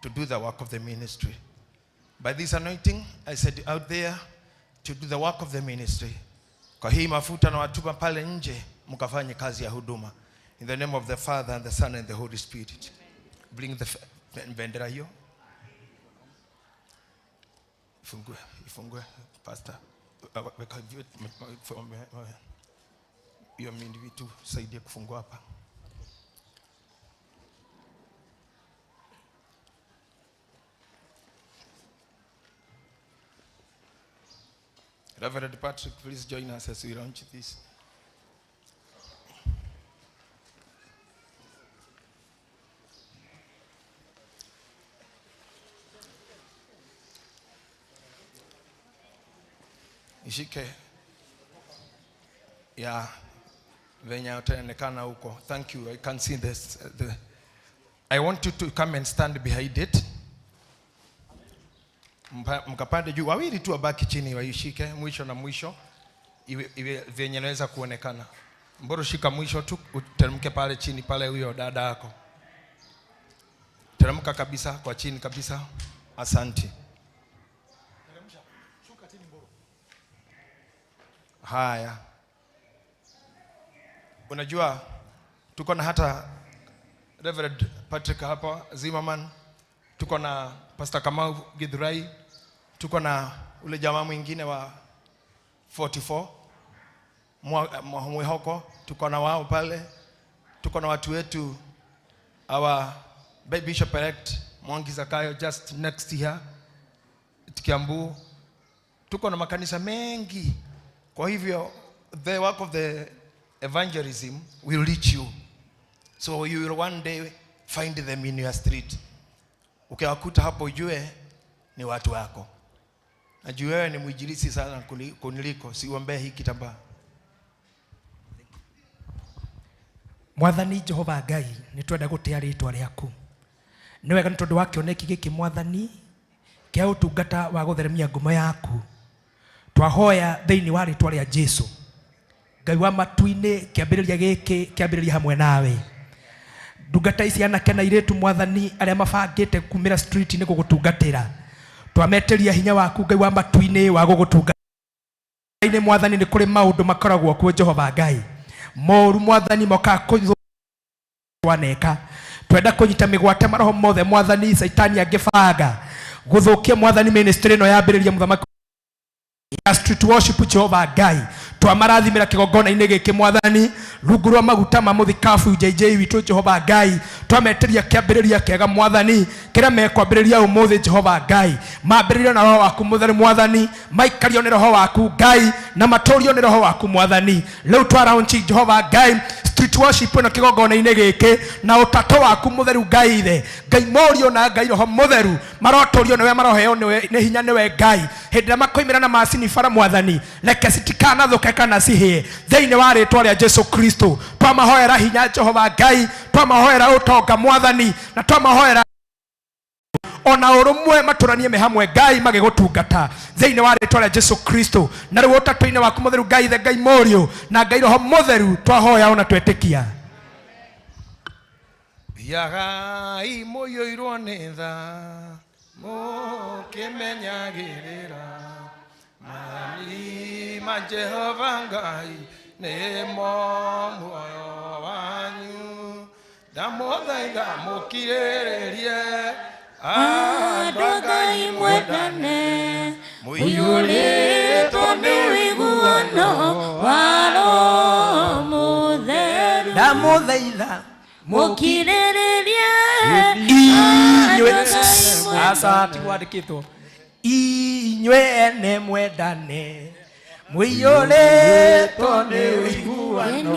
to do the work of the ministry. By this anointing, I send you out there to do the work of the ministry. Kwa hii mafuta na watuma pale nje mkafanye kazi ya huduma. In the name of the Father and the Son and the Holy Spirit. Bring the bendera hiyo. Ifungue, ifungue, Pastor. Weka hiyo mindi vitu saidie kufungua hapa. Reverend Patrick, please join us as we launch this. Ishike ya venye utaonekana huko. Thank you. I can see this. I want you to come and stand behind it. Mkapande juu, wawili tu wabaki chini waishike mwisho na mwisho, iwe venye naweza kuonekana. Mboro shika mwisho tu, uteremke pale chini pale huyo dada yako. Teremka kabisa kwa chini kabisa. Asante. Teremsha. Shuka chini Mboro. Haya. Unajua tuko na hata Reverend Patrick hapa Zimmerman, tuko na Pastor Kamau Githurai, tuko na ule jamaa mwingine wa 44 Mwihoko, tuko na wao pale, tuko na watu wetu, our Bishop elect Mwangi Zakayo just next year Kiambu, tuko na makanisa mengi. Kwa hivyo the work of the evangelism will reach you. So you will one day find them in your street. Ukiwakuta hapo ujue ni watu wako. Najua wewe ni mwinjilisti sana kuniliko, siuombee hii kitambaa. Mwathani Jehova Ngai, nĩ twenda gũtĩa rĩtwa rĩaku. Nĩ wega nĩ tondũ wa kĩoneki gĩkĩ Mwathani kĩa ũtungata wa gũtheremia ngumo yaku. Twahoya thĩinĩ wa rĩtwa rĩa Jesu. Ngai wa matu-inĩ, kĩambĩrĩria gĩkĩ kĩambĩrĩria hamwe nawe. Ndungata ici anake na airĩtu Mwathani arĩa mabangĩte kumĩra street nĩ gũgũtungatĩra. Twametĩria hinya waku Ngai wa matu-inĩ wa gũgũtungatĩra. Nĩ Mwathani nĩ kũrĩ maũndũ makoragwo kuo Jehova Ngai. Moru Mwathani mokaga kũthũ waneka. Twenda kũnyita mĩgwate maroho mothe Mwathani Saitani angĩbanga gũthũkia Mwathani ministry ĩno yambĩrĩria mũthamaki ya street worship Jehova Ngai. Twamarathimĩra kĩgongona-inĩ gĩkĩ Mwathani, rungu rwa maguta ma mũthikabu JJ witũ Jehova Ngai. Twametĩria kĩambĩrĩria kĩega Mwathani, kĩrĩa mekwambĩrĩria ũmũthĩ Jehova Ngai, mambĩrĩrio na roho waku mũtheru Mwathani, maikario nĩ roho waku Ngai, na matũrio nĩ roho waku Mwathani. Rĩu twaraunchi Jehova Ngai street worship ĩno kĩgongona-inĩ gĩkĩ na ũtatũ waku mũtheru Ngai ithe, Ngai mũriũ na Ngai roho mũtheru, marotũrio nĩwe, maroheo nĩwe nĩ hinya nĩwe Ngai. Hĩndĩ ĩrĩa makoimĩra na macini bara Mwathani, reke citikanathũke kana cihĩe thĩinĩ wa rĩtwa rĩa Jesu Kristo. Twamahoera hinya Jehova Ngai, twamahoera ũtonga Mwathani, na twamahoera ona ũrũmwe matũranie me hamwe Ngai magĩgũtungata thĩinĩ wa rĩtwa rĩa Jesu Kristo. Na rĩu ũtatũ-inĩ waku mũtheru Ngai ithe, Ngai mũriũ na Ngai roho mũtheru, twahoya ona twetĩkia. Thiagai mũiyũirwo nĩ tha, mũkĩmenyagĩrĩra maathani ma Jehova Ngai nĩmo muoyo wanyu. Ndamũthaitha mũkirĩrĩrie, andũ a Ngai mwendane, mũiyũrĩtwo nĩ ũiguano wa Roho Mũtheru. Ndamũthaitha mũkirĩrĩrie inyuĩ, aca tiguo andĩkĩtwo, inyuĩ ene mwendane, mũiyũrĩtwo nĩ ũiguano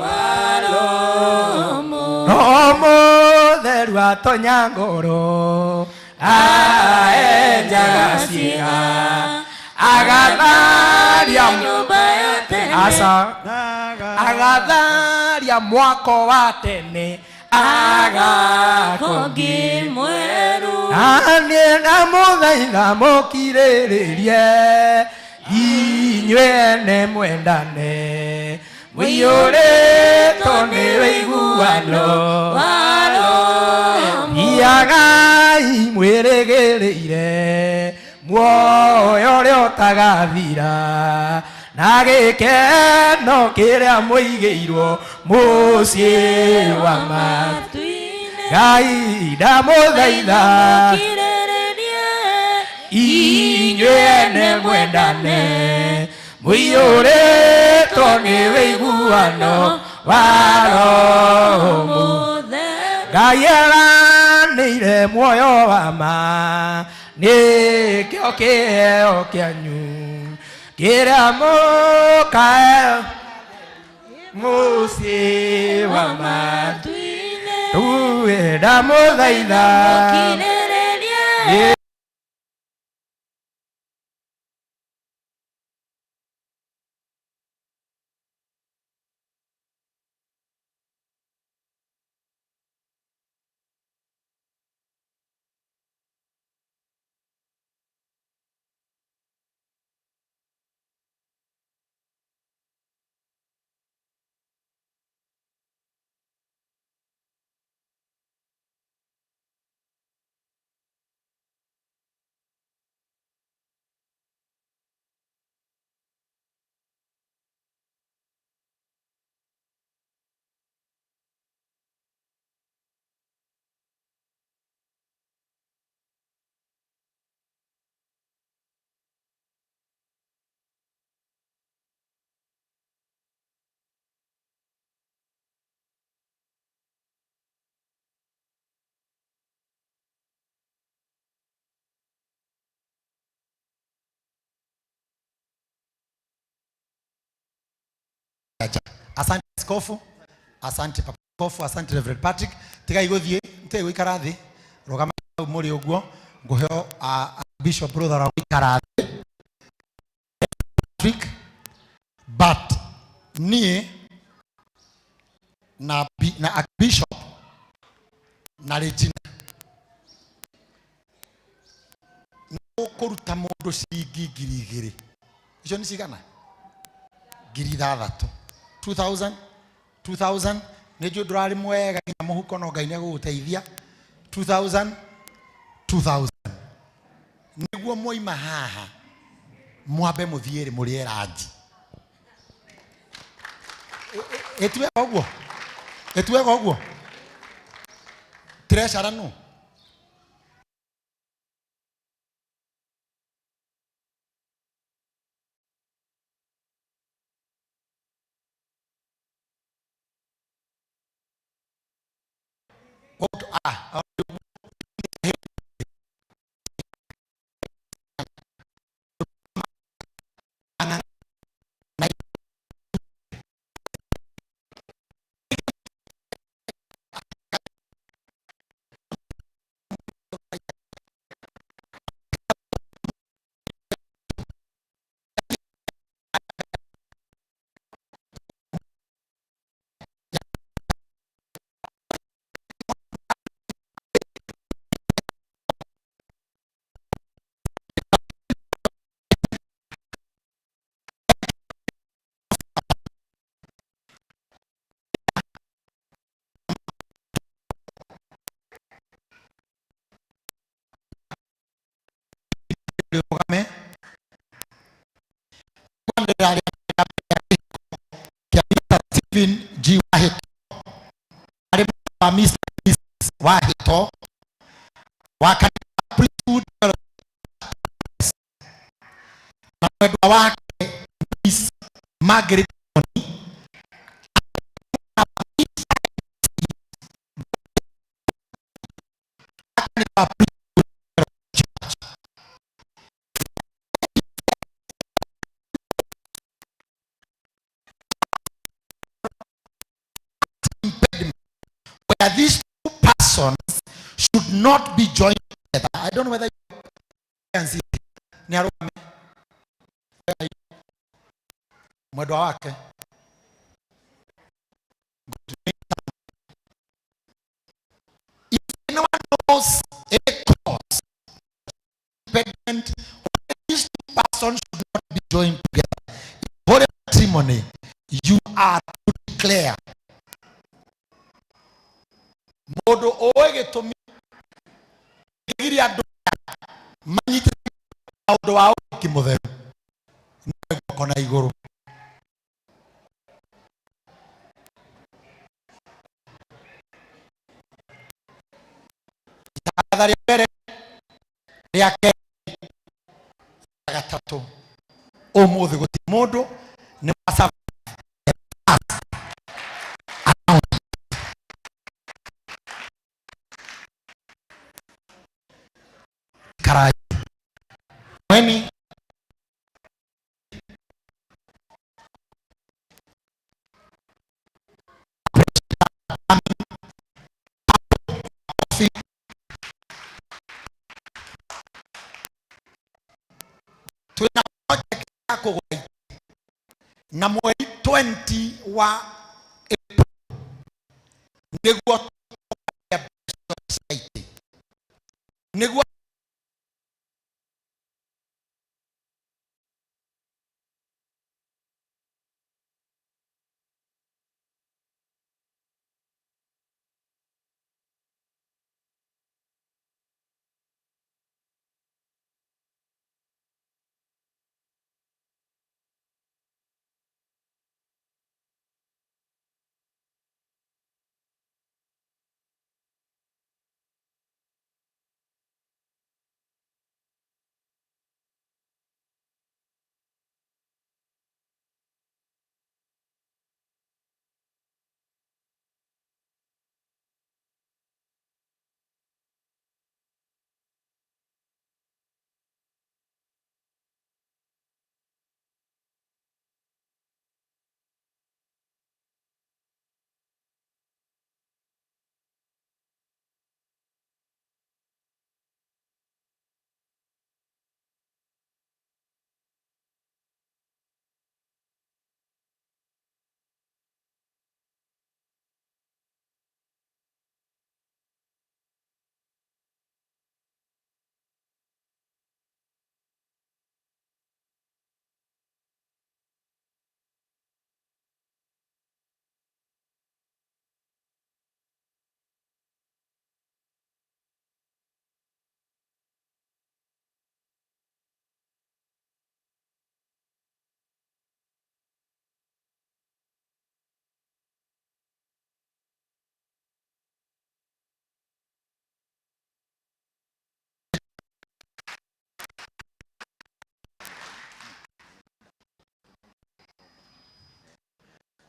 wa Roho Mũtheru atonya ngoro, aenjaga ciĩga, agatharia aca, agatharia mwako wa tene, agakongi mweru. Naniĩ ndamũthaitha mũkirĩrĩrie, inyuĩ ene mwendane, mũiyũrĩtwo nĩ ũiguano wa Roho. Thiagai mwĩrĩgĩrĩire muoyo ũrĩa ũtagathira, na gĩkeno kĩrĩa mũigĩirwo mũciĩ wa matu-inĩ. Ngai ndamũthaitha inyuĩ ene mwendane, mũiyũrĩtwo nĩ ũiguano wa Roho Mũtheru. Ngai eranĩire muoyo wa ma, nĩkĩo kĩheo kĩanyu kĩrĩa mũkae mũciĩ wa matu-inĩ. Tuwe ndamũthaitha Mũkirĩrĩrie. Asante Askofu, asante Papa Askofu, asante Reverend Patrick. Tigai guthie, tigai guikara thi, rugama hau muri uguo, nguheo Bishop brother wa guikara thi. Patrick, but nie na na Bishop na Regina kuruta mundu ciringi 2000. Icio ni cigana? 6000. 2000 2000 nä njå ndå rarä mwega nginya må huko no Ngai nä agå gå teithia. 2000 2000 nĩguo mwaima haha mwambe mũthiĩ rĩ mũrĩe ranji. Ĩtuwega ũguo, ĩtuwega ũguo. Treasurer nũ? Ah, rũgame kwanĩrĩra kĩa Mr. Stephen G. Wahĩto arĩ wa Mr. and Mrs. Wahĩto wa kanitha wa Priesthood Fellowship na mwendwa wake Miss Margaret Moni kanitha wa Priesthood Fellowship Church. Impediment where these two persons should not be joined together. I don't know whether you can see. Nĩ arũgame. Where are you? Mwendwa wake. Good. If anyone knows a cause, impediment, where these two persons should not be joined together. In holy matrimony, you are to declare mũndũ ũĩ gĩtũmi kĩgiria andũ aya manyitĩte ũndũ wa ũhiki mũtheru nĩ guoko na igũrũ. Itangatha rĩa mbere, rĩa kerĩ, rĩa gatatũ, ũmũthĩ gũtirĩ mũndũ nĩ wa survive the first announcement. Karai mweni twina project ya kũgũra itĩ na mweri 20 wa April nĩguo tũkagĩa mbeca cia itĩ nĩguo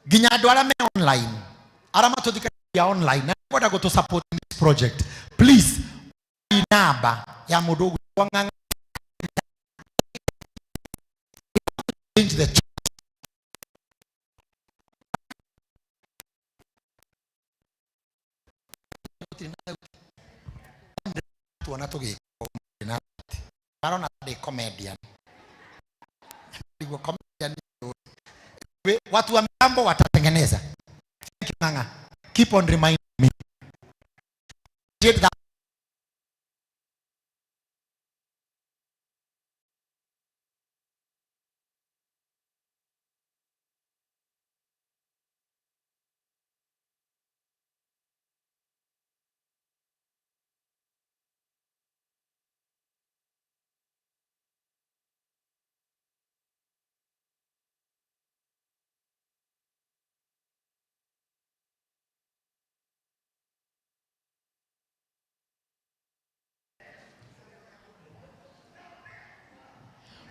nginya andũ arĩa me online arĩa matũthikagĩrĩria. Ya online na kwenda gũtũ support in this project, please, namba ya mũndũ ũgwĩtwo Ng'ang'a. Change the tuona tũgĩka na marona ndĩ comedian. Niguo comedian. Watu wa mitambo watatengeneza. Thank you, Ng'ang'a. Keep on reminding me. Appreciate that.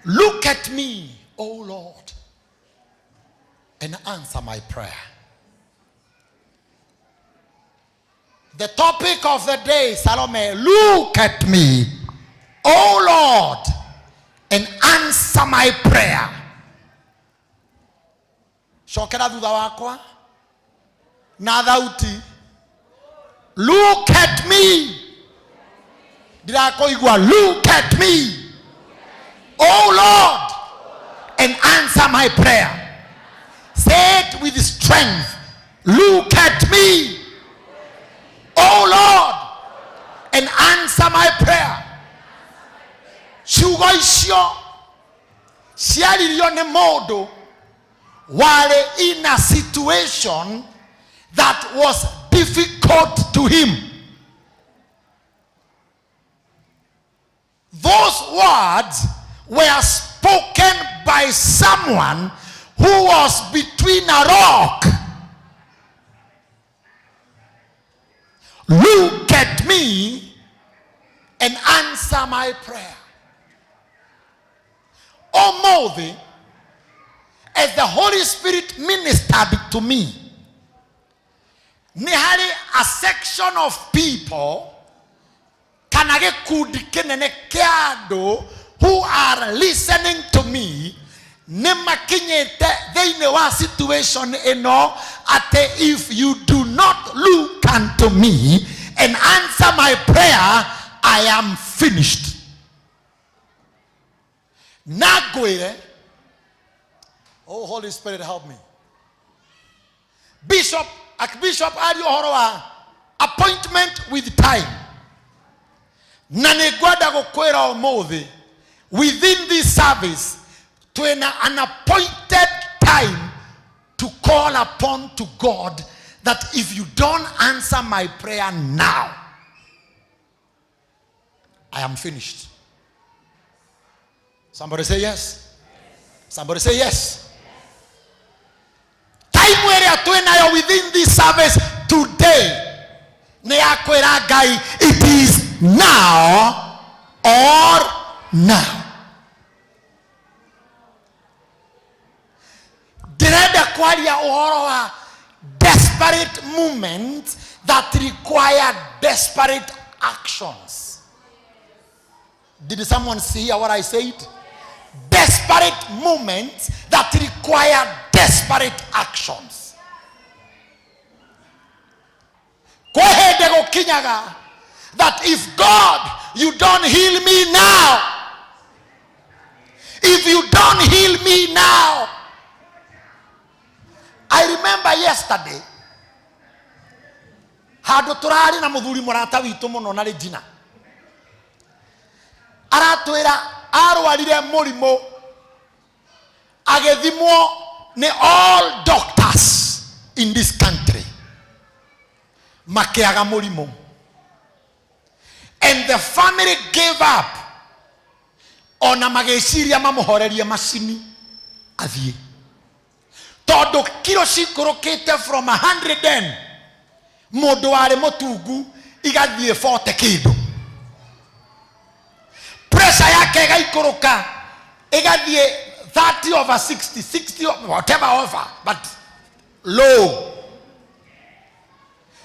Look at me, O Lord, and answer my prayer. The topic of the day, Salome, look at me, O Lord, and answer my prayer. Cokera thutha wakwa na thauti. Look at me. Ndirakoigua. Look at me, O Lord, and answer my prayer. Say it with strength. Look at me, O Lord, and answer my prayer. Ciugo icio ciaririo nĩ mũndũ warĩ in a situation that was difficult to him. Those words were spoken by someone who was between a rock. Look at me and answer my prayer. Ũmũthĩ, as the Holy Spirit ministered to me, nĩ harĩ a section of people kana gĩkundi kĩnene kĩa andũ who are listening to me, nĩ makinyĩte thĩinĩ wa situation ĩno atĩ if you do not look unto me and answer my prayer, I am finished. Na ngwĩre, oh Holy Spirit, help me. Bishop, Archbishop aria ũhoro wa appointment with time, na nĩ ngwenda gũkwĩra ũmũthĩ within this service twĩna an appointed time to call upon to God that if you don't answer my prayer now, I am finished. Somebody say yes. Somebody say yes. Time ĩrĩa twĩnayo within this service today nĩ ya kwĩra Ngai it is now or now. Ndĩrenda kwaria ũhoro wa desperate moments that require desperate actions. Did someone see what I said? Desperate moments that require desperate actions. Kwĩ hĩndĩ gũkinyaga that if God, you don't heal me now, if you don't heal me now. I remember yesterday handũ tũrarĩ na mũthuri mũrata witũ mũno na Regina aratwĩra arwarire mũrimũ, agĩthimwo nĩ all doctors in this country, makĩaga mũrimũ, and the family gave up, ona magĩciria mamũhorerie macini athiĩ, tondũ kiro cikũrũkĩte from 110, mũndũ warĩ mũtungu, igathiĩ 40 kĩndũ, pressure yake ĩgaikũrũka ĩgathiĩ 30 over 60, 60, whatever over, but low.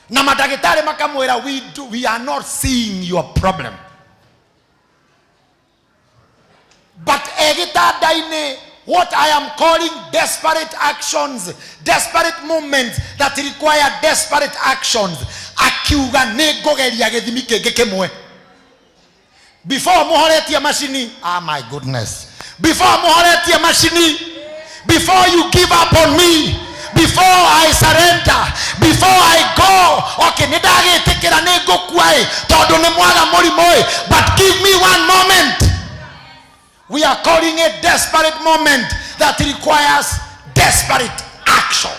Na mandagĩtarĩ makamwĩra we are not seeing your problem. But egĩtanda-inĩ, what I am calling desperate actions, desperate moments that require desperate actions, akiuga nĩ ngũgeria gĩthimi kĩngĩ kĩmwe before mũhoretie macini. Ah, my goodness, before mũhoretie macini, before you give up on me, before I surrender, before I go, okay, nĩ ndagĩtĩkĩra nĩ ngũkua ĩ tondũ nĩ mwaga mũrimũ ĩ, but give me one moment. We are calling a desperate moment that requires desperate action.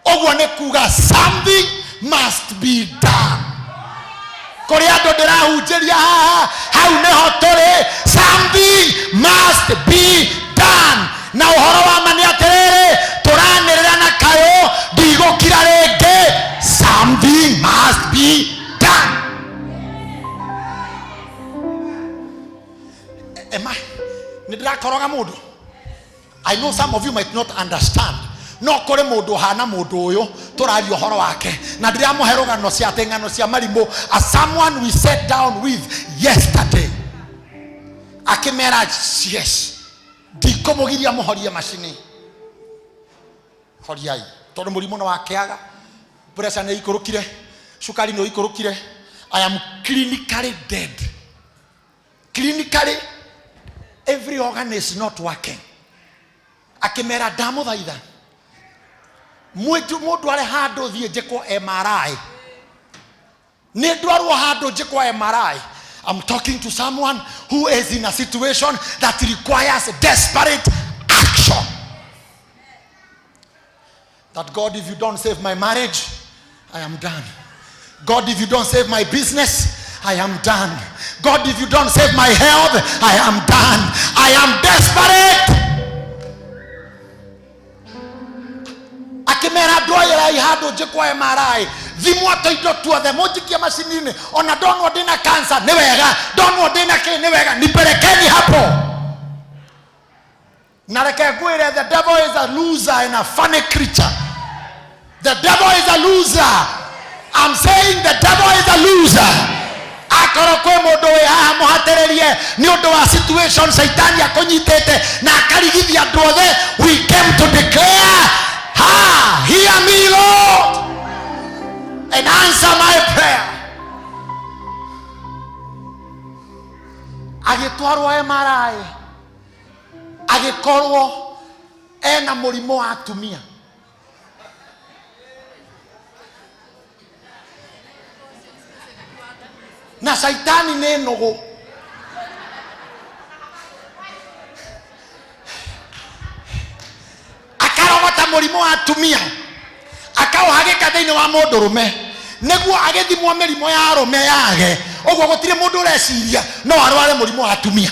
Ũguo nĩ kuga something must be done. Kũrĩ andũ ndĩrahunjĩria haha, hau nĩho tũrĩ. Something must be done. Na ũhoro wa ma nĩ atĩrĩrĩ, tũranĩrĩra na kayũ, ndigũkira rĩngĩ. Something must be done. Ema nĩ ndĩrakoroga mũndũ. I know some of you might not understand, no kũrĩ mũndũ ũhana mũndũ ũyũ tũraria ũhoro wake, na ndĩramũhe rũgano cia atĩ ng'ano cia marimũ. As someone we sat down with yesterday, akĩmera, yes, ndikũmũgiria mũhorie macini, horiai, tondũ mũrimũ nĩ wakĩaga, pressure nĩ ikũrũkire, cukari nĩ ũikũrũkire. I am clinically dead. Clinically, every organ is not working. Akĩmera, ndamũthaitha mũndũ arĩ handũ thiĩ njĩkwo MRI, nĩ ndwarwo handũ njĩkwo MRI. I'm talking to someone who is in a situation that requires desperate action, that God, if you don't save my marriage, I am done. God, if you don't save my business, I am done. God, if you don't save my health, I am done. I am desperate. Akĩmera, ndwaĩrai handũ njĩkwo MRI, thimwo tũindo tuothe, mũnjikie macini-inĩ, ona ndonwo ndĩna cancer nĩ wega, ndonwo ndĩna kĩ nĩ wega, nipelekeni hapo. Na reke ngwĩre, the devil is a loser and a funny creature. The devil is a loser. I'm saying the devil is a loser. Akorwo kwĩ mũndũ wĩ haha mũhatĩrĩrie nĩ ũndũ wa situation caitani akũnyitĩte na akarigithia andũ othe, we came to declare, ha, hear me, Lord, and answer my prayer. Agĩtwarwo MRI, agĩkorwo ena mũrimũ wa atumia. Na caitani nĩ nũgũ. Akarogota mũrimũ wa atumia, akaũhagĩka thĩinĩ wa mũndũrũme nĩguo agĩthimwo mĩrimũ ya arũme yage. Ũguo gũtirĩ mũndũ ũreciria no arware mũrimũ wa atumia.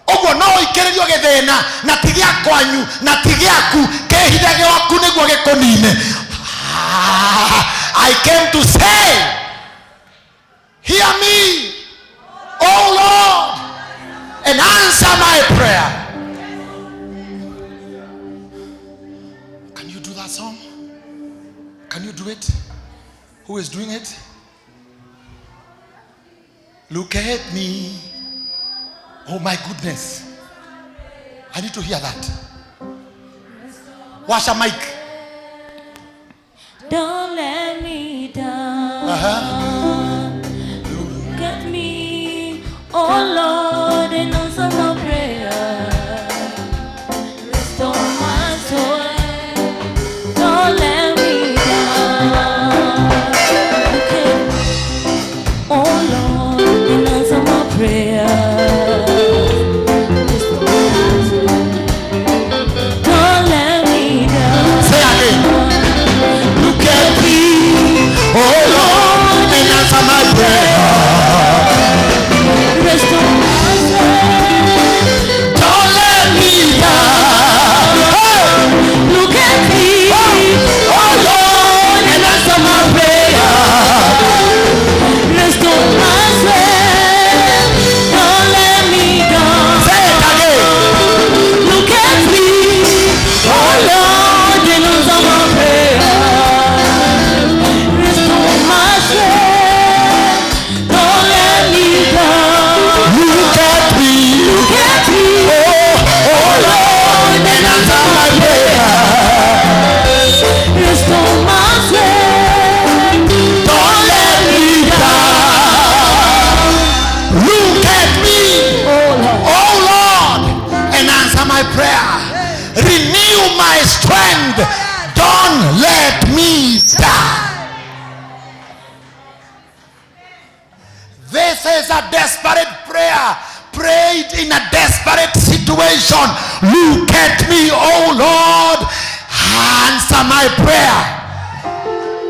Ũguo no ũikĩrĩrio gĩthĩna na ti gĩa kwanyu na ti gĩaku, kĩhithe gĩaku nĩguo gĩkũnine. Ah, I came to say, hear me, O Lord, and answer my prayer. Can you do that song? Can you do it? Who is doing it? Look at me. Oh my goodness. I need to hear that. Washa mic. Don't let me down. Look at me, oh Lord, and answer my prayer. Restore my soul. Don't let me down. Look at me, oh Lord, and answer my prayer. Restore my soul. Don't let me down. Say again. Look at me, oh Lord, A desperate prayer prayed in a desperate situation. Look at me, oh Lord, answer my prayer.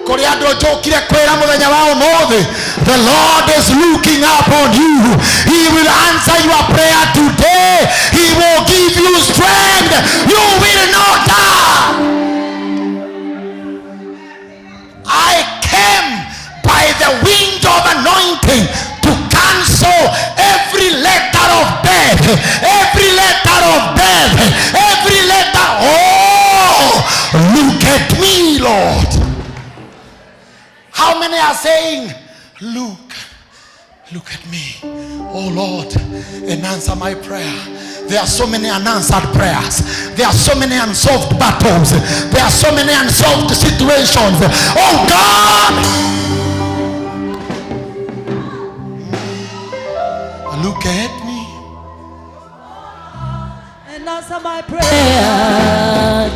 Kũrĩ andũ njũkire kwĩra mũthenya wa ũmũthĩ, the Lord is looking upon you. He will answer your prayer today. He will give you strength. You will not die. I came by the wind of anointing to cancel every letter of death, every letter of death, every letter. Oh, look at me, Lord. How many are saying, look, look at me, oh Lord, and answer my prayer? There are so many unanswered prayers. There are so many unsolved battles. There are so many unsolved situations. Oh God! Look at me. And answer my prayer.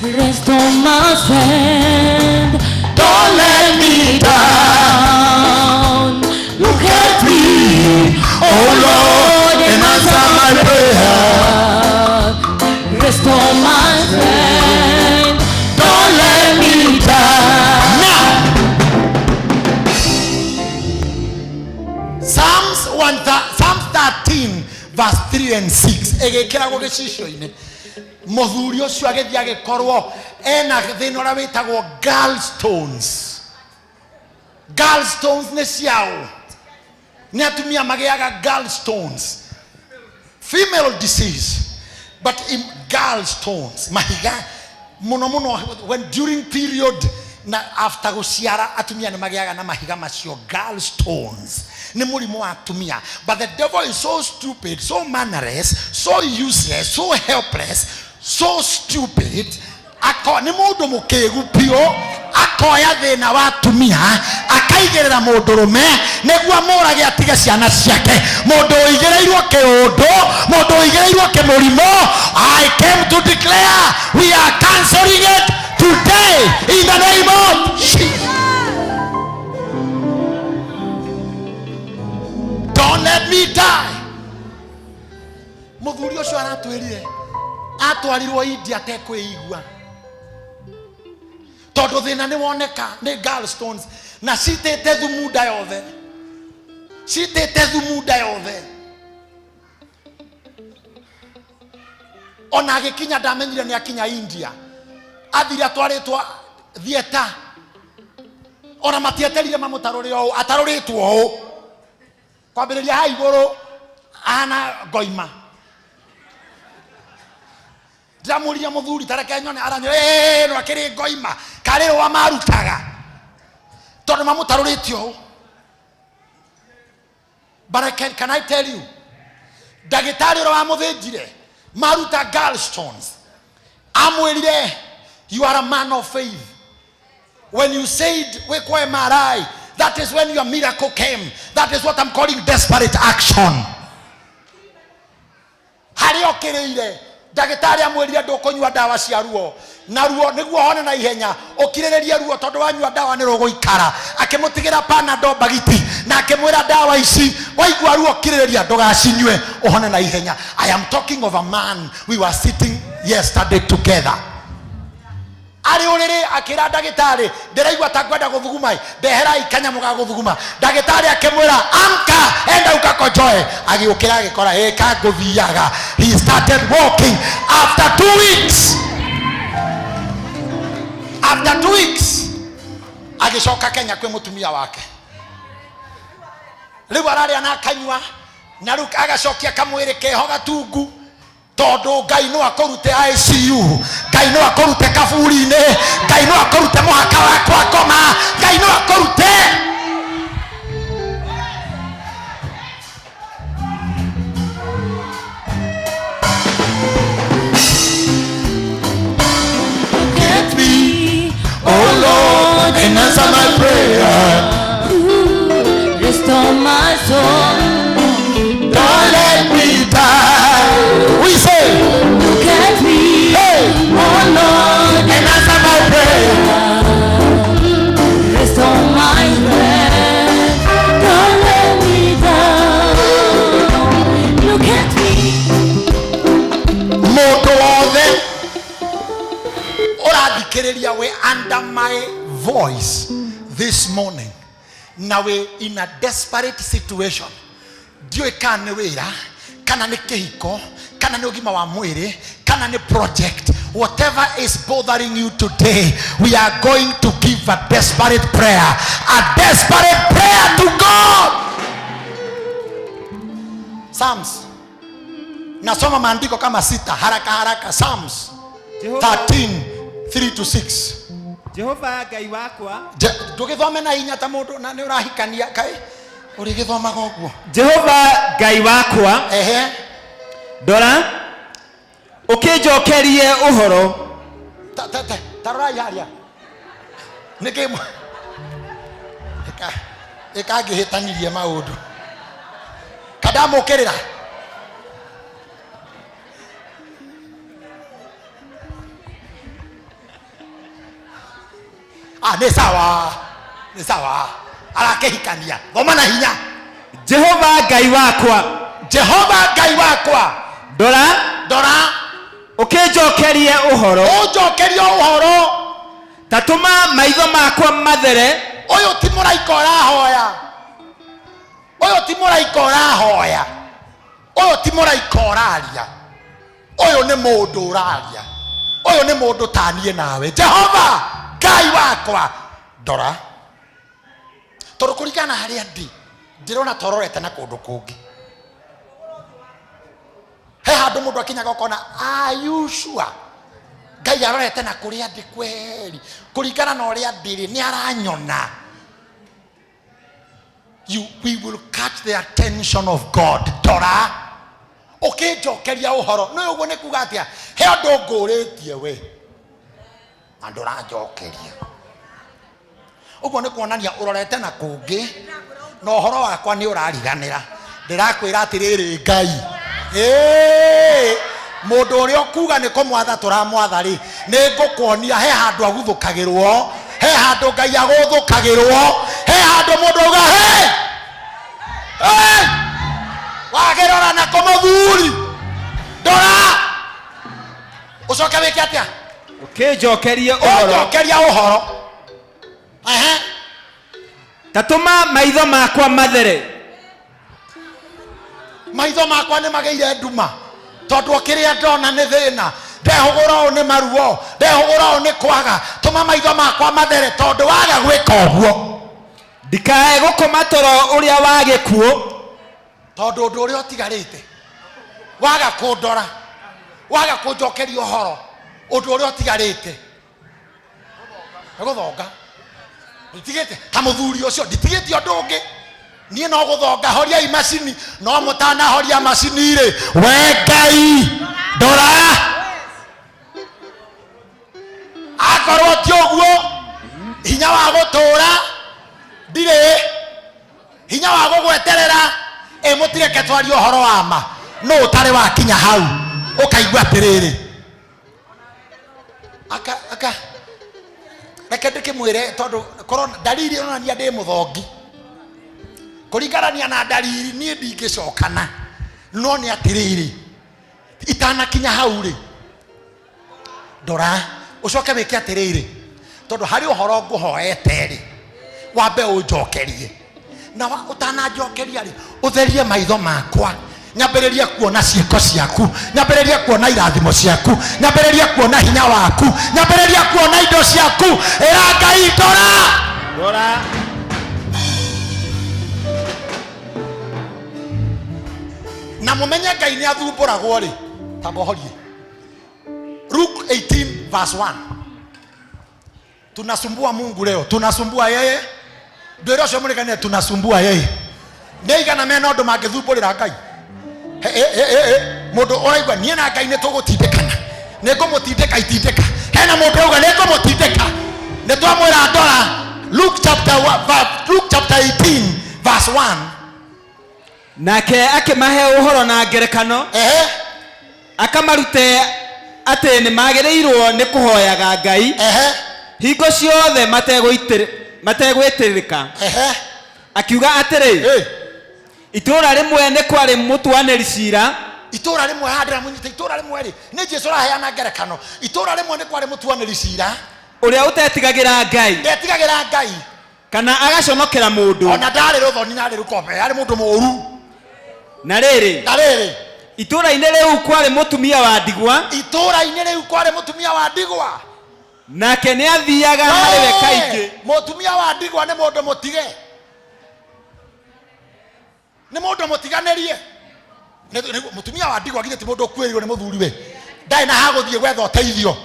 Rest on my strength. Don't let me down. Look at me, oh Lord, and answer my prayer. Restore my strength. Don't let me down. Now, Psalms 1, Psalms 13, verse 3 and 6. Ĩgĩkĩragwo gĩcicio-inĩ. Mũthuri ũcio agĩthiĩ agĩkorwo ena thĩna ũrĩa wĩtagwo gallstones. Gallstones nĩ ciaũ? Nĩ atumia magĩaga gallstones. Female disease, but in gallstones, mahiga mũno mũno when during period na after gũciara, atumia nĩ magĩaga na mahiga macio. Gallstones nĩ mũrimũ wa atumia, but the devil is so stupid, so mannerless, so useless, so helpless, so stupid. Ako nĩ mũndũ mũkĩgu biũ, akoya thĩna wa atumia akaigĩrĩra mũndũrũme nĩguo amũrage atige ciana ciake. Mũndũ ũigĩrĩirwo kĩũndũ, mũndũ ũigĩrĩirwo kĩmũrimũ, I came to declare we are cancelling it today in the name of Jesus. Don't let me die. Mũthuri ũcio aratwĩrire atwarirwo India atekwĩigua tondũ thĩna nĩ woneka nĩ gallstones na citĩte thumu nda yothe, citĩte thumu nda yothe. Ona agĩkinya ndamenyire nĩ akinya India, athire atwarĩtwo theatre, ona matieterire mamũtarũre ũũ, atarũrĩtwo ũũ kwambĩrĩria ha igũrũ ahana ngoima. Ndĩramũria mũthuri tareke nyone, aranyora no akĩrĩ ngoima karĩ rũa marutaga tondũ mamũtarũrĩte ũũ. But can I tell you, ndagĩtarĩ ũrĩa wamũthĩnjire maruta gallstones amwĩrire, you are a man of faith. When you said wĩkwo MRI, that is when your miracle came. That is what I'm calling desperate action. Harĩa ũkĩrĩire ndagĩtarĩ amwĩrire ndũkũnyua ndawa cia ruo na ruo nĩguo hone na ihenya, ũkirĩrĩrie ruo tondũ wanyua ndawa nĩ rũgũikara. Akĩmũtigĩra Panadol bagiti na akĩmwĩra ndawa ici waigua ruo kirĩrĩria ndũgacinyue ũhone na ihenya. I am talking of a man we were sitting yesterday together. Arĩ ũrĩrĩ akĩra ndagĩtarĩ, ndĩraigua ta ngwenda gũthuguma, ndeherai kanyamũ ga gũthuguma. Ndagĩtarĩ akĩmwĩra, amka, enda ukakojoe. Agĩũkĩra agĩkora ĩka ngũthiaga. He started walking after 2 weeks. After 2 weeks agĩcoka Kenya kwĩ mũtumia wake. Rĩu ararĩa na akanyua na rĩu agacokia kamwĩrĩ keho gatungu, tondũ Ngai no akũrute ICU, Ngai no akũrute kaburi-inĩ, Ngai no akũrute mũhaka wakwa ngoma, Ngai no akũrute. Look at me, oh Lord, and answer my prayer. Restore my soul. Don't let me die. We say, Look at me, hey, oh Lord, and answer my prayer. Restore my strength. Don't let me down. my voice this morning na wĩ in a desperate situation, ndiũĩ kana nĩ wĩra, kana nĩ kĩhiko, kana nĩ ũgima wa mwĩrĩ, kana nĩ project, whatever is bothering you today, we are going to give a desperate prayer, a desperate prayer to God. Psalms, nasoma maandiko kama sita haraka haraka. Psalms 13 3 to 6. Jehova Ngai wakwa. Ndũgĩthome na hinya ta mũndũ na nĩ ũrahikania kaĩ ũrĩgĩthomaga ũguo. Jehova Ngai wakwa. Ehe. Ndora ũkĩnjokerie ũhoro. Ta ta ta ta rorai harĩa nĩkĩ ĩkangĩhĩtanirie maũndũ kandamũkĩrĩra. Ah, nĩ sawa, nĩ sawa, arakĩhikania. Thoma na hinya. Jehova Ngai wakwa. Jehova Ngai wakwa. Ndora. Ndora. Ũkĩnjokerie ũhoro. Ũnjokerie ũhoro. Ta tũma maitho makwa mathere. Ũyũ ti mũraika ũrahoya, ũyũ ti mũraika ũrahoya, ũyũ ti mũraika ũraria, ũyũ nĩ mũndũ ũraria, ũyũ nĩ mũndũ taniĩ nawe. Jehova Ngai wakwa ndora, tondũ kũringana na harĩa ndĩ ndĩrona tororete na kũndũ kũngĩ. He handũ mũndũ akinyaga ũkona, are you sure Ngai arorete na kũrĩa ndĩ kweri? Kũringana na ũrĩa ndĩrĩ nĩ aranyona. You, we will catch the attention of God. Ndora ũkĩnjokeria ũhoro. Nĩ ũguo nĩ kuga atĩa? He ũndũ ngũrĩtie we na ndũranjokeria. Ũguo nĩ kuonania ũrorete na kũngĩ na ũhoro wakwa nĩ ũrariganĩra. Ndĩrakwĩra atĩrĩrĩ, Ngai ĩĩ, mũndũ ũrĩa ũkuga nĩ kũmwatha tũramwatha rĩ, nĩ ngũkuonia he handũ aguthũkagĩrwo, he handũ Ngai agũthũkagĩrwo, he handũ mũndũ auga he hey! Wagĩrora na kũmũthuri, ndora ũcoke wĩke atĩa? Ũkĩnjokerie ũhoro. Ũnjokeria ũhoro. Ehe. Ta tũma maitho makwa mathere. Maitho makwa nĩ magĩire nduma tondũ o kĩrĩa ndona nĩ thĩna, ndehũgũra ũũ nĩ maruo, ndehũgũra ũũ nĩ kwaga. Tũma maitho makwa mathere, tondũ waga gwĩka ũguo ndikae gũkoma toro ũrĩa wa gĩkuũ. Tondũ ũndũ ũrĩa ũtigarĩte waga kũndora, waga kũnjokeria ũhoro, ũndũ ũrĩa ũtigarĩte nĩ gũthonga. Nditigĩte ta mũthuri ũcio, nditigĩte ũndũ ũngĩ niĩ no gũthonga. Horiai macini, no mũtanahoria macini rĩ, we Ngai ndora. Akorwo ti ũguo, hinya wa gũtũra ndirĩ, hinya wa gũgweterera. Ĩ mũtireke twarie ũhoro wa ma. Nũ ũtarĩ wakinya hau ũkaigua atĩrĩrĩ, aka aka reke ndĩkĩmwĩre, tondũ korwo ndariri ĩronania ndĩ mũthongi kũringana na ndariri, niĩ ndingĩcokana. No nĩ atĩrĩrĩ, itanakinya hau rĩ, ndora ũcoke wĩke atĩrĩrĩ, tondũ harĩ ũhoro ngũhoete rĩ, wambe ũnjokerie. Na ũtananjokeria rĩ, ũtherie maitho makwa, nyambĩrĩrie kuona ciĩko ciaku, nyambĩrĩrie kuona irathimo ciaku, nyambĩrĩrie kuona hinya waku, nyambĩrĩrie kuona indo ciaku. Ĩra Ngai ndora. Ndora. Na mũmenye Ngai nĩ athumbũragwo rĩ, tamba ũhorie. Luke 18 verse 1. Tunasumbua Mungu leo, tunasumbua yeye. Ndwĩre ũcio mũrĩgania, tunasumbua yeye. Nĩ igana mena ũndũ mangĩthumbũrĩra Ngai. He, he, he, he, he. Mũndũ ũraigua niĩ na Ngai nĩ tũgũtindĩkana, nĩ ngũmũtindĩka itindĩka. Hena mũndũ ũrauga nĩ ngũmũtindĩka. Nĩ twamwĩra ndora. Luke chapter Luke chapter 18 verse 1. Nake akĩmahe ũhoro na ngerekano. Ehe. Akamarute atĩ nĩ magĩrĩirwo nĩ kũhoyaga Ngai. Ehe. Hingo ciothe mategwĩtĩrĩka. Ehe. Akiuga atĩrĩ, itũũra rĩmwe nĩ kwarĩ mũtuanĩri cira. Itũũra rĩmwe haha ndĩramũnyita. Itũũra rĩmwe rĩ, nĩ Jesu ũraheana ngerekano. Itũũra rĩmwe nĩ kwarĩ mũtuanĩri cira. Ũrĩa ũtetigagĩra Ngai. Ndetigagĩra Ngai. Kana agaconokera mũndũ. Ona ndarĩ rũthoni na arĩ rũkobe, arĩ mũndũ mũũru. Na rĩrĩ. Na rĩrĩ. Itũũra-inĩ rĩu kwarĩ mũtumia wa ndigwa. Itũũra-inĩ rĩu kwarĩ mũtumia wa ndigwa. Nake nĩ athiaga harĩ we kaingĩ. Mũtumia wa ndigwa nĩ mũndũ mũtige. Nĩ mũndũ mũtiganĩrie. Mũtumia wa ndigwa githĩ ti mũndũ ũkuĩrĩirwo nĩ mũthuriwe. Ndarĩ na ha gũthiĩ gwetha ũteithio.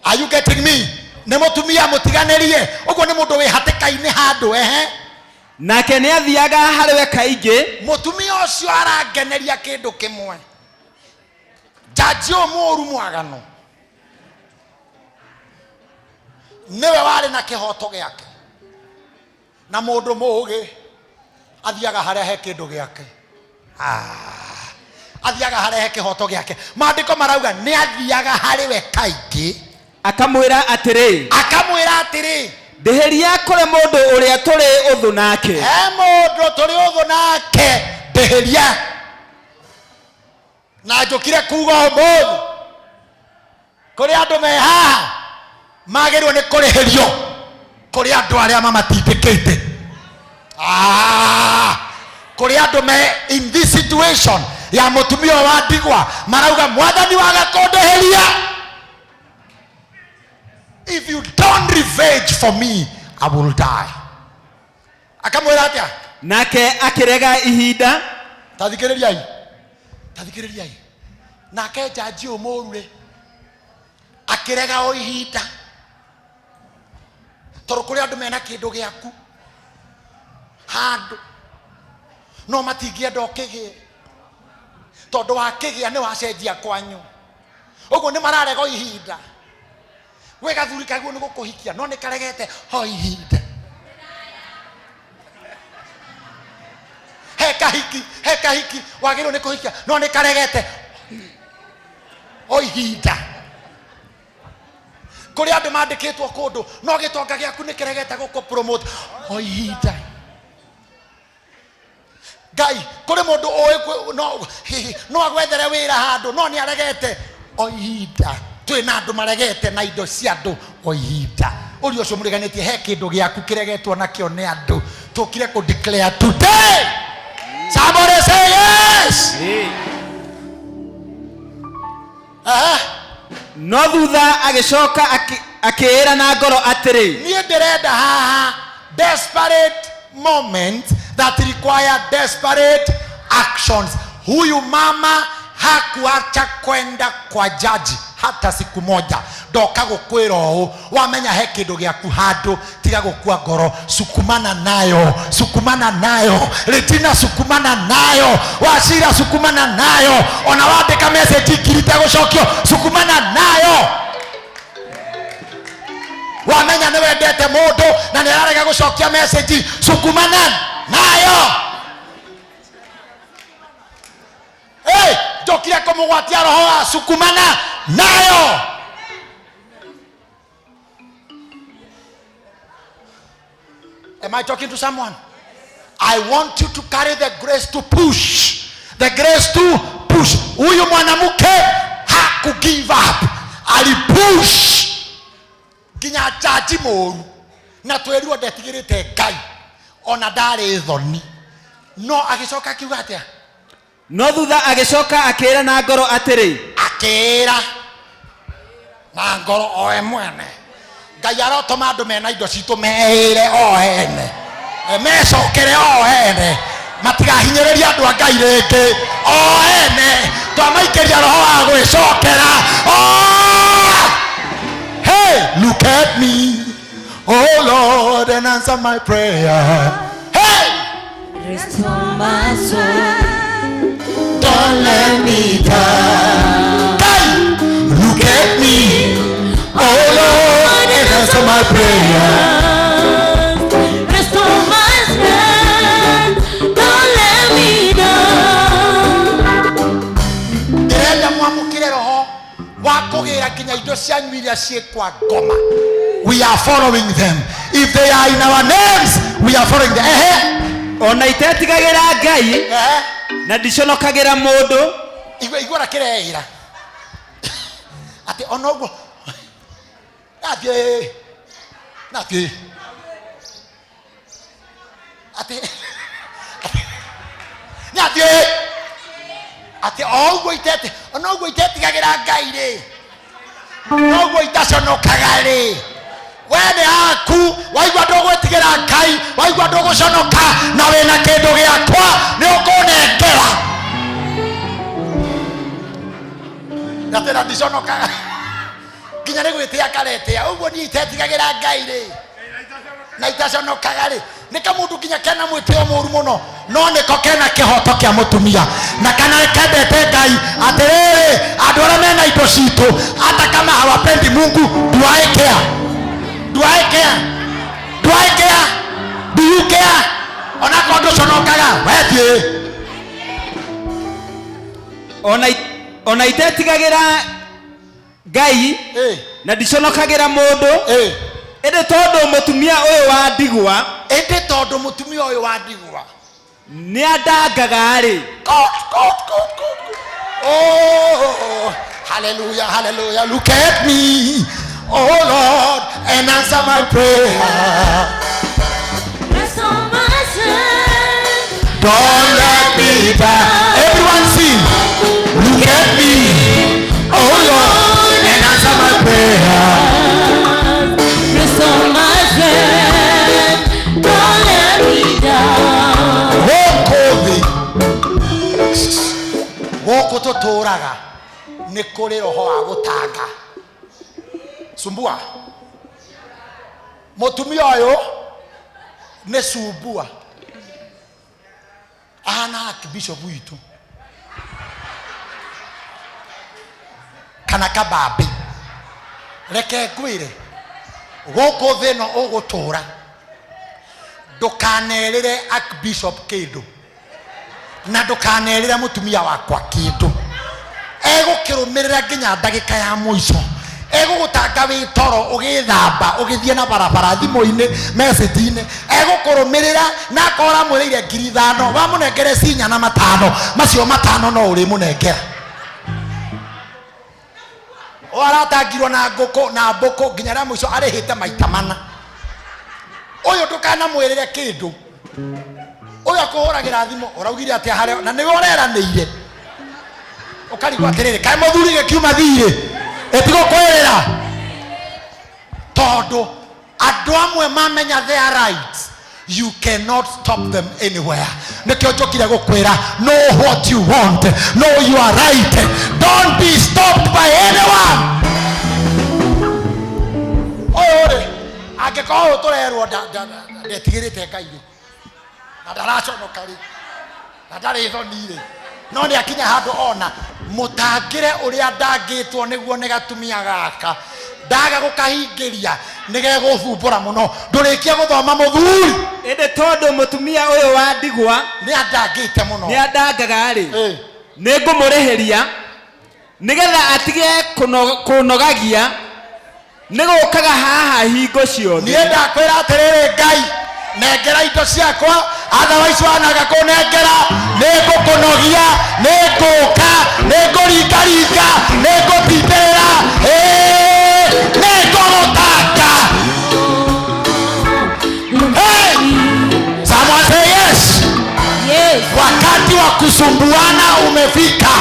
Are you getting me? Nĩ mũtumia mũtiganĩrie. Ũguo nĩ mũndũ wĩ hatĩka-inĩ handũ, ehe. Nake nĩ athiaga harĩ we kaingĩ. Mũtumia ũcio arangeneria kĩndũ kĩmwe. Jaji ũyũ mũũru mwaganu nĩwe warĩ na kĩhoto gĩake, na mũndũ mũũgĩ athiaga harĩa he kĩndũ gĩake. Athiaga harĩa he kĩhoto gĩake. Maandĩko marauga nĩ athiaga harĩ we kaingĩ. Akamwĩra atĩrĩ. Akamwĩra atĩrĩ. Ndĩhĩria kũrĩ mũndũ ũrĩa tũrĩ ũthũ nake. He mũndũ tũrĩ ũthũ nake, ndĩhĩria. Na njũkire kuga ũmũthĩ kũrĩ andũ me haha magĩrĩirwo nĩ kũrĩhĩrio kũrĩ andũ arĩa mamatindĩkĩte. Kũrĩ andũ me in this situation ya mũtumia wa ndigwa marauga mwathani waga kũndĩhĩria. If you don't revenge for me, I will die. Akamwĩra atĩa? Nake akĩrega ihinda. Tathikĩrĩriai. Tathikĩrĩriai. Nake jaji ũyũ mũũru rĩ, akĩrega o ihinda. Tondũ kũrĩ andũ mena kĩndũ gĩaku handũ no matingĩenda ũkĩgĩe, tondũ wakĩgĩa nĩ wacenjia kwanyu. Ũguo nĩ mararega o ihinda. Gwĩ gathuri kaguo nĩ gũkũhikia no nĩ karegete o ihinda. He kahiki, he kahiki wagĩrĩirwo nĩ kũhikia no nĩ karegete o ihinda. Kũrĩ andũ mandĩkĩtwo kũndũ no gĩtonga gĩaku nĩ kĩregete gũkũ promote o ihinda. Ngai, kũrĩ mũndũ ũĩ no, hihi, no agwethere wĩra handũ no nĩ aregete o ihinda. Twĩna andũ maregete na indo cia andũ o ihinda. Ũria ũcio mũreganĩtie he kĩndũ gĩaku kĩregetwo nakĩo nĩ andũ. Tũkire kũ declare today. Somebody say yes. No thutha agĩcoka akĩĩra na ngoro atĩrĩ, Niĩ ndĩrenda haha desperate moment that require desperate actions. Huyu mama hakuacha kwenda kwa jaji hata siku moja. Ndoka gũkwĩra ũũ, wamenya he kĩndũ gĩaku handũ, tiga gũkua ngoro, sukumana nayo, sukumana nayo, Retina sukumana nayo, Wachira sukumana nayo, ona wandĩka message ngiri itegũcokio, sukumana nayo. Wamenya nĩ wendete mũndũ na nĩ ararega gũcokia message, sukumana nayo. Hey, njokire kũmũgwatia roho wa sukumana nayo. Am I talking to someone? I want you to carry the grace to push. The grace to push. Huyu mwanamke haku give up. Alipush nginya jaji mũru na twerirwo ndetigĩrĩte Ngai ona ndarĩ thoni, no agĩcoka akiuga atĩa? No thutha agĩcoka akĩĩra na ngoro atĩrĩ, akĩĩra na ngoro oe mwene. Ngai arotũma andũ mena indo citũ meĩre o ene, mecokere o ene, matigahinyĩrĩrie andũ a Ngai rĩngĩ o ene. Twamaikĩria roho wa gwĩcokera. Oh! Hey, look at me, oh Lord, and answer my prayer. Hey! Restore my soul. Don't let me die. Hey! Look at me, oh Lord, and answer my prayer. Restore my strength. Don't let me down. Ndĩrenda mwamũkĩre roho wa kũgĩra nginya indo cianyu iria ciĩ kwa ngoma. We are following them. If they are in our names, we are following them. Ehe. Ona itetigagĩra Ngai, Ehe. na ndiconokagĩra mũndũ. Igua, igua na kĩreĩra. Atĩ ona ũguo, athiĩ Atĩ atĩ nĩ atĩ atĩ o ũguo itete ona ũguo itetigagĩra Ngai rĩ, noguo itaconokaga rĩ, we nĩ haku waigua ndũgwĩtigĩra Ngai, waigua ndũgũconoka na wĩna kĩndũ gĩakwa nĩ ũkũnengera. Ngatĩra ndiconokaga nginya nĩ gwĩtĩa karetĩa ũguo niĩ itetigagĩra Ngai rĩ na itaconokaga rĩ, nĩ kamũndũ nginya kena mwĩtĩo mũru mũno, no nĩko kena kĩhoto kĩa mũtumia na kana kendete Ngai. Atĩrĩrĩ, andũ arĩa mena indo citũ hata kama hawapendi Mungu, do I care? Do I care? Do I care? Do you care? Onakorwo ndũconokaga, wethiĩ. Ona itetigagĩra Ngai na ndiconokagĩra mũndũ, ĩndĩ tondũ mũtumia ũyũ wa ndigwa, ĩndĩ tondũ mũtumia ũyũ wa ndigwa nĩ andangaga rĩ. God, God, God, God, God. Oh, hallelujah, hallelujah. Look at me, oh Lord, and answer my prayer. Rest on my strength. Don't let me down. Everyone sing. Look at me, oh Lord, and answer my prayer. Rest on my strength. Don't let me down. Gũkũ thĩ, gũkũ tũtũraga nĩ kũrĩ roho wa gũtanga. Sumbua. Mũtumia ũyũ nĩ sumbua. Ahana archbishop witũ kana kabambi. Reke ngwĩre, gũkũ thĩ ĩno ũgũtũra ndũkanerĩre archbishop kĩndũ na ndũkanerĩre mũtumia wakwa kĩndũ. Egũkĩrũmĩrĩra nginya ndagĩka ya mũico. Egũgũtanga wĩ toro ũgĩthamba ũgĩthiĩ na barabara thimũ-inĩ message-inĩ, egũkũrũmĩrĩra na akorwo ũramwĩrĩire 5,000 wamũnengere cinya na 5, macio 5 no ũrĩmũnengera. O aratangirwo na ngũkũ na mbũkũ nginya rĩa mũico arĩhĩte maita 4. Ũyũ ndũkanamwĩrĩre kĩndũ. Ũyũ akũhũragĩra thimũ ũraugire atĩa harĩa na nĩwe ũreranĩire. Ũkarigwo atĩrĩrĩ, kaĩ mũthuri gĩkiuma thirĩ ĩtigũkwĩrĩra, tondũ andũ amwe mamenya their rights, you cannot stop them anywhere. Nĩkĩo njũkire gũkwĩra, know what you want, know you are right, don't be stopped by anyone. Ũyũ rĩ, angĩkorwo ũyũ tũrerwo ndetigĩrĩte Ngai rĩ, na ndaraconoka rĩ, na ndarĩ thoni rĩ, no nĩ akinya handũ ona mũtangĩre ũrĩa ndangĩtwo nĩguo nĩ gatumia gaka, ndaga gũkahingĩria nĩgegũthumbũra mũno. Ndũrĩkie gũthoma mũthuri. Ĩndĩ tondũ mũtumia ũyũ wa ndigwa nĩ andangĩte mũno, nĩ andangaga rĩ, nĩ ngũmũrĩhĩria nĩgetha atige kũnogagia nĩ gũkaga haha hingo ciothe. Niĩ ndakwĩra atĩrĩrĩ, Ngai nengera indo ciakwa, otherwise wanaga kũnengera nĩ ngũkũnogia, nĩ ngũka, nĩ ngũringaringa, nĩ ngũtindĩrĩra, nĩ ngũgũtanga. Hey! Someone say yes. Yes. Wakati wa kusumbuana umefika.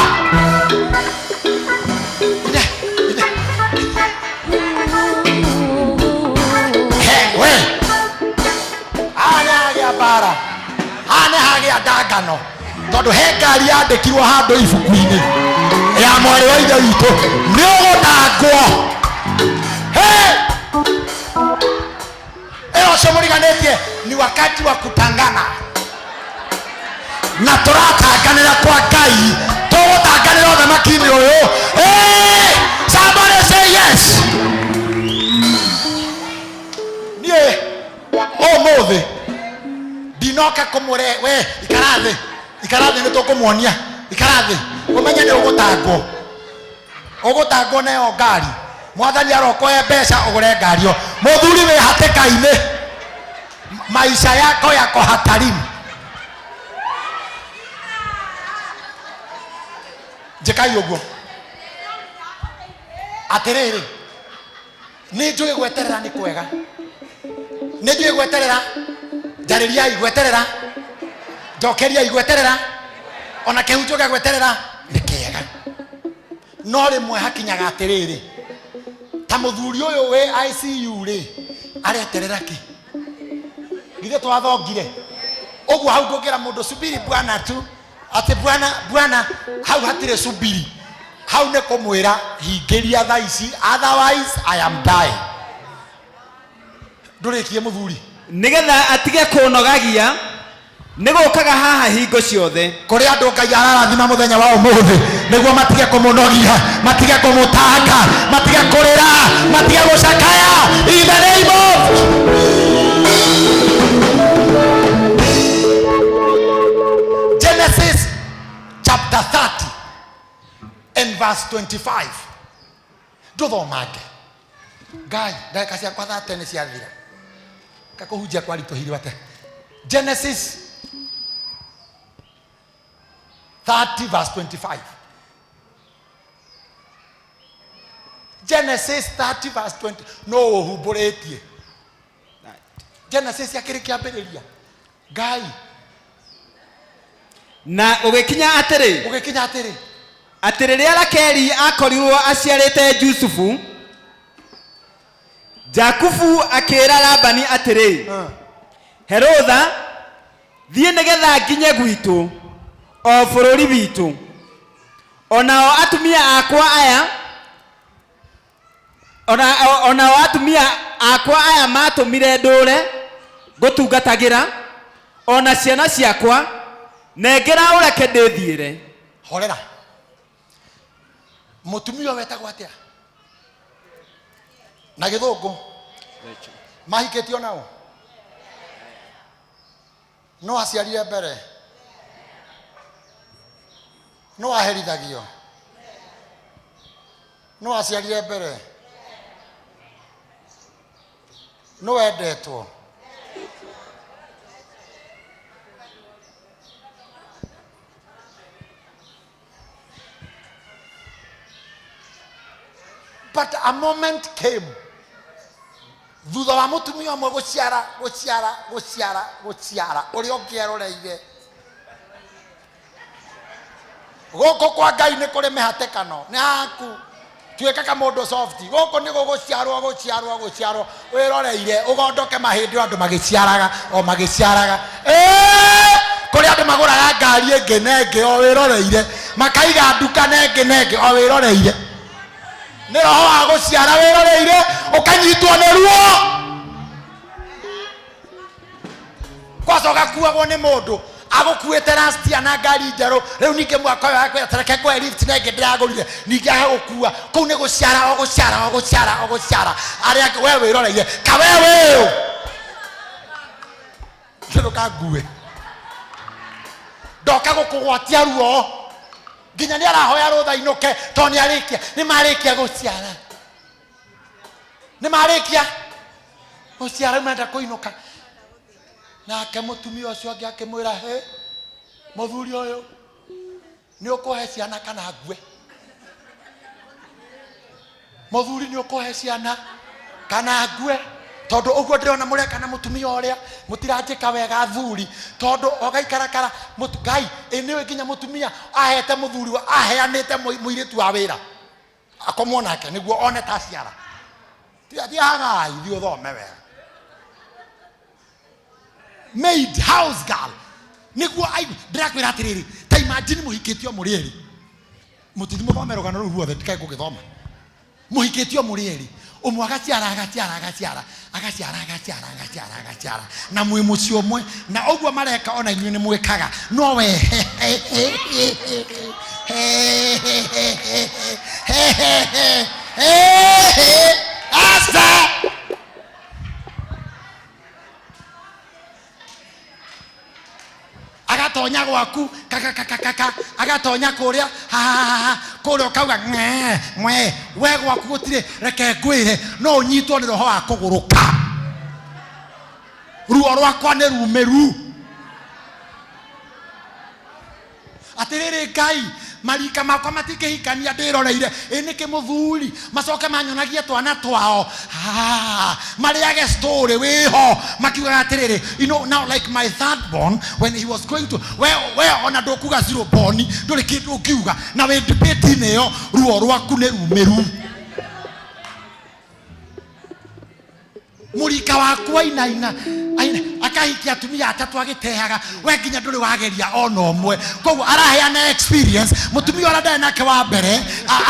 Hey, we. Haha hagĩa mbara, haha nĩ hagĩa ndangano, tondũ he ngari yandĩkirwo handũ ibuku-inĩ ya mwarĩ wa ithe witũ, nĩ ũgũtangwo. Hey! Ĩyo ũcio mũriganĩtie ni wakati wa kutangana, na tũratanganĩra kwa Ngai, tũgũtanganĩra ũthamaki-inĩ ũyũ. Hey! Somebody say yes. Niĩ ũmũthĩ ndinoka kũmũre, we ikara thĩ, ikara thĩ, nĩtũkũmuonia, ikara thĩ, ũmenye nĩ ũgũtangwo, ũgũtangwo nayo ngari. Mwathani arokoe mbeca ũgũre ngari ĩyo. Mũthuri wĩ hatĩka-inĩ, maisha yako yako hatarini. Njĩkai ũguo. Atĩrĩrĩ, nĩ njũĩ gweterera nĩ kwega, Nĩ ndiũĩ gweterera. Njarĩriai gweterera. Njokeriai gweterera. Ona kĩhunjio gĩa gweterera nĩ kĩega. No rĩmwe hakinyaga atĩrĩrĩ, ta mũthuri ũyũ wĩ ICU rĩ, areterera kĩ? Githĩ twathongire ũguo? Hau ndũngĩra mũndũ subiri bwana tu, atĩ bwana bwana, hau hatirĩ subiri. Hau nĩ kũmwĩra hingĩria thaa ici, otherwise I am dying. Ndũrĩkie mũthuri. Nĩgetha atige kũnogagia nĩ gũkaga haha hingo ciothe. Kũrĩ andũ Ngai ararathima mũthenya wa ũmũthĩ nĩguo matige kũmũnogia, matige kũmũtanga, matige kũrĩra, matige gũcakaya, in the name of Genesis chapter 30 and verse 25. Ndũthomange Ngai, ndagĩka ciakwa thaa tene ciathira, kakũhunjia kwaritũhirwo atĩa. Genesis 30 verse 25. Genesis 30 verse 20. No ũhumbũrĩtie Genesis akĩrĩ kĩambĩrĩria Ngai. Na gũgĩkinya atĩrĩ, gũgĩkinya atĩrĩ, atĩ rĩrĩa Rakeli akorirwo aciarĩte Jusufu, Jakubu akĩĩra Labani atĩrĩ, he rũtha thiĩ nĩgetha nginye gwitũ o bũrũri witũ, o nao atumia akwa aya ona o atumia akwa aya matũmire ndũre ngũtungatagĩra, ona ciana ciakwa, nengera ũreke ndĩthiĩre. Horera. Mũtumia ũyũ wetagwo atĩa na gĩthũngũ? Mahikĩtio nao no aciarire mbere, no aherithagio, no aciarire mbere, no wendetwo. But a moment came thutha wa mũtumia ũmwe gũciara, gũciara, gũciara, gũciara, ũrĩa ũngĩ eroreire. Gũkũ kwa Ngai nĩ kũrĩ mĩhatĩkano, nĩ haku tuĩka kamũndũ soft. Gũkũ nĩ gũgũciarwo, gũciarwo, gũciarwo, wĩroreire ũgondoke mahĩndĩ o andũ magĩciaraga, o magĩciaraga. Ĩĩ, kũrĩ andũ magũraga ngari ĩngĩ na ĩngĩ o wĩroreire, makaiga nduka na ĩngĩ na ĩngĩ o wĩroreire. Nĩ roho wa gũciara wĩroreire, ũkanyitwo nĩ ruo, kwacoka kuagwo nĩ mũndũ agũkuĩte last year na ngari njerũ. Rĩu ningĩ mwaka ũyũ akwĩra tareke ngũhe lift na ĩngĩ ndĩragũrire, ningĩ agagũkua. Kũu nĩ gũciara, o gũciara, o gũciara, o gũciara. Arĩa angĩ we wĩroreire ka we wĩũ ndũkangue, ndoka gũkũgwatia ruo nginya nĩ arahoya rũtha inũke, tondũ nĩ arĩkia, nĩ marĩkia gũciara, nĩ marĩkia gũciara, menda kũinũka. Nake mũtumia ũcio ũngĩ akĩmwĩra, he mũthuri ũyũ, nĩ ũkũhe ciana kana ngue? Mũthuri, nĩ ũkũhe ciana kana ngue? Tondũ ũguo ndĩrona mũreka na mũtumia ũrĩa, mũtiranjĩka wega athuri, tondũ ogaikarakara Ngai ĩ nĩũĩ nginya mũtumia ahete mũthuri aheanĩte mũirĩtu wa wĩra akomwo nake nĩguo one ta ciara. Tiagai, thiĩ ũthome wega. Maid, house girl, nĩguo aigue. Ndĩrakwĩra atĩrĩrĩ, ta imagine mũhikĩtio mũrĩ erĩ. Mũtithi mũthome rũgano rũu ruothe, ndikae gũgĩthoma. Mũhikĩtio mũrĩ erĩ, ũmwe agaciara, agaciara, agaciara, agaciara, agaciara, agaciara, agaciara, na mwĩ mũciĩ ũmwe, na ũguo mareka ona inyuĩ nĩ mwĩkaga, no we aca. Agatonya gwaku kakakakaka, agatonya kũrĩa hahahaha, kũrĩa ũkauga ng'ee ng'we. We gwaku gũtirĩ. Reke ngwĩre, no ũnyitwo nĩ roho wa kũgũrũka. Ruo rwakwa nĩ rumĩru. Atĩrĩrĩ Ngai, Marika makwa matingĩhikania ndĩroreire. Ĩ nĩkĩ mũthuri macoke manyonagie twana twao? Ah, marĩage story wĩho makiugaga atĩrĩrĩ, you know, now like my third born when he was going to we ona ndũkuga zero born, ndũrĩ kĩndũ ũngiuga na wĩ debate-inĩ ĩyo, ruo rwaku nĩ rumĩru. Mũrika waku ainaina aina akahikia atumia atatũ agĩteaga, we nginya ndũrĩ wageria ona ũmwe, koguo araheana experience. Mũtumia ũrĩa ndarĩ nake wa mbere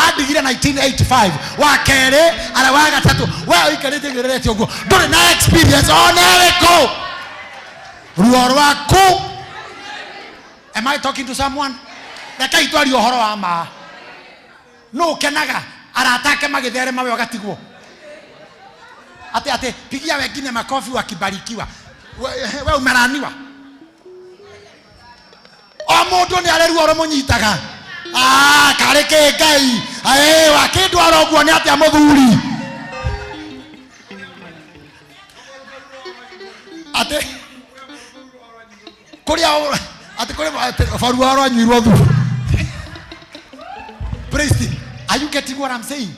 andigire 1985, wa kerĩ ara wa gatatũ, we ũikarĩte wĩrorete ũguo, ndũrĩ na experience ona ĩrĩkũ. Ruo rwaku. Am I talking to someone? Rekei twarie ũhoro wa ma. Nũ ũkenaga arata ake magĩtherema, we ũgatigwo ati ati pigia wengine makofi wakibarikiwa, we umeraniwa. O mũndũ nĩ arĩ ruo rũmũnyitaga. Ah, karĩ kĩ Ngai wakĩndwara ũguo nĩ atĩa mũthuri atĩ kũrĩa atĩ kũrĩa atĩ barua rwanyuirwo thubu. Praise him. Are you getting what I'm saying?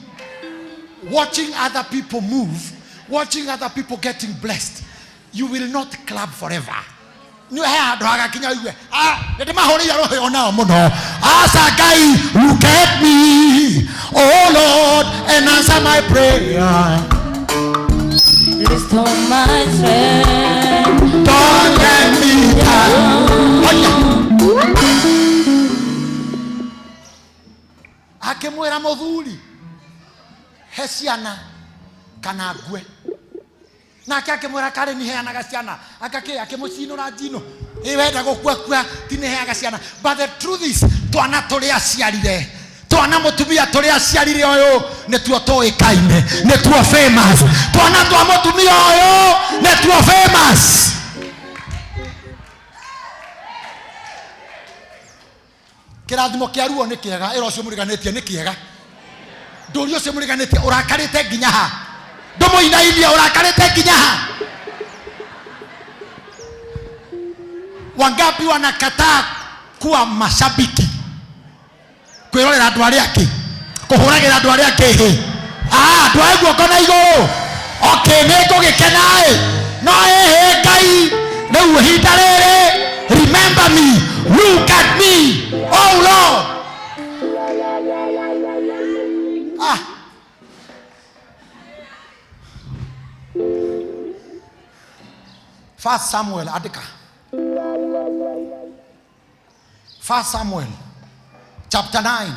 Watching other people move, watching other people getting blessed, you will not clap forever. Nĩ he handũ hagakinya ũigue, ah, nĩ ndĩmahũrĩire rũhĩ onao mũno. Aca Ngai, look at me, oh Lord, and answer my prayer. Restore my strength. Don't let me down. Akĩmwĩra mũthuri, he ciana kana ngue. Nake akĩmwĩra karĩ niheanaga ciana, akakĩ akĩmũcinũra njino, ĩ wenda gũkua kua ti nĩheaga ciana. But the truth is, twana tũrĩa aciarire, twana mũtumia tũrĩa aciarire ũyũ nĩtuo tũĩkaine, nĩtuo famous. Twana twa mũtumia ũyũ nĩtuo famous. Kĩrathimo kĩa ruo nĩ kĩega, ĩra ũcio mũriganĩtie nĩ kĩega. Ndũri ũcio mũriganĩtie ũrakarĩte nginya ha? Ndũmũinainie, ũrakarĩte nginya ha? Wangapi wanakataa kuwa mashabiki, kwĩrorera andũ arĩa angĩ, kũhũragĩra andũ arĩa angĩ hĩ? Ah, ndwae guoko na igũrũ. Okay, nĩ ngũgĩkena ĩ, no ĩhĩ Ngai rĩu ihinda rĩrĩ, remember me, look at me, oh Lord. Ah, First Samuel, andĩka First Samuel chapter 9.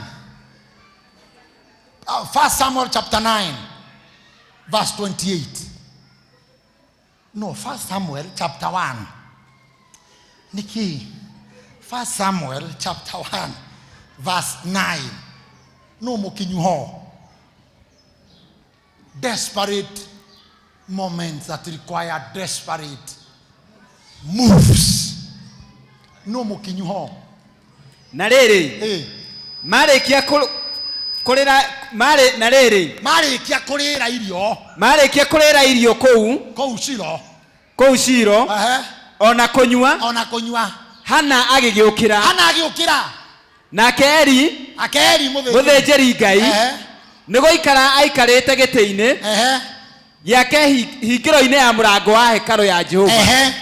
First Samuel chapter 9 verse 28. No, First Samuel chapter 1. Niki. First Samuel chapter 1 verse 9. No mukinyu ho. Desperate moments that require desperate moves. No mukinyu ho. Na rĩrĩ, marĩkia kũrĩra marĩ na rĩrĩ marĩkia kũrĩra irio, marĩkia kũrĩra irio kũu kũu Shilo, kũu Shilo, ona kũnyua, ona kũnyua, Hana agĩgĩũkĩra, Hana agĩũkĩra, nake Eli, ake Eli mũthĩnjĩri Ngai nĩ gũikara aikarĩte gĩtĩ-inĩ gĩake hingĩro-inĩ ya mũrango wa hekarũ ya Jehova.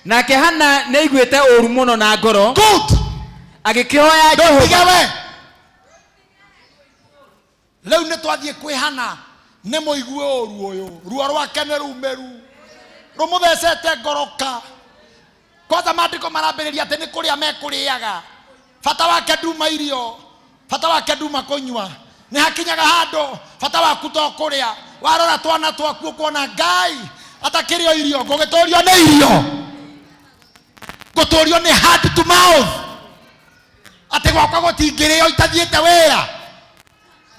Nake Hana nĩaiguĩte ũũru mũno na ngoro. Good. Agĩkĩhoya Jehova. Ndũtige we. Rĩu nĩ twathiĩ kwĩ Hana, nĩ mũigue ũũru ũyũ, ruo rwake nĩ rumĩru, rũmũthecete ngoroka. Kwanza maandĩko marambĩrĩria atĩ nĩ kũrĩa mekũrĩaga, bata wake nduma irio, bata wake nduma kũnyua. Nĩ hakinyaga handũ bata waku to kũrĩa, warora twana twaku ũkona Ngai atakĩrĩ o irio, ngũgĩtũrio nĩ irio, ngũtũrio nĩ hand to mouth, atĩ gwakwa gũtingĩrĩo itathiĩte wĩra.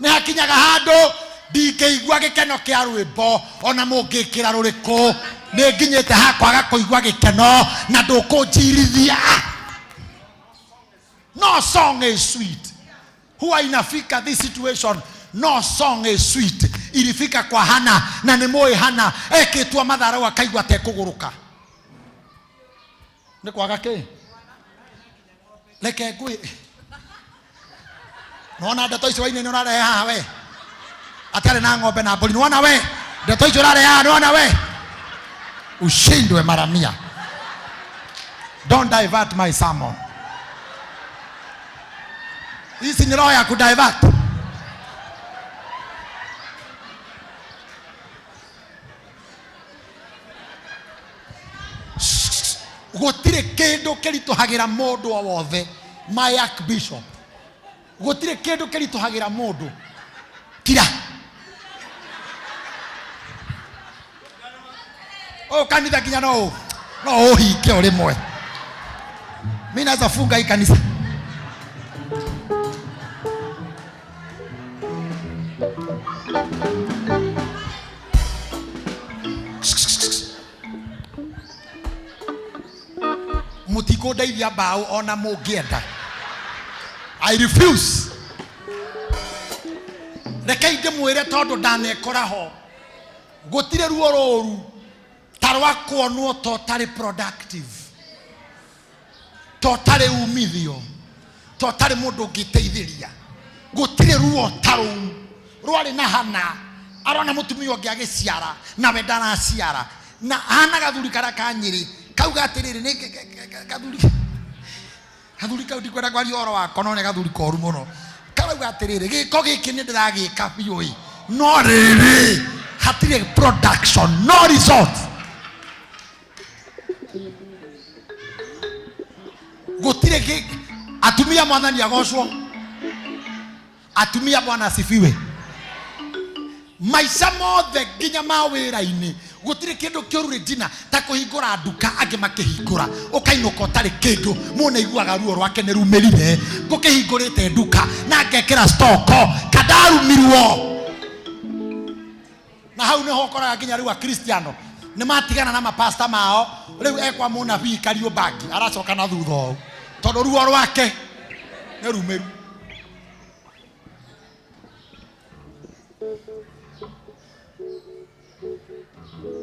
Nĩ hakinyaga handũ ndingĩigua gĩkeno kĩa rwĩmbo ona mũngĩkĩra rũrĩkũ, nĩ nginyĩte ha kwaga kũigua gĩkeno na ndũkũnjirithia. No song is sweet. Huwa inafika this situation, no song is sweet. Ilifika kwa Hana, na nĩ mũĩ Hana ekĩtwo matharau akaigua atekũgũrũka. Nĩ kwaga kĩ? Reke ngwĩ Nĩwona ndeto icio wainĩ nĩ ũrarehe haha we atarĩ na ng'ombe na mbũri nĩwona we ndeto icio ũrarehe haha nĩwona we ushindwe mara mia. Don't divert my sermon. Hii ni roho ya kudivert. Gũtirĩ kĩndũ kĩritũhagĩra mũndũ o wothe, my archbishop, gũtirĩ kĩndũ kĩritũhagĩra mũndũ kira ũyũ kanitha nginya no no ũhinge o rĩmwe. Mi naweza funga hii kanisa. Mũtikũndeithia mbaũ ona mũngĩenda. I refuse. Rekei ndĩmwĩre tondũ ndanekora ho, gũtirĩ ruo rũru ta rwa kuonwo ta ũtarĩ productive, ta ũtarĩ umithio, ta ũtarĩ mũndũ ũngĩteithĩria. Gũtirĩ ruo ta rũu rwarĩ na Hana. Arona mũtumia ũngĩ agĩciara nawe ndaraciara, na hana gathuri karĩa ka Nyĩrĩ kauga atĩrĩrĩ, nĩ gathuri gathuri kau ndikwenda kwaria ũhoro wako, no nĩ gathuri koru mũno. Karauga atĩrĩrĩ, gĩko gĩkĩ nĩ ndĩragĩka biũ ĩ, no rĩrĩ hatirĩ production, no result. Gũtirĩ gĩ atumia. Mwathani agocwo. Atumia, Bwana asifiwe. Maica mothe nginya ma wĩra-inĩ, gũtirĩ kĩndũ kĩũru Regina ta kũhingũra nduka angĩ makĩhingũra ũkainũka ũtarĩ kĩndũ. Mũndũ aiguaga ruo rwake nĩ rumĩrire. Ngũkĩhingũrĩte nduka na ngekĩra stoko kandarumirwo, na hau nĩho ũkoraga nginya rĩu akristiano nĩ matigana na mapasta mao. Rĩu ekwa mũnabii Kariũmbangi aracoka na thutha ũũ tondũ ruo rwake nĩ rumĩru.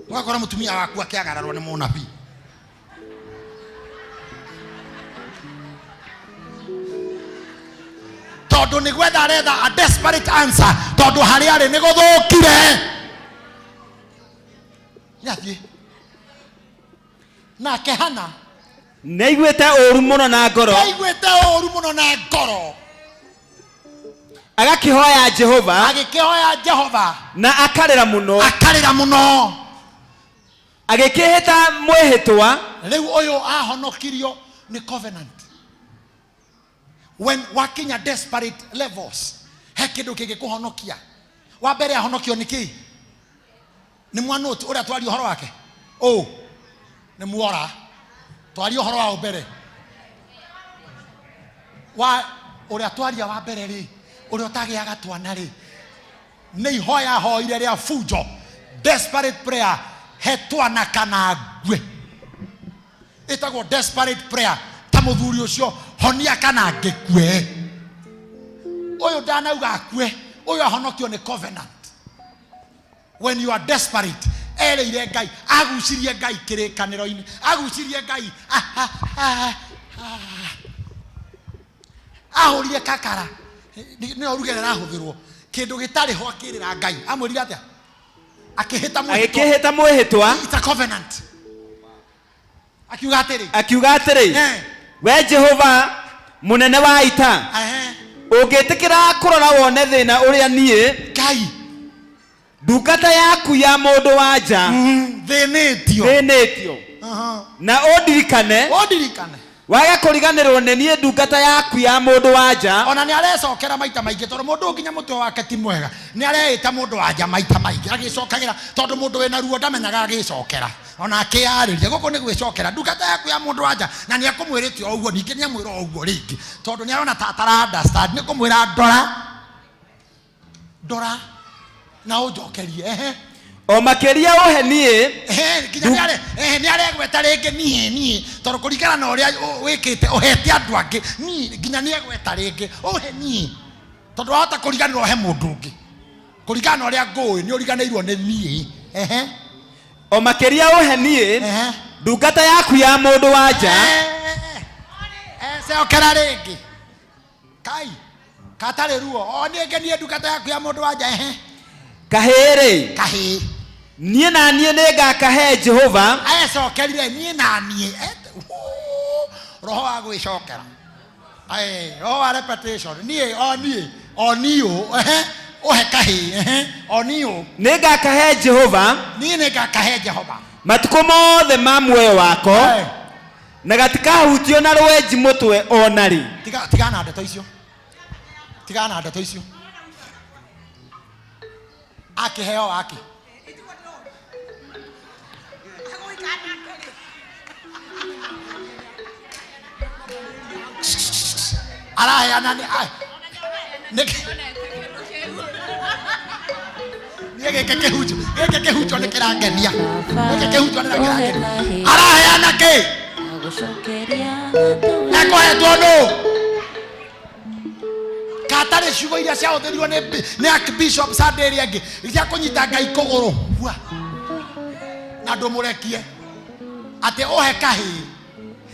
Ũgakora mũtumia waku akĩagararwo nĩ mũnabii. Tondũ nĩ gwetha aretha a desperate answer, tondũ harĩa arĩ nĩ gũthũkire. Nĩathiĩ nake Hana. Nĩaiguĩte ũũru mũno na ngoro. Nĩaiguĩte ũũru mũno na ngoro. Agakĩhoya Jehova. Agĩkĩhoya Jehova. Na akarĩra mũno. Akarĩra mũno. Agĩkĩhĩta mwĩhĩtwa. Rĩu ũyũ ahonokirio nĩ covenant. When wakinya desperate levels, he kĩndũ kĩngĩkũhonokia. Wa mbere ahonokio nĩ kĩ? Nĩ mwanũti ũrĩa twaria ũhoro wake ũ nĩ muora twaria ũhoro wa mbere wa ũrĩa twaria wa mbere rĩ, ũrĩa ũtagĩaga twana rĩ, nĩ ihoya hoire rĩa funjo, desperate prayer, he twana kana ngue. Ĩtagwo desperate prayer. Ta mũthuri ũcio, honia kana ngĩkue. Ũyũ ndanauga akue, ũyũ ahonokio nĩ covenant. When you are desperate, erĩire Ngai, agucirie Ngai kĩrĩkanĩro-inĩ, agucirie Ngai. Ah, ah, ah, ah. Ahũrire kakara nĩyo ruga ĩrĩa ĩrahũthĩrwo kĩndũ gĩtarĩ ho, akĩrĩra Ngai. Amwĩrire atĩa? Akĩhĩta mwĩhĩtwa. Agĩkĩhĩta mwĩhĩtwa. It's a covenant. Akiuga atĩrĩ. Akiuga atĩrĩ, "We Jehova mũnene wa ita, ũngĩtĩkĩra kũrora wone thĩna ũrĩa niĩ Ngai ndungata yaku ya mũndũ wa nja thĩnĩtio thĩnĩtio, na ũndirikane, ũndirikane, wage kũriganĩrwo nĩ niĩ ndungata yaku ya mũndũ wa nja." Ona nĩ arecokera maita maingĩ tondũ mũndũ nginya mũtwe wake ti mwega. Nĩ areĩta mũndũ wa nja maita maingĩ agĩcokagĩra, tondũ mũndũ wĩna ruo ndamenyaga agĩcokera ona akĩyarĩria. Gũkũ nĩ gwĩcokera, ndungata yaku ya mũndũ wa nja, na nĩ akũmwĩrĩte o ũguo, ningĩ nĩ amwĩra o ũguo rĩngĩ tondũ nĩ arona ta atara understand. Nĩ kũmwĩra, ndora, ndora na ũnjokerie. Ehe. O makĩria ũhe niĩ. Ehe, nginya nĩ aregweta rĩngĩ, niĩ, niĩ, tondũ kũringana na ũrĩa wĩkĩte ũhete andũ angĩ, niĩ nginya nĩ egweta rĩngĩ, ũhe niĩ, tondũ wahota kũriganĩrwo ũhe mũndũ ũngĩ. Kũringana na ũrĩa ngũĩ, nĩ ũriganĩirwo nĩ niĩ. Ehe. O makĩria ũhe niĩ ndungata yaku ya mũndũ wa nja. Cokera rĩngĩ. Kai. Katarĩ ruo. O niĩ ngenie ndungata yaku ya mũndũ wa nja ehe. Kahĩĩ-rĩ, Kahĩĩ. Niĩ na niĩ nĩngakahe Jehova. Ecokerire niĩ na niĩ. Roho wa gwĩcokera. Roho wa repetition. Niĩ o niĩ o niũ ehe ũhe kahĩĩ ehe o niũ. Nĩngakahe Jehova. Niĩ nĩngakahe Jehova. Matukũ mothe ma muoyo wako, na gatikahutio na rwenji mũtwe o na rĩ. Tiga tigana ndeto icio. Tigana ndeto icio. Akĩheo wake. Araheana nĩ nĩ gĩkĩ kĩhunjio gĩkĩ kĩhunjio nĩ kĩrangenia gĩkĩ kĩhunjio nĩ kĩrangenia araheana kĩ ekũhetwo nũ katarĩ ciugo iria ciahũthĩrirwo nĩ archbishop Sunday ĩrĩa ĩngĩ cia kũnyita Ngai kũgũrũ hua na ndũmũrekie atĩ ũhe kahĩĩ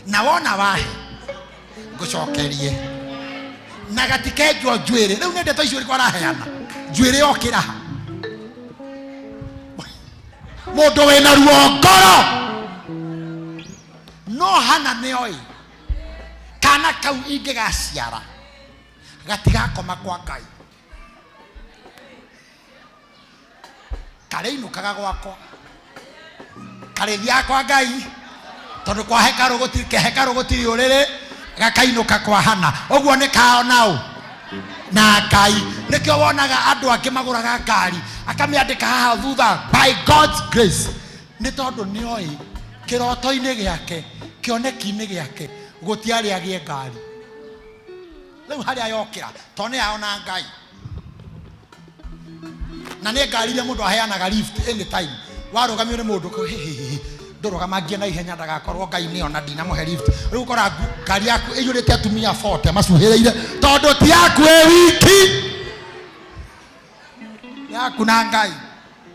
na wona wahe ngũcokerie na gatikenjwo njuĩrĩ. Rĩu nĩ ndeto icio irĩkũ araheana njuĩrĩ yokĩra ha mũndũ wĩna ruo ngoro no Hana nĩoĩ kana kau ingĩgaciara gatigakoma kwa Ngai karĩinũkaga gwakwa karĩthiaga kwa Ngai tondũ kwa hekarũ gũtirĩ hekarũ gũtirĩ ũrĩrĩ gakainũka kwa Hana ũguo nĩ kao nao na Ngai. Nĩkĩo wonaga andũ angĩ magũraga ngari akamĩandĩka haha thutha by God's grace nĩ tondũ nĩoĩ kĩroto-inĩ gĩake kĩoneki-inĩ gĩake gũtiarĩ agĩe ngari. Rĩu harĩa yokĩra tondũ nĩ yao na Ngai na nĩ ngari iria mũndũ aheanaga lift anytime warũgamio nĩ mũndũ ndũrũgamangie na ihenya ndagakorwo Ngai nĩona ndinamũhe lift. Rĩu ũkora ngari yaku ĩiyũrĩte atumia 40 macuhĩrĩire tondũ ti yaku ĩ wiki yaku na Ngai.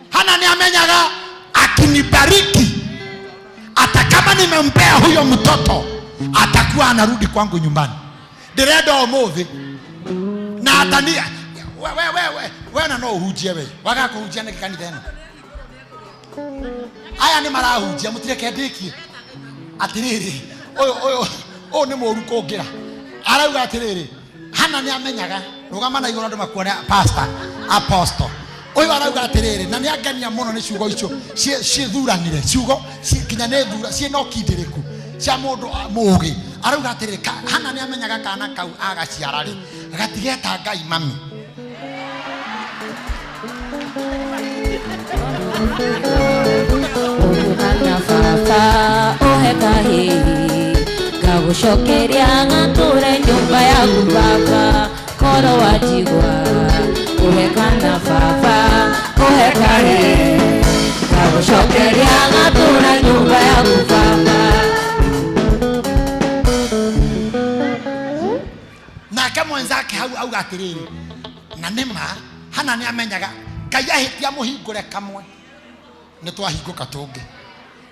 Hana nĩ amenyaga akinibariki hata kama nimempea huyo mtoto atakuwa anarudi kwangu nyumbani. Ndĩrenda ũmũthĩ na atania we we we we we na no ũhunjie we waga kũhunjia nĩkĩ kanitha ĩno aya nĩ marahunjia mũtireke ndĩkie atĩrĩrĩ ũyũ ũyũ ũyũ nĩ mũũru kũngĩra arauga atĩrĩrĩ Hana nĩ amenyaga rũgama na igũrũ andũ makuone pastor apostle ũyũ arauga atĩrĩrĩ na nĩ angenia mũno nĩ ciugo icio ciĩthuranire ciugo kinya nĩ thura ciĩna ũkindĩrĩku cia mũndũ mũũgĩ arauga atĩrĩrĩ Hana nĩ amenyaga kana kau agaciara rĩ gatigeta Ngai mami. Hana baba ũhe kahĩĩ ngagũcokeria ngatũre nyũmba yaku baba koro wanjigua ũhe kana baba ũhe kahĩĩ ngagũcokeria ngatũra nyũmba yaku baba. Nake mwenzake hau auga atĩrĩrĩ na nĩma Hana nĩ amenyaga Ngai ahĩtia mũhingũre kamwe nĩ twahingũka tũngĩ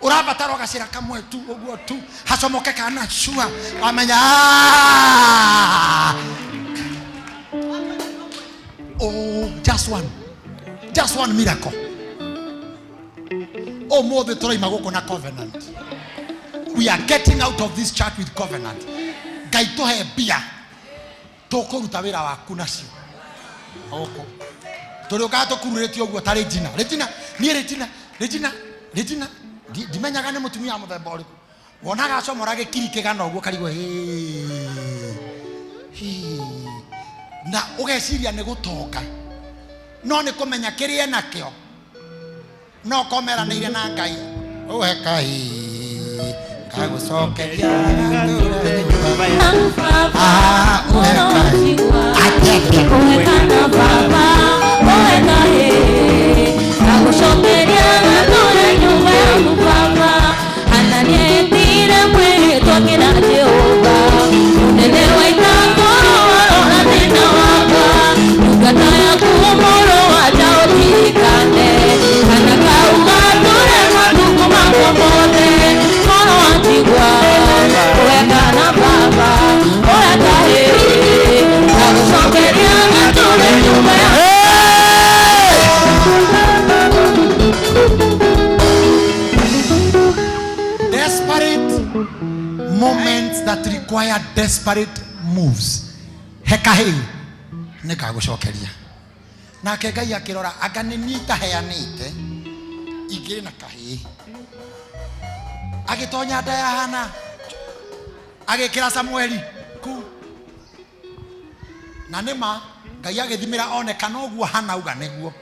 ũrabatara ũgacĩra kamwe tu ũguo tu hacomoke kana cua wamenya oh just one miracle. Ũmũthĩ tũraima gũkũ na covenant. We are getting out of this church with covenant. Ngai tũhe mbia tũkũruta wĩra waku nacio gũkũ tũrĩũkaga tũkururĩtio ũguo ta Regina Regina niĩ Regina Regina Regina ndimenyaga nĩ mũtumia wa mũthemba ũrĩkũ wonaga acomora gĩkiri kĩgana ũguo karigwo na ũgeciria nĩ gũtonga no nĩ kũmenya kĩrĩa enakĩo no komeranĩire na Ngai ũhe kahĩĩ ngagũcokeria ũhe kahĩĩ ũhe kana baba ũhe kahĩĩ ngagũcokeria ngatũre nyũmba yaku baba. Hana nĩetire mwĩhĩtwa kĩra Jehova mũnene wa ita ngoro warora thĩna wakwa ndungata yaku mũrũ wa nja ũririkane kana kau gatũre matukũ makwa mothe koro wanjigua ũhe kana baba ũhe kahĩĩ ngagũcokeria. Desperate moments that require desperate moves. He kahĩĩ nĩngagũcokeria. Nake Ngai akĩrora anga nĩ niĩ itaheanĩte ingĩrĩ na kahĩĩ. Agĩtonya nda ya Hana agĩkĩra Samueli ku na nĩ ma Ngai agĩthimĩra one kana ũguo Hana auga nĩguo.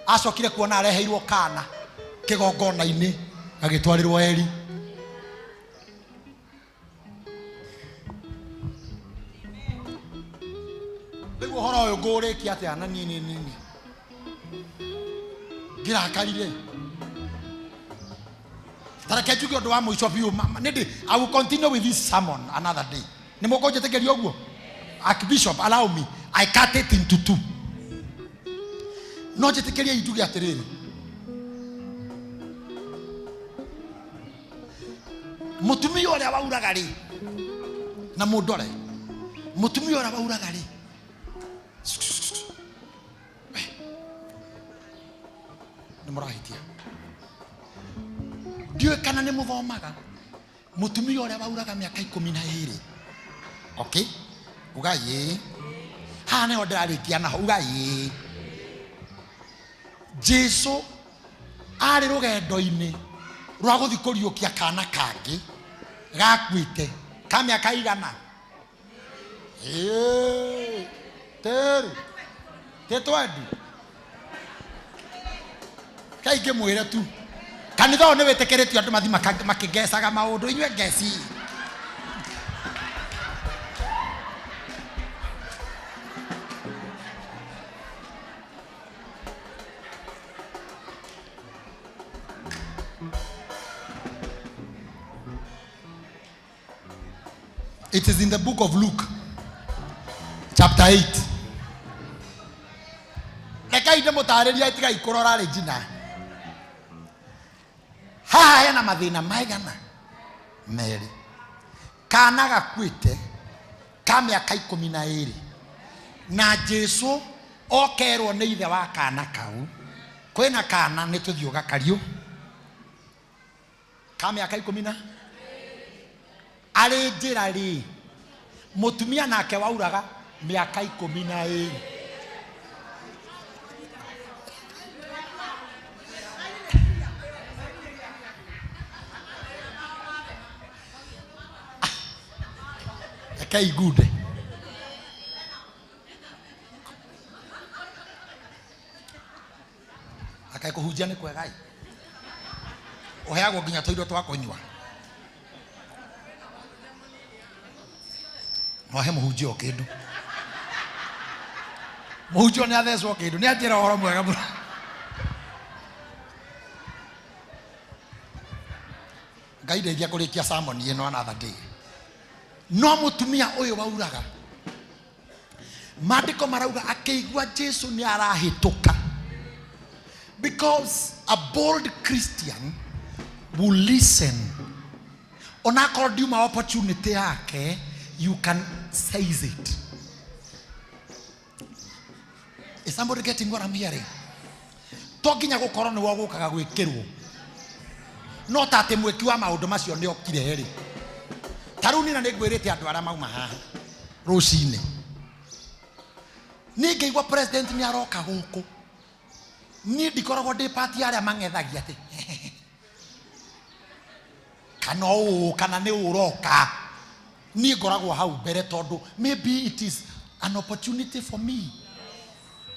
Acokire kuona areheirwo kana kĩgongona-inĩ gagĩtwarĩrwo Eli. Rĩu ũhoro ũyũ ngũũrĩkia atĩa na niĩ nĩ nini ngĩrakarire ta reke njuge ũndũ wa mũico biũ. Nĩndĩ I will continue with this sermon another day. Nĩ mũkũnjĩtĩkĩria ũguo? Archbishop, allow me, I cut it into two. No njĩtĩkĩrie njuge atĩrĩrĩ, mũtumia ũrĩa wauraga rĩ, na mũndore, mũtumia ũrĩa wauraga rĩ, nĩ mũrahĩtia, ndiũĩ kana nĩ mũthomaga mũtumia ũrĩa wauraga mĩaka 12. Okay, uga ĩĩ. Haha nĩho ndĩrarĩkia naho. Uga ĩĩ. Jesu arĩ rũgendo-inĩ rwa gũthiĩ kũriũkia kana kangĩ gakuĩte ka mĩaka igana. Ĩĩ, tĩrĩ tĩ twendi kaingĩ mwĩre tu kanitha ũyũ nĩ wĩtĩkĩrĩtio andũ mathi makĩngecaga maũndũ inyuĩ ngeci. It is in the book of Luke, chapter 8. Rekai ndĩmũtarĩrie tigai kũrora rĩ haha hena mathĩna maigana merĩ. Kana gakuĩte ka mĩaka 12 na Jesu okerwo nĩ ithe wa kana kau kwĩna kana nĩ tũthiĩ ũgakariũ ka mĩaka ikũmi na arĩ njĩra rĩ, mũtumia nake wauraga mĩaka 12. Rekei ngunde. Akae kũhunjia nĩ kwega ĩ, ũheagwo nginya tũindo twa kũnyua. No ahe mũhunjia o kĩndũ, mũhunjia nĩ athecwo kĩndũ, nĩ anjĩra ũhoro mwega mũno. Ngai ndeithia kũrĩkia sermon ĩno another day. No mũtumia ũyũ wauraga, maandĩko marauga akĩigua Jesu nĩ arahĩtũka, because a bold Christian will listen. Onakorwo ndiuma opportunity yake, you can seize it. Is somebody getting what I'm hearing? To nginya gũkorwo nĩwe ũgũkaga gwĩkĩrwo, no ta atĩ mwĩki wa maũndũ macio nĩ okire rĩ. Ta rĩu nina nĩ ngwĩrĩte andũ arĩa mauma haha rũcinĩ, niĩ ngĩigua president nĩ aroka gũkũ, niĩ ndikoragwo ndĩ pati arĩa mang'ethagia atĩ kana ũũ kana nĩ ũroka. Niĩ ngoragwo hau mbere tondũ maybe it is an opportunity for me.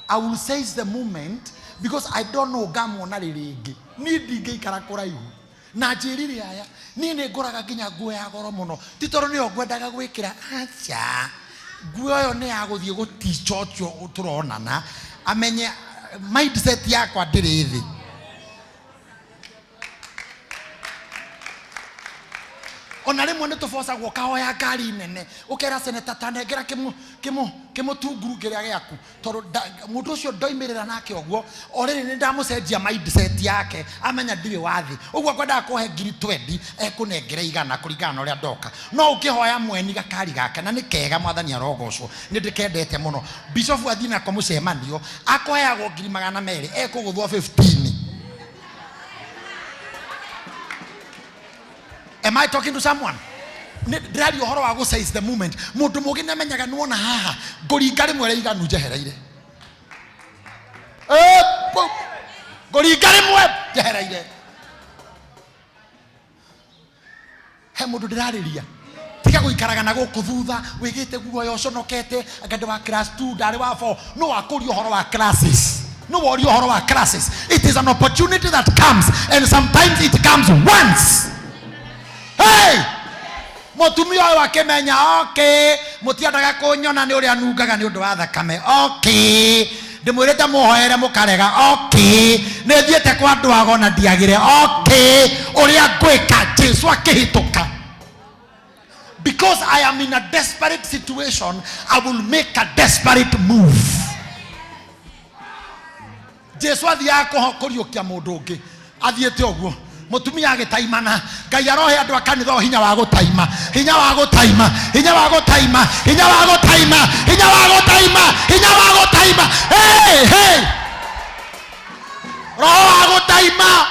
I will seize the moment because I don't know ngamuona rĩ rĩngĩ. Niĩ ndingĩikara kũraihu na njĩrire aya. Niĩ nĩ ngũraga nginya nguo ya goro mũno, ti tondũ nĩyo ngwendaga gwĩkĩra, aca, nguo ĩyo nĩ ya gũthiĩ gũticha ũcio tũronana amenye mindset yakwa ndĩrĩ thĩ. Ona rĩmwe nĩ tũbocagwo ũkahoya ngari nene, ũkera seneta tanengera kĩmũtunguru kĩrĩa gĩaku, tondũ mũndũ ũcio ndoimĩrĩra nake ũguo. O rĩrĩ nĩ ndamũcenjia mindset yake, amenya ndirĩ wa thĩ ũguo. Akwendaga kũhe ngiri 20, ekũnengera 100 kũringana na ũrĩa ndoka. No ũkĩhoya mweni gakari gake na nĩ kega, mwathani arogocwo, nĩ ndĩkendete mũno. Bishop athiĩ nako mũcemanio akũheagwo ngiri 200, ekũgũthwo 15. Am I talking to someone? Ndĩraria ũhoro wa gũ size the moment. Mũndũ mũgĩ nĩamenyaga nĩwona haha ngũringa rĩmwe rĩiganu njehereire. Ngũringa rĩmwe njehereire. He mũndũ ndĩrarĩria. Tiga gũikaraga na gũkũ thutha wĩgĩte guoya ũconokete anga ndĩ wa class 2 ndarĩ wa 4. No wakũria ũhoro wa classes. No woria ũhoro wa classes. It is an opportunity that comes, and sometimes it comes once. Hey! Mũtumia ũyũ akĩmenya, okay, mũtiendaga kũnyona nĩ ũrĩa nungaga nĩ ũndũ wa thakame. Okay. Ndĩmwĩrĩte mũhoere mũkarega. Okay. Nĩ thiĩte kwa andũ ago na ndiagĩre. Okay. Ũrĩa ngwĩka, Jesu akĩhĩtũka. Because I am in a desperate situation, I will make a desperate move. Jesu athiaga kũriũkia mũndũ ũngĩ. Athiĩte ũguo. Mũtumia agĩtaimana. Ngai arohe andũ a kanitha o hinya wa gũtaima. Hinya wa gũtaima. Hinya wa gũtaima. Hinya wa gũtaima. Hinya wa gũtaima. Hinya wa gũtaima. Hey, hey. Roho wa gũtaima.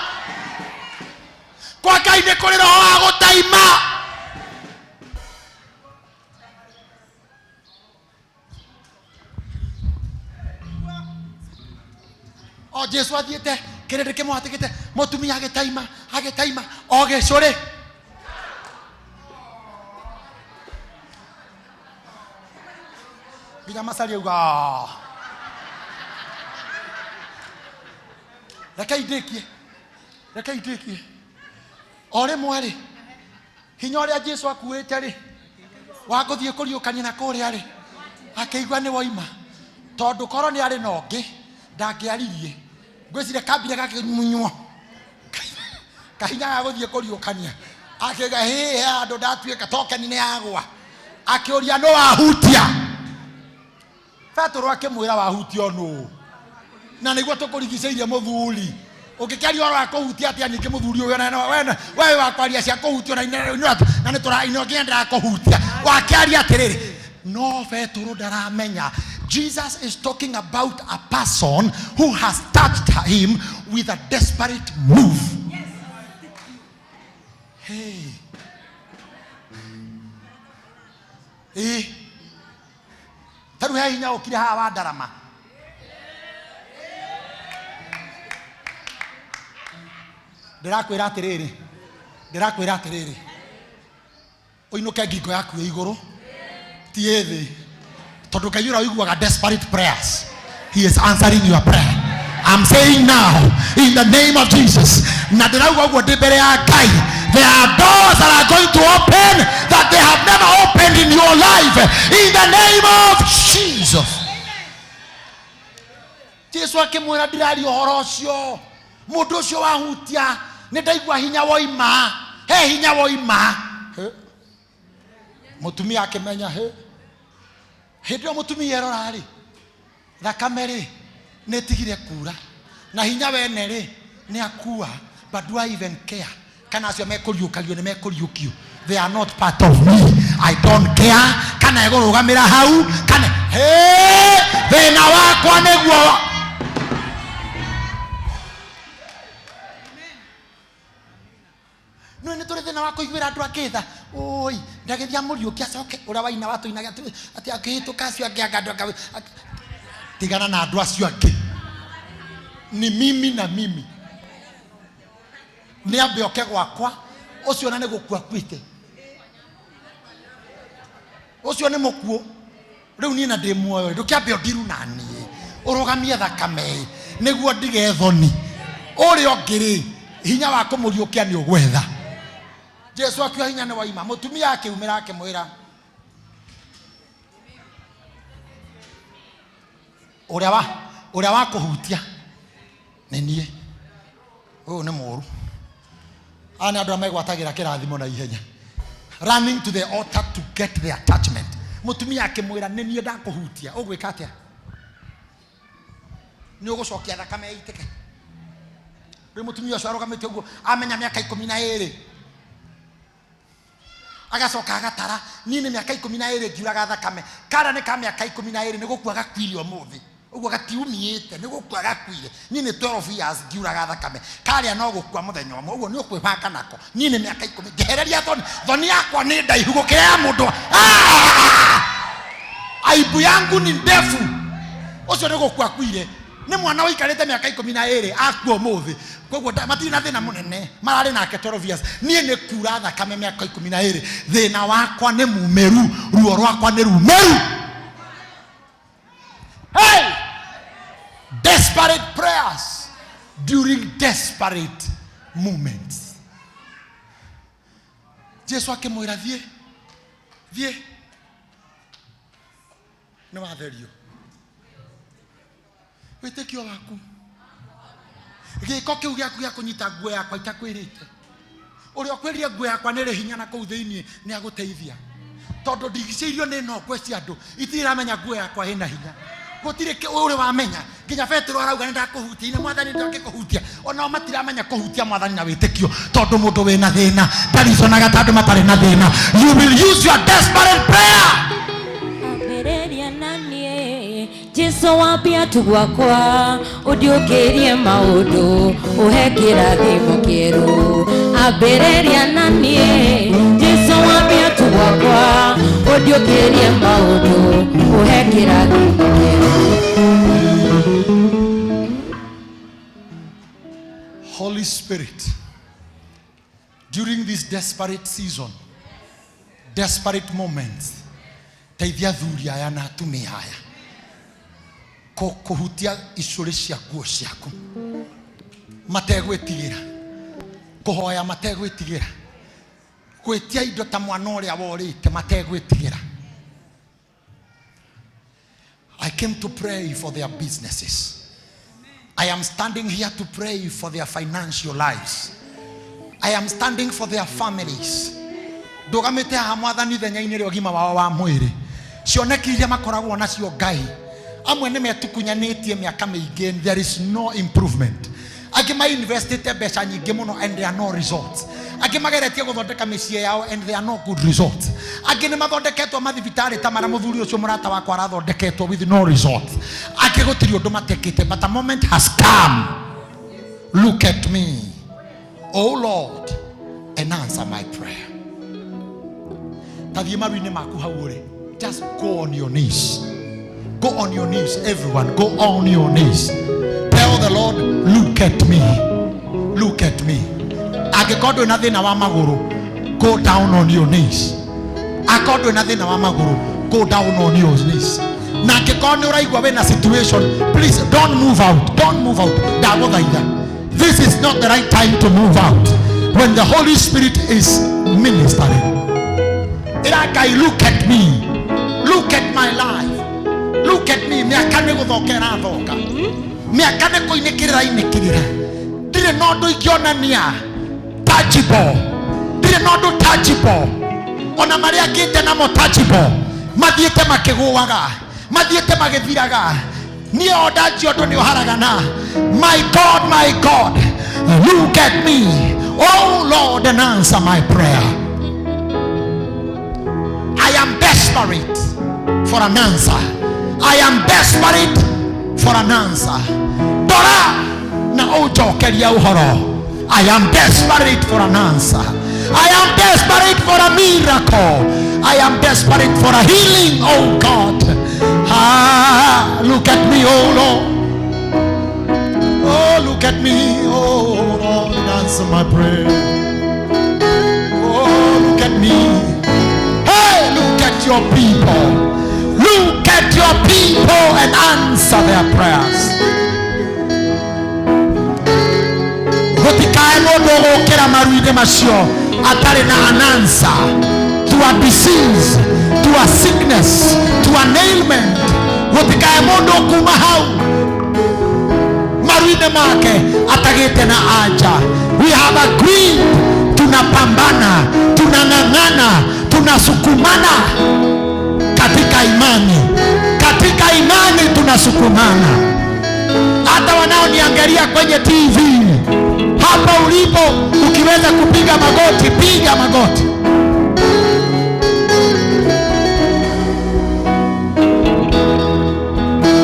Kwa Ngai nĩ kũrĩ roho wa gũtaima. O Jesu athiĩte kĩrĩndĩ kĩmũhatĩkĩte, mũtumia agĩtaima, agĩtaima, o gĩcũrĩ. Nginya Macari auga, "Ah." Rekei ndĩkie, rekei ndĩkie. O rĩmwe rĩ, hinya ũrĩa Jesu akuĩte rĩ, wa gũthiĩ kũriũkania na kũrĩa rĩ, akĩigua nĩ woima. Tondũ korwo nĩ arĩ na ũngĩ, ndangĩaririe. Ngwĩciria kambire gakĩmunywo. Kahinya ga gũthiĩ kũriũkania. Akĩuga, hĩ, he handũ ndatuĩka, tokeni nĩ yagwa. Akĩũria, nũ wahutia? Petero akĩmwĩra, wahutio nũ? Na nĩguo tũkũrigicĩirie mũthuri. Ũngĩkĩaria ũhoro wa kũhutia atĩa ningĩ mũthuri ũyũ na we wa kwaria cia kũhutio na na nĩ tũra ino nginya ndĩrakũhutia. Wakĩaria atĩrĩrĩ. No Petero ndaramenya. Jesus is talking about a person who has touched him with a desperate move. Hey. Ta rĩu he hinya ũkire haha wa ndarama. Ndĩrakwĩra atĩrĩrĩ, ndĩrakwĩra atĩrĩrĩ, ũinũke ngingo yaku ĩ igũrũ, ti ĩ thĩ. Tondũ Ngai ũrĩa ũiguaga desperate prayers, he is answering your prayer. I'm saying now, in the name of Jesus, na ndĩrauga ũguo ndĩ mbere ya Ngai, there are doors that are going to open that they have never opened in your life, in the name of Jesus. Jesu akĩmwĩra, ndĩraria ũhoro ũcio. Mũndũ ũcio wahutia, nĩ ndaigua hinya woima. He hinya woima. He. Mũtumia akĩmenya, he. Hĩndĩ ĩyo mũtumia erora rĩ, thakame rĩ, nĩ ĩtigire kura. Na hinya wene rĩ, nĩ akua. But do I even care? Kana acio mekũriũkagio nĩ mekũriũkio. They are not part of me. I don't care. Kana egũrũgamĩra hau, kana he, thĩna wakwa nĩguo. Nĩ tũrĩ thĩna wa kũiguĩra andũ angĩ tha. Oi, ndagĩthiĩ amũriũkie acoke ũrĩa waina watũinaga atĩ akĩhĩtũka acio angĩ anga andũ angĩ. Tigana na andũ acio angĩ. Ni mimi na mimi. Nĩ ambe oke gwakwa, ũcio ona nĩ gũkua akuĩte. Ũcio nĩ mũkuũ. Rĩu niĩ na ndĩ muoyo, ndũkĩambe ũndiru na niĩ. Ũrũgamie thakame nĩguo ndige thoni. Ũrĩa ũngĩ rĩ, hinya wa kũmũriũkia nĩ ũgwetha. Jesu akiuga hinya nĩ waima. Mũtumia akĩumĩra akĩmwĩra, ũrĩa wa kũhutia nĩ niĩ. Ũyũ nĩ mũũru. Aya nĩ andũ arĩa megwatagĩra kĩrathimo na ihenya. Running to the altar to get the attachment. Mũtumia akĩmwĩra, nĩ niĩ ndakũhutia. Ũgwĩka atĩa? Nĩ ũgũcokia thakame ĩitĩke. Rĩu mũtumia ũcio arũgamĩte ũguo, amenya mĩaka 12. Agacoka agatara, niĩ nĩ mĩaka 12 ngiuraga thakame. Kana nĩ ka mĩaka 12 nĩ gũkua gakuire ũmũthĩ. Ũguo gatiumĩte nĩ gũkua gakuire. Niĩ nĩ 12 years ngiuraga thakame. Karĩa no gũkua mũthenya ũmwe. Ũguo nĩ ũkwĩbanga nako. Niĩ nĩ mĩaka 10 njehereria thoni. Thoni yakwa nĩ ndaihu gũkĩra ya mũndũ. Ah! Aibu yangu ni ndefu. Ũcio nĩ gũkua akuire. Nĩ mwana waikarĩte mĩaka 12 akua ũmũthĩ. Koguo matirĩ na thĩna mũnene. Mararĩ nake 12 years. Niĩ nĩ kura thakame mĩaka 12. Thĩna wakwa nĩ mumĩru. Ruo rwakwa nĩ rumĩru. Hey! Desperate prayers during desperate moments. Jesu akĩmwĩra thiĩ thiĩ nĩ watherio wĩtĩkio waku gĩko kĩu gĩaku gĩa kũnyita nguo yakwa itakwĩrĩte ũrĩa ũkwĩrire nguo yakwa nĩ ĩrĩ hinya na kũu thĩinĩ nĩ agũteithia tondũ ndigicĩirio nĩ nongwe cia andũ itirĩ iramenya nguo yakwa ĩna hinya gũtirĩ ũrĩ wamenya nginya Petero arauga nĩ ndakũhutia ine mwathani ndangĩkũhutia onao matiramenya kũhutia mwathani na wĩtĩkio tondũ mũndũ wĩna thĩna ndariconaga ta andũ matarĩ na thĩna. You will use your desperate prayer. Ambĩrĩria na niĩ Jesu wambia tu gwakwa ũndiũkĩrie maũndũ ũhe kĩrathimo kĩerũ. Ambĩrĩria na niĩ Jesu wambia tu gwakwa ũndiũkĩrie maũndũ ũhe kĩrathimo kĩerũ. Holy Spirit, during this desperate season, desperate moments, teithia athuri aya na atumia aya kũhutia icũrĩ cia nguo ciaku mategwĩtigĩra, kũhoya mategwĩtigĩra, gwĩtia indo ta mwana ũrĩa worĩte mategwĩtigĩra. I came to pray for their businesses. I am standing here to pray for their financial lives. I am standing for their families. Ndũgamĩte haha mwathani ithenya-inĩ rĩa ũgima wao wa mwĩrĩ. Cioneki iria makoragwo nacio Ngai. Amwe nĩ metukunyanĩtie mĩaka mĩingĩ and there is no improvement. Angĩ mainvestĩte mbeca nyingĩ mũno and there are no results. Angĩ mageretie gũthondeka mĩciĩ yao and there are no good results. Angĩ nĩ mathondeketwo mathibitarĩ ta marĩa mũthuri ũcio mũrata wakwa arathondeketwo with no results. Angĩ gũtirĩ ũndũ matekĩte, but a moment has come. Look at me, O Lord, and answer my prayer. Ta thiĩ maru-inĩ maku hau ũrĩ. Just go on your knees. Go on your knees, everyone. Go on your knees. Tell the Lord, look at me. Look at me. Angĩkorwo ndwĩ na thĩna wa magũrũ, go down on your knees. Angĩkorwo ndwĩ na thĩna wa magũrũ, go down on your knees. Na angĩkorwo nĩ ũraigua wĩna situation, please don't move out. Don't move out. Ndagũthaitha. This is not the right time to move out. When the Holy Spirit is ministering. Ĩra Ngai, look at me. Look at my life. Look at me. Mĩaka nĩ gũthoka ĩrathoka. Mĩaka nĩ kũinĩkĩrĩra inĩkĩrĩra. Ndirĩ na ũndũ ingĩonania tangible. Ndirĩ na ũndũ tangible. Ona marĩa ngĩte namo tangible mathiĩte makĩgũaga, mathiĩte magĩthiraga. Niĩ o ndanjia ũndũ nĩ ũharagana. My God, my God, look at me, oh Lord, and answer my prayer. I am desperate for an answer. I am desperate for an answer. Ndora na ũnjokerie ũhoro. I am desperate for an answer. I am desperate for a miracle. I am desperate for a healing, oh God. Ah, look at me, oh Lord. Oh, look at me, oh Lord, and answer my prayer. Oh, look at me. Hey, look at your people. Look at your people and answer their prayers. Gũtikae mũndũ ũgũkĩra maru-inĩ macio atarĩ na an answer to a disease, to a sickness, to an ailment. Gũtikae mũndũ ũkuma hau maru-inĩ make atagĩte na anja. We have agreed, tunapambana, tunang'ang'ana, tunasukumana katika imani. Katika imani tunasukumana. Hata wanaoniangalia kwenye TV hapa ulipo, ukiweza kupiga magoti, piga magoti.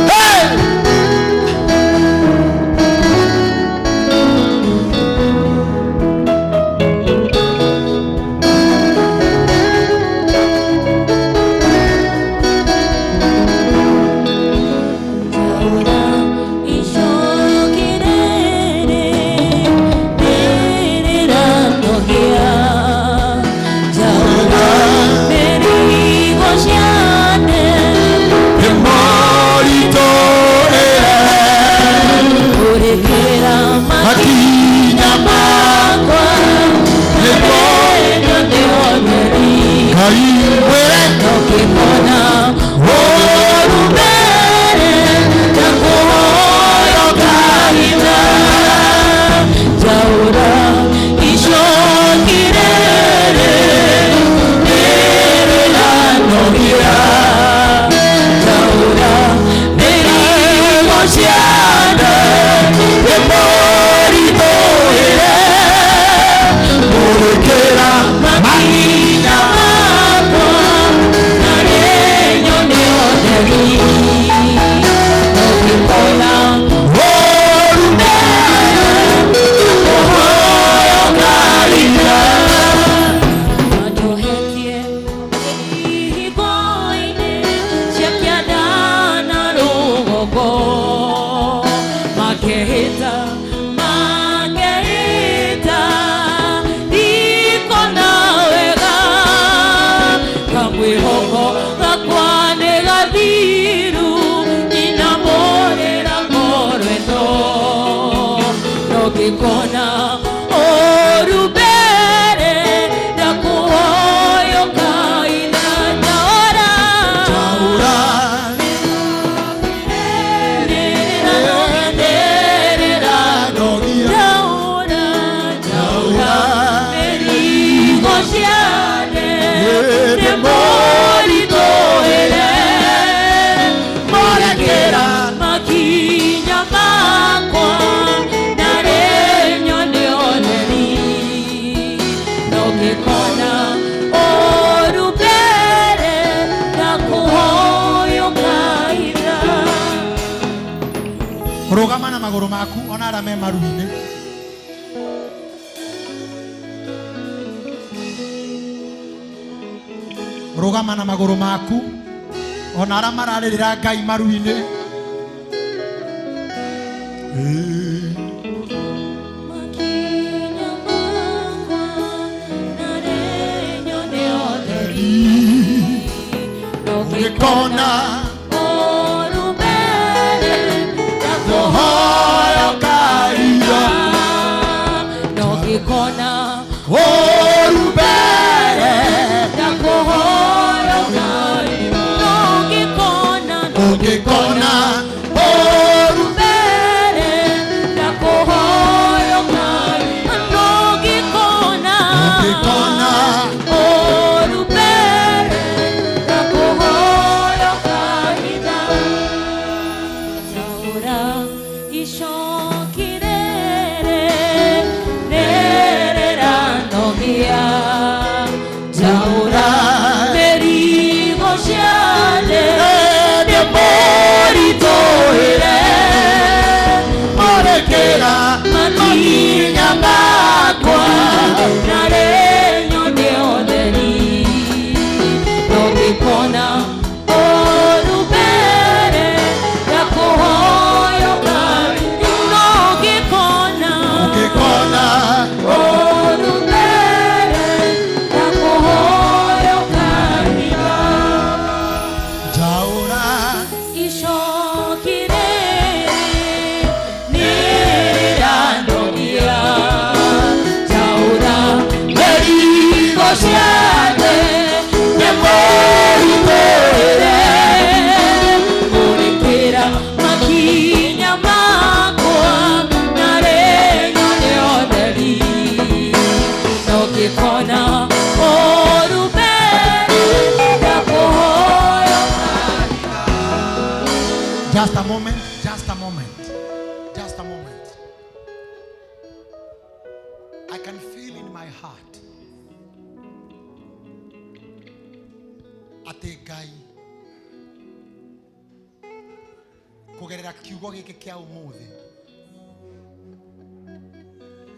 Hey! Mwĩre Nokikona orubere Takuhoyo kahina Jaura ishokirere Nere la nogia Jaura neri gosiana Temori toere Murekera makinya makwa Narenyo neoneri Nokikona orubere Takuhoyo kahina Majohetie ihigoine Ciakiadana rũgongo Makehĩta makehĩta Ndikona wega Kamwĩhoko gakwa nĩ gathiru Ninamũrĩra ngorwendo Nokikona orubere Ndakuhoyo kaina Taora Makinya makwa narenyo nĩoneri nokikona orubere ndakuhoyo kaitha Rũgama na magũrũ maku ona arĩa me maru-inĩ. Rũgama na magũrũ maku ona arĩa mararĩrĩra Ngai maru-inĩ. Makinya makwa narenyo nĩoneri nokikona orubere ndakuhoyo kaitha nokikona orubere ndakuhoyo kaitha nokikona Nokikona orubere ndakuhoyo kaitha nokikona Nokikona orubere ndakuhoyo kaitha Taura ishokirere nerera nogia Taura merigo ciane nemoritoere Morekera makinya makwa narenyo nĩotheri nokikona orubere ndakuhoyo Ngai nokikona Nokikona orubere ndakuhoyo Ngai Jaura ishokirere nĩranogia Jaura merigo ciane nĩmũritũĩre mũrĩkĩra makinya makwa narenyo nĩotheri nokikona orubere ndakuhoyo Just a moment, just a moment, just a moment. I can feel in my heart atĩ Ngai kũgerera kiugo gĩkĩ kĩa ũmũthĩ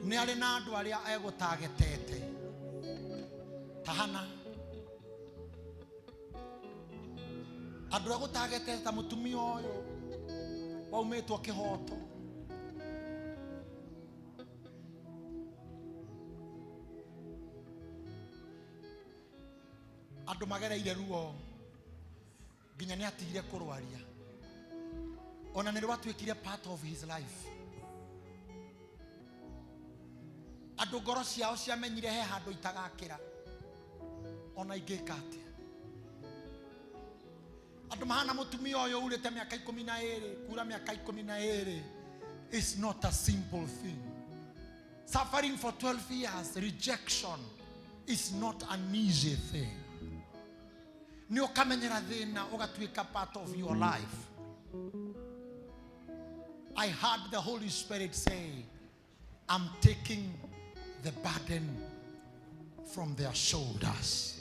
nĩ arĩ na andũ arĩa egũtagetete ta Hana andũ egũtagetete ta mũtumia ũyũ waumĩtwo kĩhoto andũ magereire ruo nginya nĩ atigire kũrwaria ona nĩ rwatuĩkire part of his life andũ ngoro ciao ciamenyire he handũ itagakĩra Ona ingĩka atĩa? Andũ mahana mũtumia ũyũ urĩte mĩaka 12, kura mĩaka 12 is not a simple thing. Suffering for 12 years, rejection is not an easy thing. Nĩ ũkamenyera thĩna ũgatuĩka part of your life. I heard the Holy Spirit say, I'm taking the burden from their shoulders.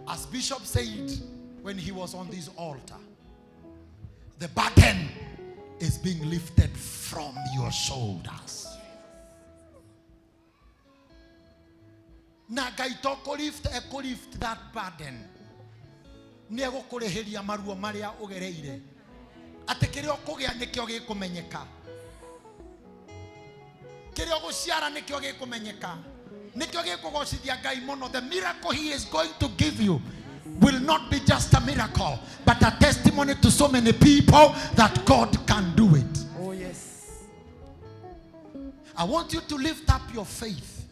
As Bishop said when he was on this altar, the burden is being lifted from your shoulders. Na Ngai to kũ lift that burden. Nĩ egũkũrĩhĩria maruo marĩa ũgereire. Atĩ kĩrĩa ũkũgĩa nĩkĩo gĩkũmenyeka. Kĩrĩa ũgũciara nĩkĩo gĩkũmenyeka. Nĩkĩo gĩkũgocithia Ngai mũno. The miracle he is going to give you will not be just a miracle, but a testimony to so many people that God can do it. Oh yes. I want you to lift up your faith.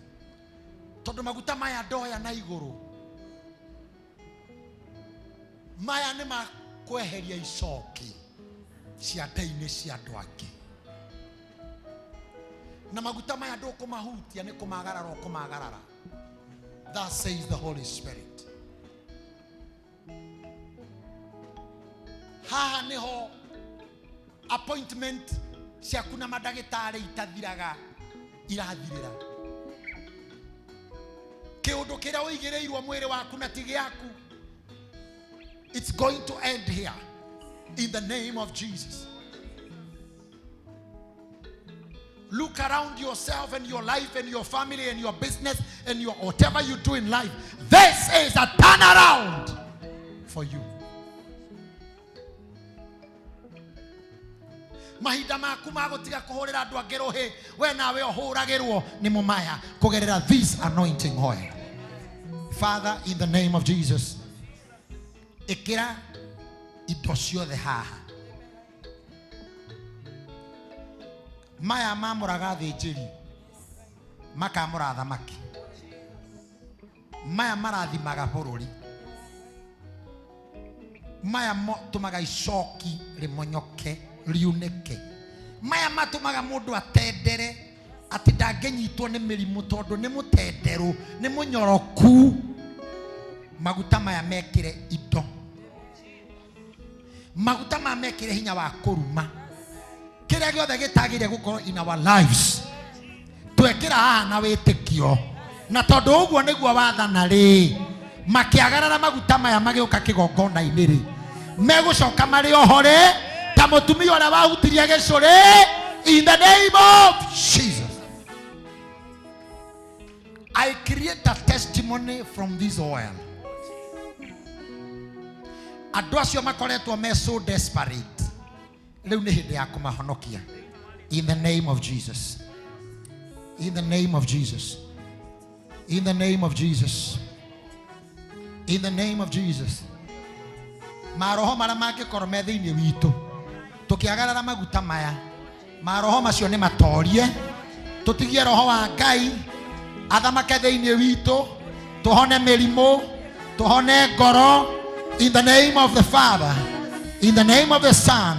Tondũ maguta maya ndoya na igũrũ, maya nĩ makweheria icoki cia nda-inĩ cia andũ angĩ. Na maguta maya ndũkũmahutia, nĩ kũmagarara ũkũmagarara. Thus says the Holy Spirit. Haha nĩho appointment ciaku na mandagĩtarĩ itathiraga irathirĩra. Kĩũndũ kĩrĩa ũigĩrĩirwo mwĩrĩ waku na ti gĩaku, it's going to end here in the name of Jesus. Look around yourself and your life and your family and your business and your whatever you do in life. This is a turnaround for you. Mahinda maku ma gũtiga kũhũrĩra andũ angĩ rũhĩ, we nawe ũhũragĩrwo nĩ mũmaya kũgerera this anointing oil. Father, in the name of Jesus, ĩkĩra indo ciothe haha. Maya mamũraga athĩnjĩri, makamũra athamaki. Maya marathimaga bũrũri. Maya matũmaga icoki rĩmonyoke riunĩke. Maya matũmaga mũndũ atendere atĩ ndangĩnyitwo nĩ mĩrimũ tondũ nĩ mũtenderũ, nĩ mũnyoroku. Maguta maya mekĩre indo. Maguta maya mekĩre hinya wa kũruma. Kĩrĩa gĩothe gĩtagĩrĩire gũkorwo in our lives, twekĩra haha na wĩtĩkio. Na tondũ ũguo nĩguo wathana rĩ, makĩagarara maguta maya magĩũka kĩgongona-inĩ rĩ, megũcoka marĩ oho rĩ, ta mũtumia ũrĩa wahutirie gĩcũrĩ, in the name of Jesus. I create a testimony from this oil. Andũ acio makoretwo me so desperate, rĩu nĩ hĩndĩ ya kũmahonokia. In the name of Jesus. In the name of Jesus. In the name of Jesus. In the name of Jesus. Maroho marĩa mangĩkorwo me thĩinĩ witũ, tũkĩagarara maguta maya, maroho macio nĩ matorie, tũtigie roho wa Ngai athamake thĩinĩ witũ, tũhone mĩrimũ, tũhone ngoro. In the name of the Father, in the name of the Son,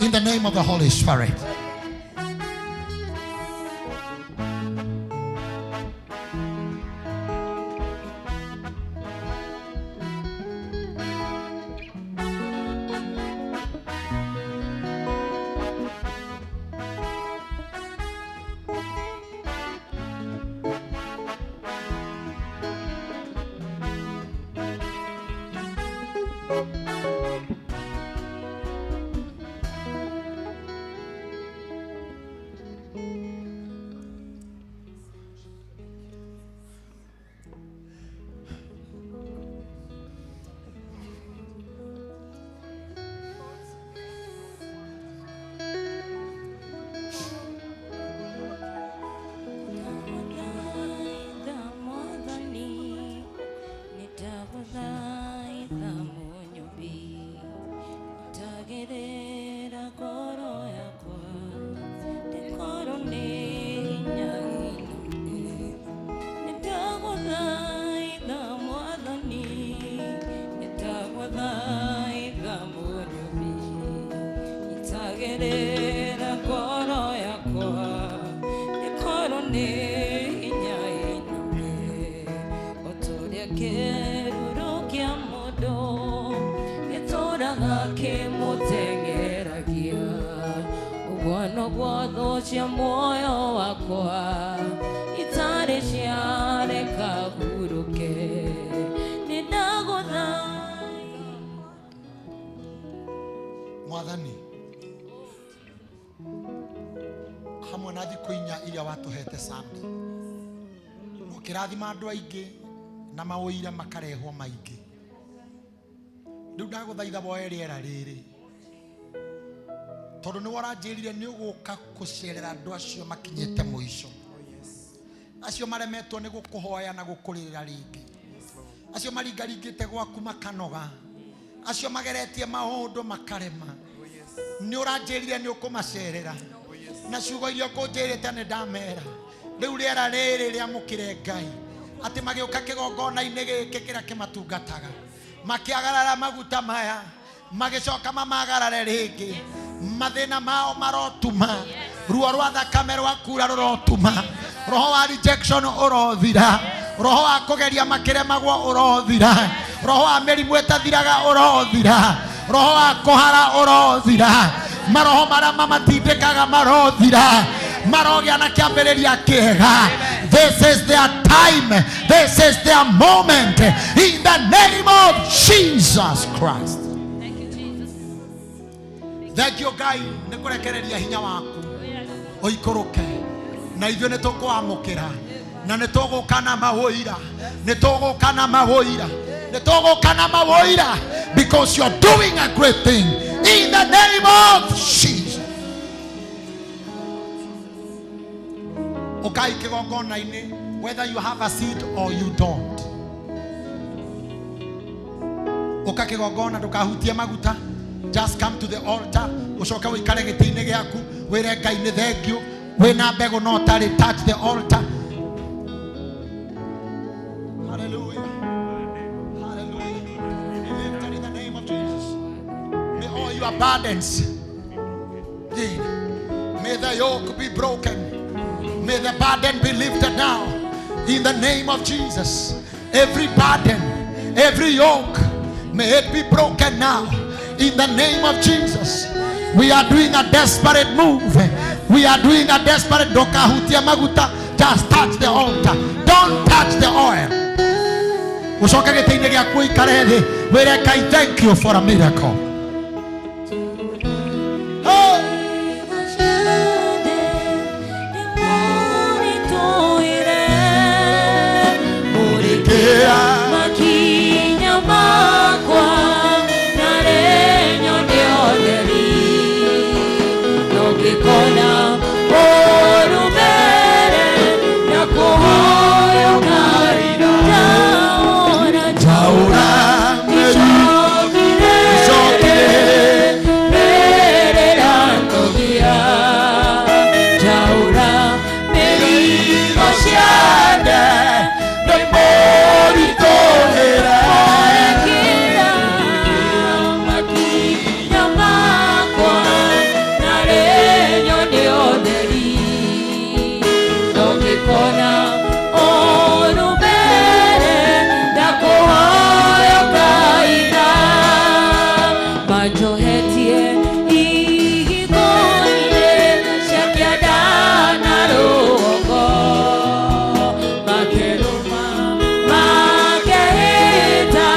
in the name of the Holy Spirit. Nitagũthaitha Mũnyũmbi. Kĩruru kĩa mũndũ gĩtũũraga kĩmũteng'eragia, ũguo noguo thũ cia muoyo wakwa itarĩ ciareka hurũke. Nĩndagũthaitha Mwathani, hamwe na thikũ inya iria watũhete Sunday, ũkĩrathima andũ aingĩ na maũira makarehwo maingĩ. Rĩu ndagũthaitha woe rĩera rĩrĩ, tondũ nĩ ũranjĩrire nĩ ũgũka gũcerera andũ acio makinyĩte mũico, acio maremetwo nĩ gũkũhoya na gũkũrĩrĩra rĩngĩ, acio maringaringĩte gwaku makanoga, acio mageretie maũndũ makarema. Nĩ ũranjĩrire nĩ ũkũmacerera na ciugo iria ũkũnjĩrĩte nĩ ndamera. Rĩu rĩera rĩrĩ rĩamũkĩre Ngai atĩ magĩũka kĩgongona-inĩ gĩkĩ kĩrĩa kĩmatungataga, makĩagarara maguta maya, magĩcoka mamagarare rĩngĩ. Mathĩna mao marotuma, ruo rwa thakame rwakura rũrotuma, roho wa rejection ũrothira, roho wa kũgeria makĩremagwo ũrothira, roho wa mĩrimũ ĩtathiraga ũrothira, roho wa kũhara ũrothira, maroho marĩa mamatindĩkaga marothira, marogĩa na kĩambĩrĩria kĩega. This is their time, this is their moment, in the name of Jesus Christ. Thank you Ngai nĩ kũrekereria hinya waku ũikũrũke na ithuĩ nĩ tũkwamũkĩra na nĩ tũgũka na mawũira, nĩ tũgũka na mawũira, nĩ tũgũka na mawũira, because you are doing a great thing in the name of Jesus. Ũkai kĩgongona-inĩ, whether you have a seed or you don't. Ũka kĩgongona, ndũkahutie maguta. Just come to the altar, ũcoke ũikare gĩtĩ-inĩ gĩaku, wĩre Ngai nĩ thank you. Wĩna mbegũ no ũtarĩ, touch the altar. Hallelujah. Hallelujah. Be lifted in the name of Jesus. May all your burdens, may the yoke be broken. May the burden be lifted now in the name of Jesus. Every burden, every yoke, may it be broken now in the name of Jesus. We are doing a desperate move. We are doing a desperate. Ndũkahutie maguta. Just touch the altar. Don't touch the oil. Ũcoke gĩtĩ-inĩ gĩaku ũikare thĩ, wĩre Ngai thank you for a miracle. Hey! Makinya makwa narenyo nĩ ũtheri, ndũngĩkona ũrũmere na kũhoyoka. Njaũra, njaũra, icokire rĩrĩra ngũgia, njaũra mĩrigo ciothe nĩmũritũhĩra. Makinya makwa narenyo nĩ ũtheri, ndũngĩkona ũrũmere ndakũhoyoka ina. Manjohetie ihigo-inĩ cia kĩanda na rũgongo, makerũma makehĩta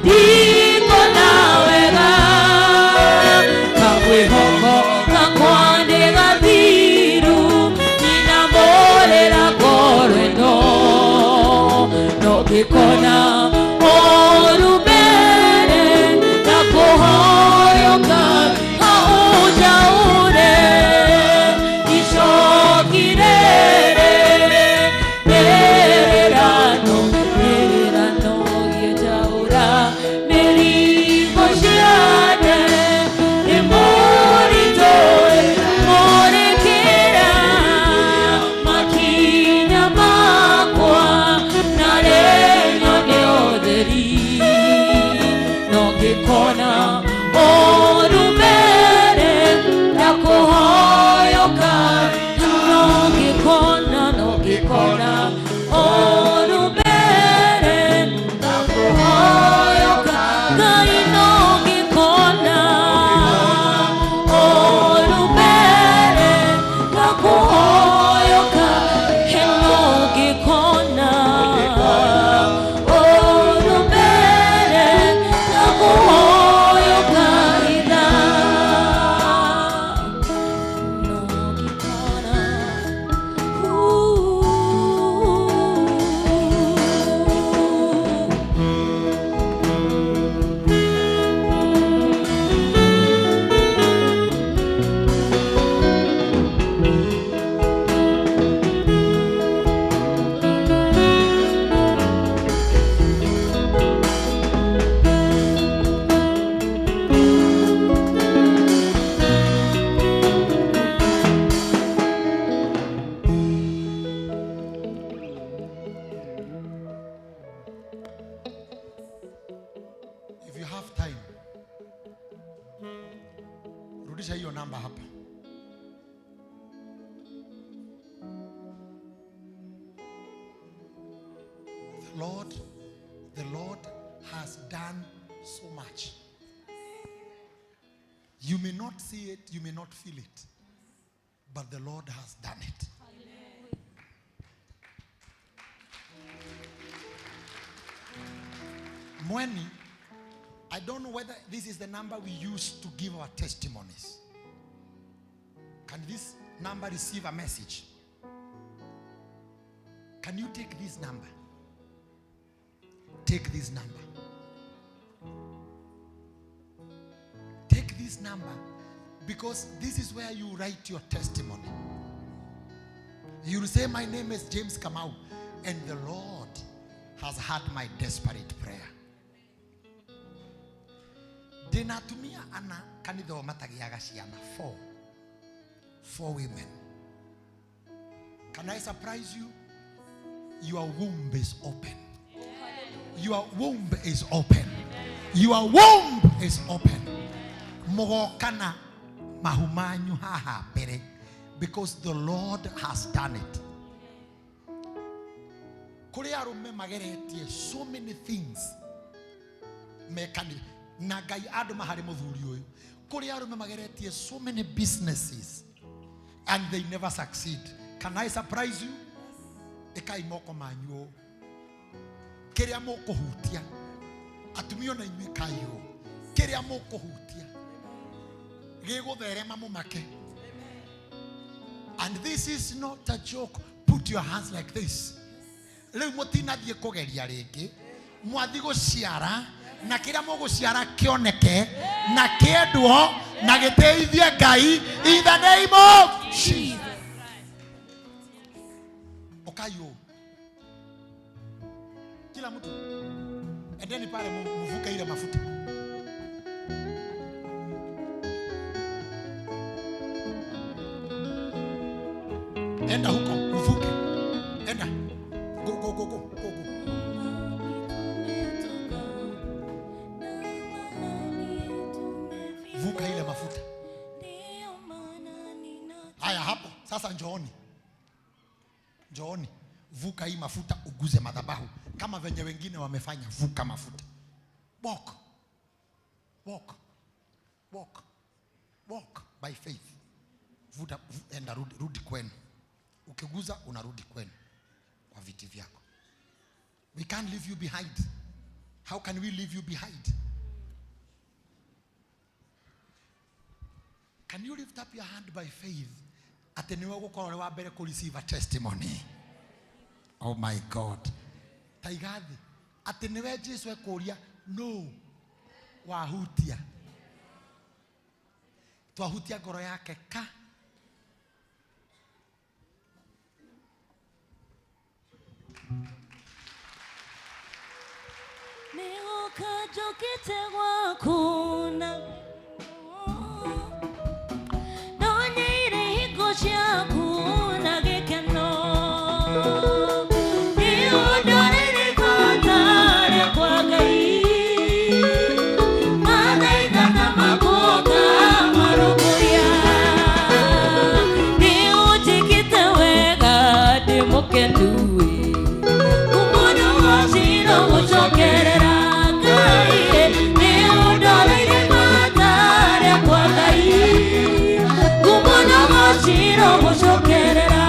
ndikuona wega, kamwĩhoko gakwa nĩ gathiru, nyinamũrĩra ngoro ĩno, ndũngĩkona ũrũmere ndakũhoyoka. Aũnjaũre icoki rĩrĩ rĩrano rĩrano gĩnjaũra mĩrigo ciothe nĩmũritũhĩra. Mũrĩkĩra makinya makwa narenyo nĩ ũtheri. Rudisha hiyo namba hapa. The Lord has done so much. You may not see it, you may not feel it, but the Lord has done it. Mweni, I don't know whether this is the number we use to give our testimonies. Can this number receive a message? Can you take this number? Take this number. Take this number, because this is where you write your testimony. You will say, my name is James Kamau, and the Lord has heard my desperate prayer. Ndĩna atumia ana kanitha o matagiaga ciana. Four women. Can I surprise you? Your womb is open. Your womb is open. Your womb is open. Mũgokana mahu manyu haha mbere, because the Lord has done it. Kũrĩ arũme mageretie so many things mekani na Ngai andũ maharĩ mũthuri ũyũ. Kũrĩ arũme mageretie so many businesses and they never succeed. Can I surprise you? Ĩkai moko manyu ũũ. Kĩrĩa mũkũhutia, atumia ona inyuĩ ĩkai ũũ. Kĩrĩa mũkũhutia gĩgũtherema mũmake. And this is not a joke. Put your hands like this. Rĩu mũtinathiĩ kũgeria rĩngĩ, mwathiĩ gũciara, na kĩrĩa mũgũciara kĩoneke na kĩendwo na gĩteithie Ngai in the name of Jesus. Ũkai ũũ. Kila mtu endeni pale mvuke ile mafuta. Enda huko mvuke. Enda. Go go go go go go. Vuka ile mafuta. Haya hapo sasa njooni. Njooni. Vuka hii mafuta uguze madhabahu kama venye wengine wamefanya. Vuka mafuta. Walk. Walk. Walk. Walk by faith. Vuta, enda rudi, rudi kwenu. Ukiguza unarudi kwenu kwa viti vyako. We can't leave you behind. How can we leave you behind? Can you lift up your hand by faith? Ati niwe gukorwo uri wa mbere ku receive a testimony. Oh my God. Taigathi ati niwe Jesu ekuria no wahutia. Twahutia ngoro yake ka. Nĩgũka njũkĩte gwaku na ndonyeire hingo ciaku na gĩkeno. Nĩũndorere bata rĩakwa Ngai, mathaithana makwa ngamarũmbũiya. Nĩũnjĩkĩte wega ndĩ mũkenu ĩ, mũndũ ũcio gũcokerera Ngai. Nĩũndoreire bata rĩakwa Ngai, mũndũ ũcio gũcokerera.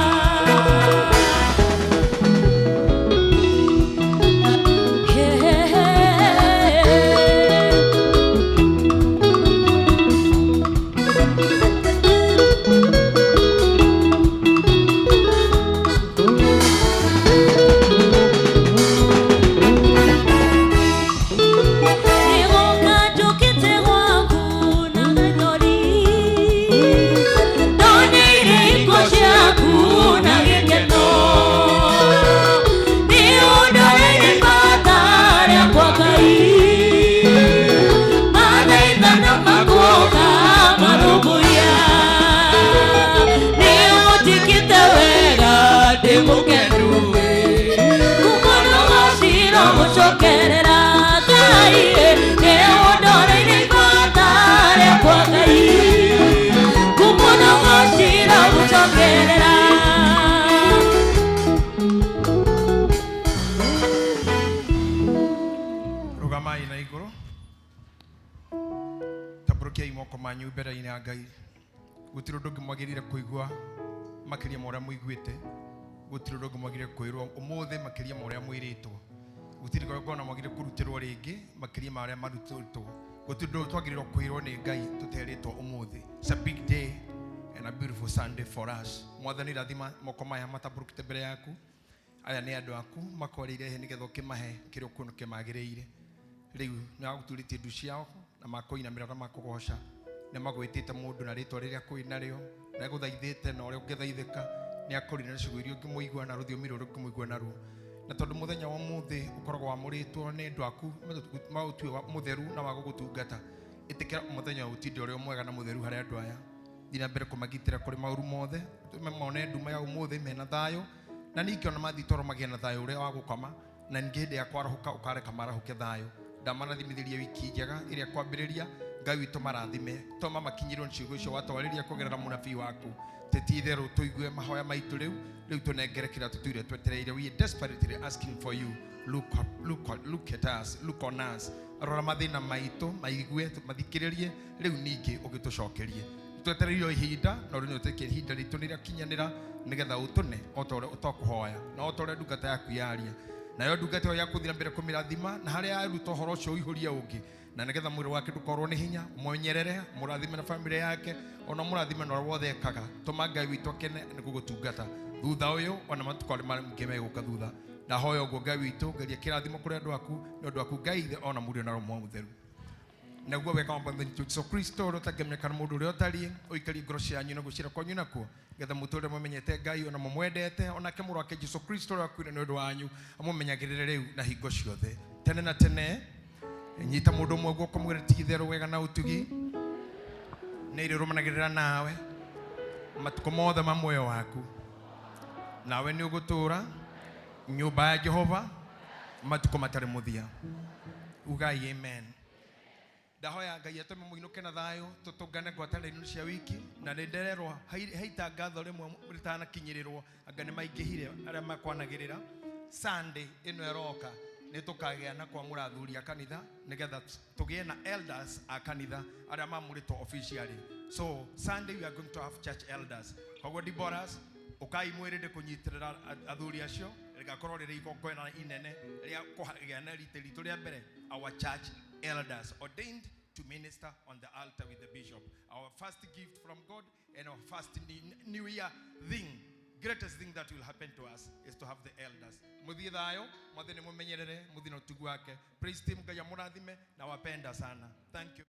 Nĩgũka njũkĩte gwaku na maithori, ndonyeire hingo ciaku. Moko manyu mbere-inĩ ya Ngai. Gũtirĩ ũndũ ũngĩ mwagĩrĩire kũigua makĩria ma ũrĩa mũiguĩte. Gũtirĩ ũndũ ũngĩ mwagĩrĩire kwĩrwo ũmũthĩ makĩria ma ũrĩa mwĩrĩtwo. Gũtirĩ igongona mwagĩrĩire kũrutĩrwo rĩngĩ makĩria ma ũrĩa marutĩtwo. Gũtirĩ ũndũ twagĩrĩirwo kwĩrwo nĩ Ngai tũterĩtwo ũmũthĩ. It's a big day and a beautiful Sunday for us. Mwathani rathima moko maya matambũrũkĩte mbere yaku. Aya nĩ andũ aku makwarĩire he nĩgetha ũkĩmahe kĩrĩa ũkuona kĩmagĩrĩire. Rĩu nĩ wagũturĩtie ndu ciao na makũinamĩra na makũgoca. Nĩ magwĩtĩte mũndũ na rĩtwa rĩrĩa kũĩ narĩo, na gũthaithĩte na ũrĩa ũngĩthaithĩka, nĩ akũrire na ciugo iria ũngĩmũigua na rũthiomi rũrĩa ũngĩmũigua naruo. Na tondũ mũthenya wa ũmũthĩ ũkoragwo wamũrĩtwo nĩ andũ aku maũtue mũtheru na wa gũgũtungata, ĩtĩkĩra mũthenya ũyũ ũtinde ũrĩ o mwega na mũtheru harĩ andũ aya. Thiĩ na mbere kũmagitĩra kũrĩ maũru mothe, ũtũme mone nduma ya ũmũthĩ mena thayũ, na ningĩ ona mathiĩ toro magĩe na thayũ ũrĩa wa gũkoma, na ningĩ hĩndĩ ya kwarahũka ũkareka marahũke thayũ. Ndamarathimithĩria wiki njega ĩrĩa kwambĩrĩria. Ngai witũ marathime, toma makinyĩrwo nĩ ciugo icio watwarĩria kũgerera mũnabii waku. Teti itherũ tũigue mahoya maitũ rĩu, rĩu tũnengere kĩrĩa tũtũire twetereire. We are desperately asking for you. Look up, look up, look at us, look on us. Rora mathĩna maitũ, maigue, mathikĩrĩrie, rĩu ningĩ ũgĩtũcokerie. Twetereire ihinda, no rĩu nĩ ũtĩkie ihinda ritũ nĩ rĩakinyanĩra nĩgetha ũtũne o ta ũrĩa ũtakũhoya, na o ta ũrĩa ndungata yaku yaria. Nayo ndungata ĩyo yaku thiĩ na mbere kũmĩrathima, na harĩa yaruta ũhoro ũcio ũihũrie ũngĩ, na nĩgetha mwĩrĩ wake ndũkorwo nĩ hinya, ũmũmenyerere, mũrathime na bamĩrĩ yake, ona mũrathime na ũrĩa wothe ekaga. Tũma Ngai witũ akene nĩ gũgũtungata thutha ũyũ, ona matukũ arĩa mangĩ megũka thutha. Ndahoya ũguo Ngai witũ, ngeria kĩrathimo kũrĩ andũ aku, nĩ ũndũ waku Ngai Ithe, ona Mũriũ na Roho Mũtheru. Naguo wega wa Mwathani witũ Jesũ Kristo ũrĩa ũtangĩmenyeka nĩ mũndũ ũrĩa ũtariĩ, ũikarie ngoro cianyu na gwĩcira kwanyu nakuo, nĩgetha mũtũũre mũmenyete Ngai ona mũmwendete, onake mũrũ wake Jesũ Kristo ũrĩa wakuire nĩ ũndũ wanyu, amũmenyagĩrĩre rĩu na hingo ciothe tene na tene. Nyita mũndũ ũmwe guoko mwĩre ti itherũ wega na ũtugi nĩ irĩrũmanagĩrĩra nawe matukũ mothe ma muoyo waku, nawe nĩ ũgũtũũra nyũmba ya Jehova matukũ matarĩ mũthia. Ugai amen. Ndahoya Ngai atũme mũinũke na thayũ, tũtũngane ngwatanĩro cia wiki, na nĩ ndererwo he itangatho rĩmwe rĩtanakinyĩrĩrwo, anga nĩ maingĩhire arĩa makwanagĩrĩra. Sunday ĩno ĩroka nĩ tũkagĩa na kwamũra athuri a kanitha, nĩgetha tũgĩe na elders a kanitha arĩa mamũrĩtwo officially. So Sunday we are going to have church elders. Koguo Deborahs, ũkai mwĩrĩ kũnyitĩrĩra athuri acio, rĩgakorwo rĩrĩ igongona inene rĩa kũgĩa na rita ritũ rĩa mbere, our church elders ordained to minister on the altar with the bishop. Our first gift from God and our first new year thing, greatest thing that will happen to us is to have the elders. Muthie thayo, mwathani mumenyerere, muthie na ũtugi wake. Praise team, Ngai amũrathime na wapenda sana. Thank you.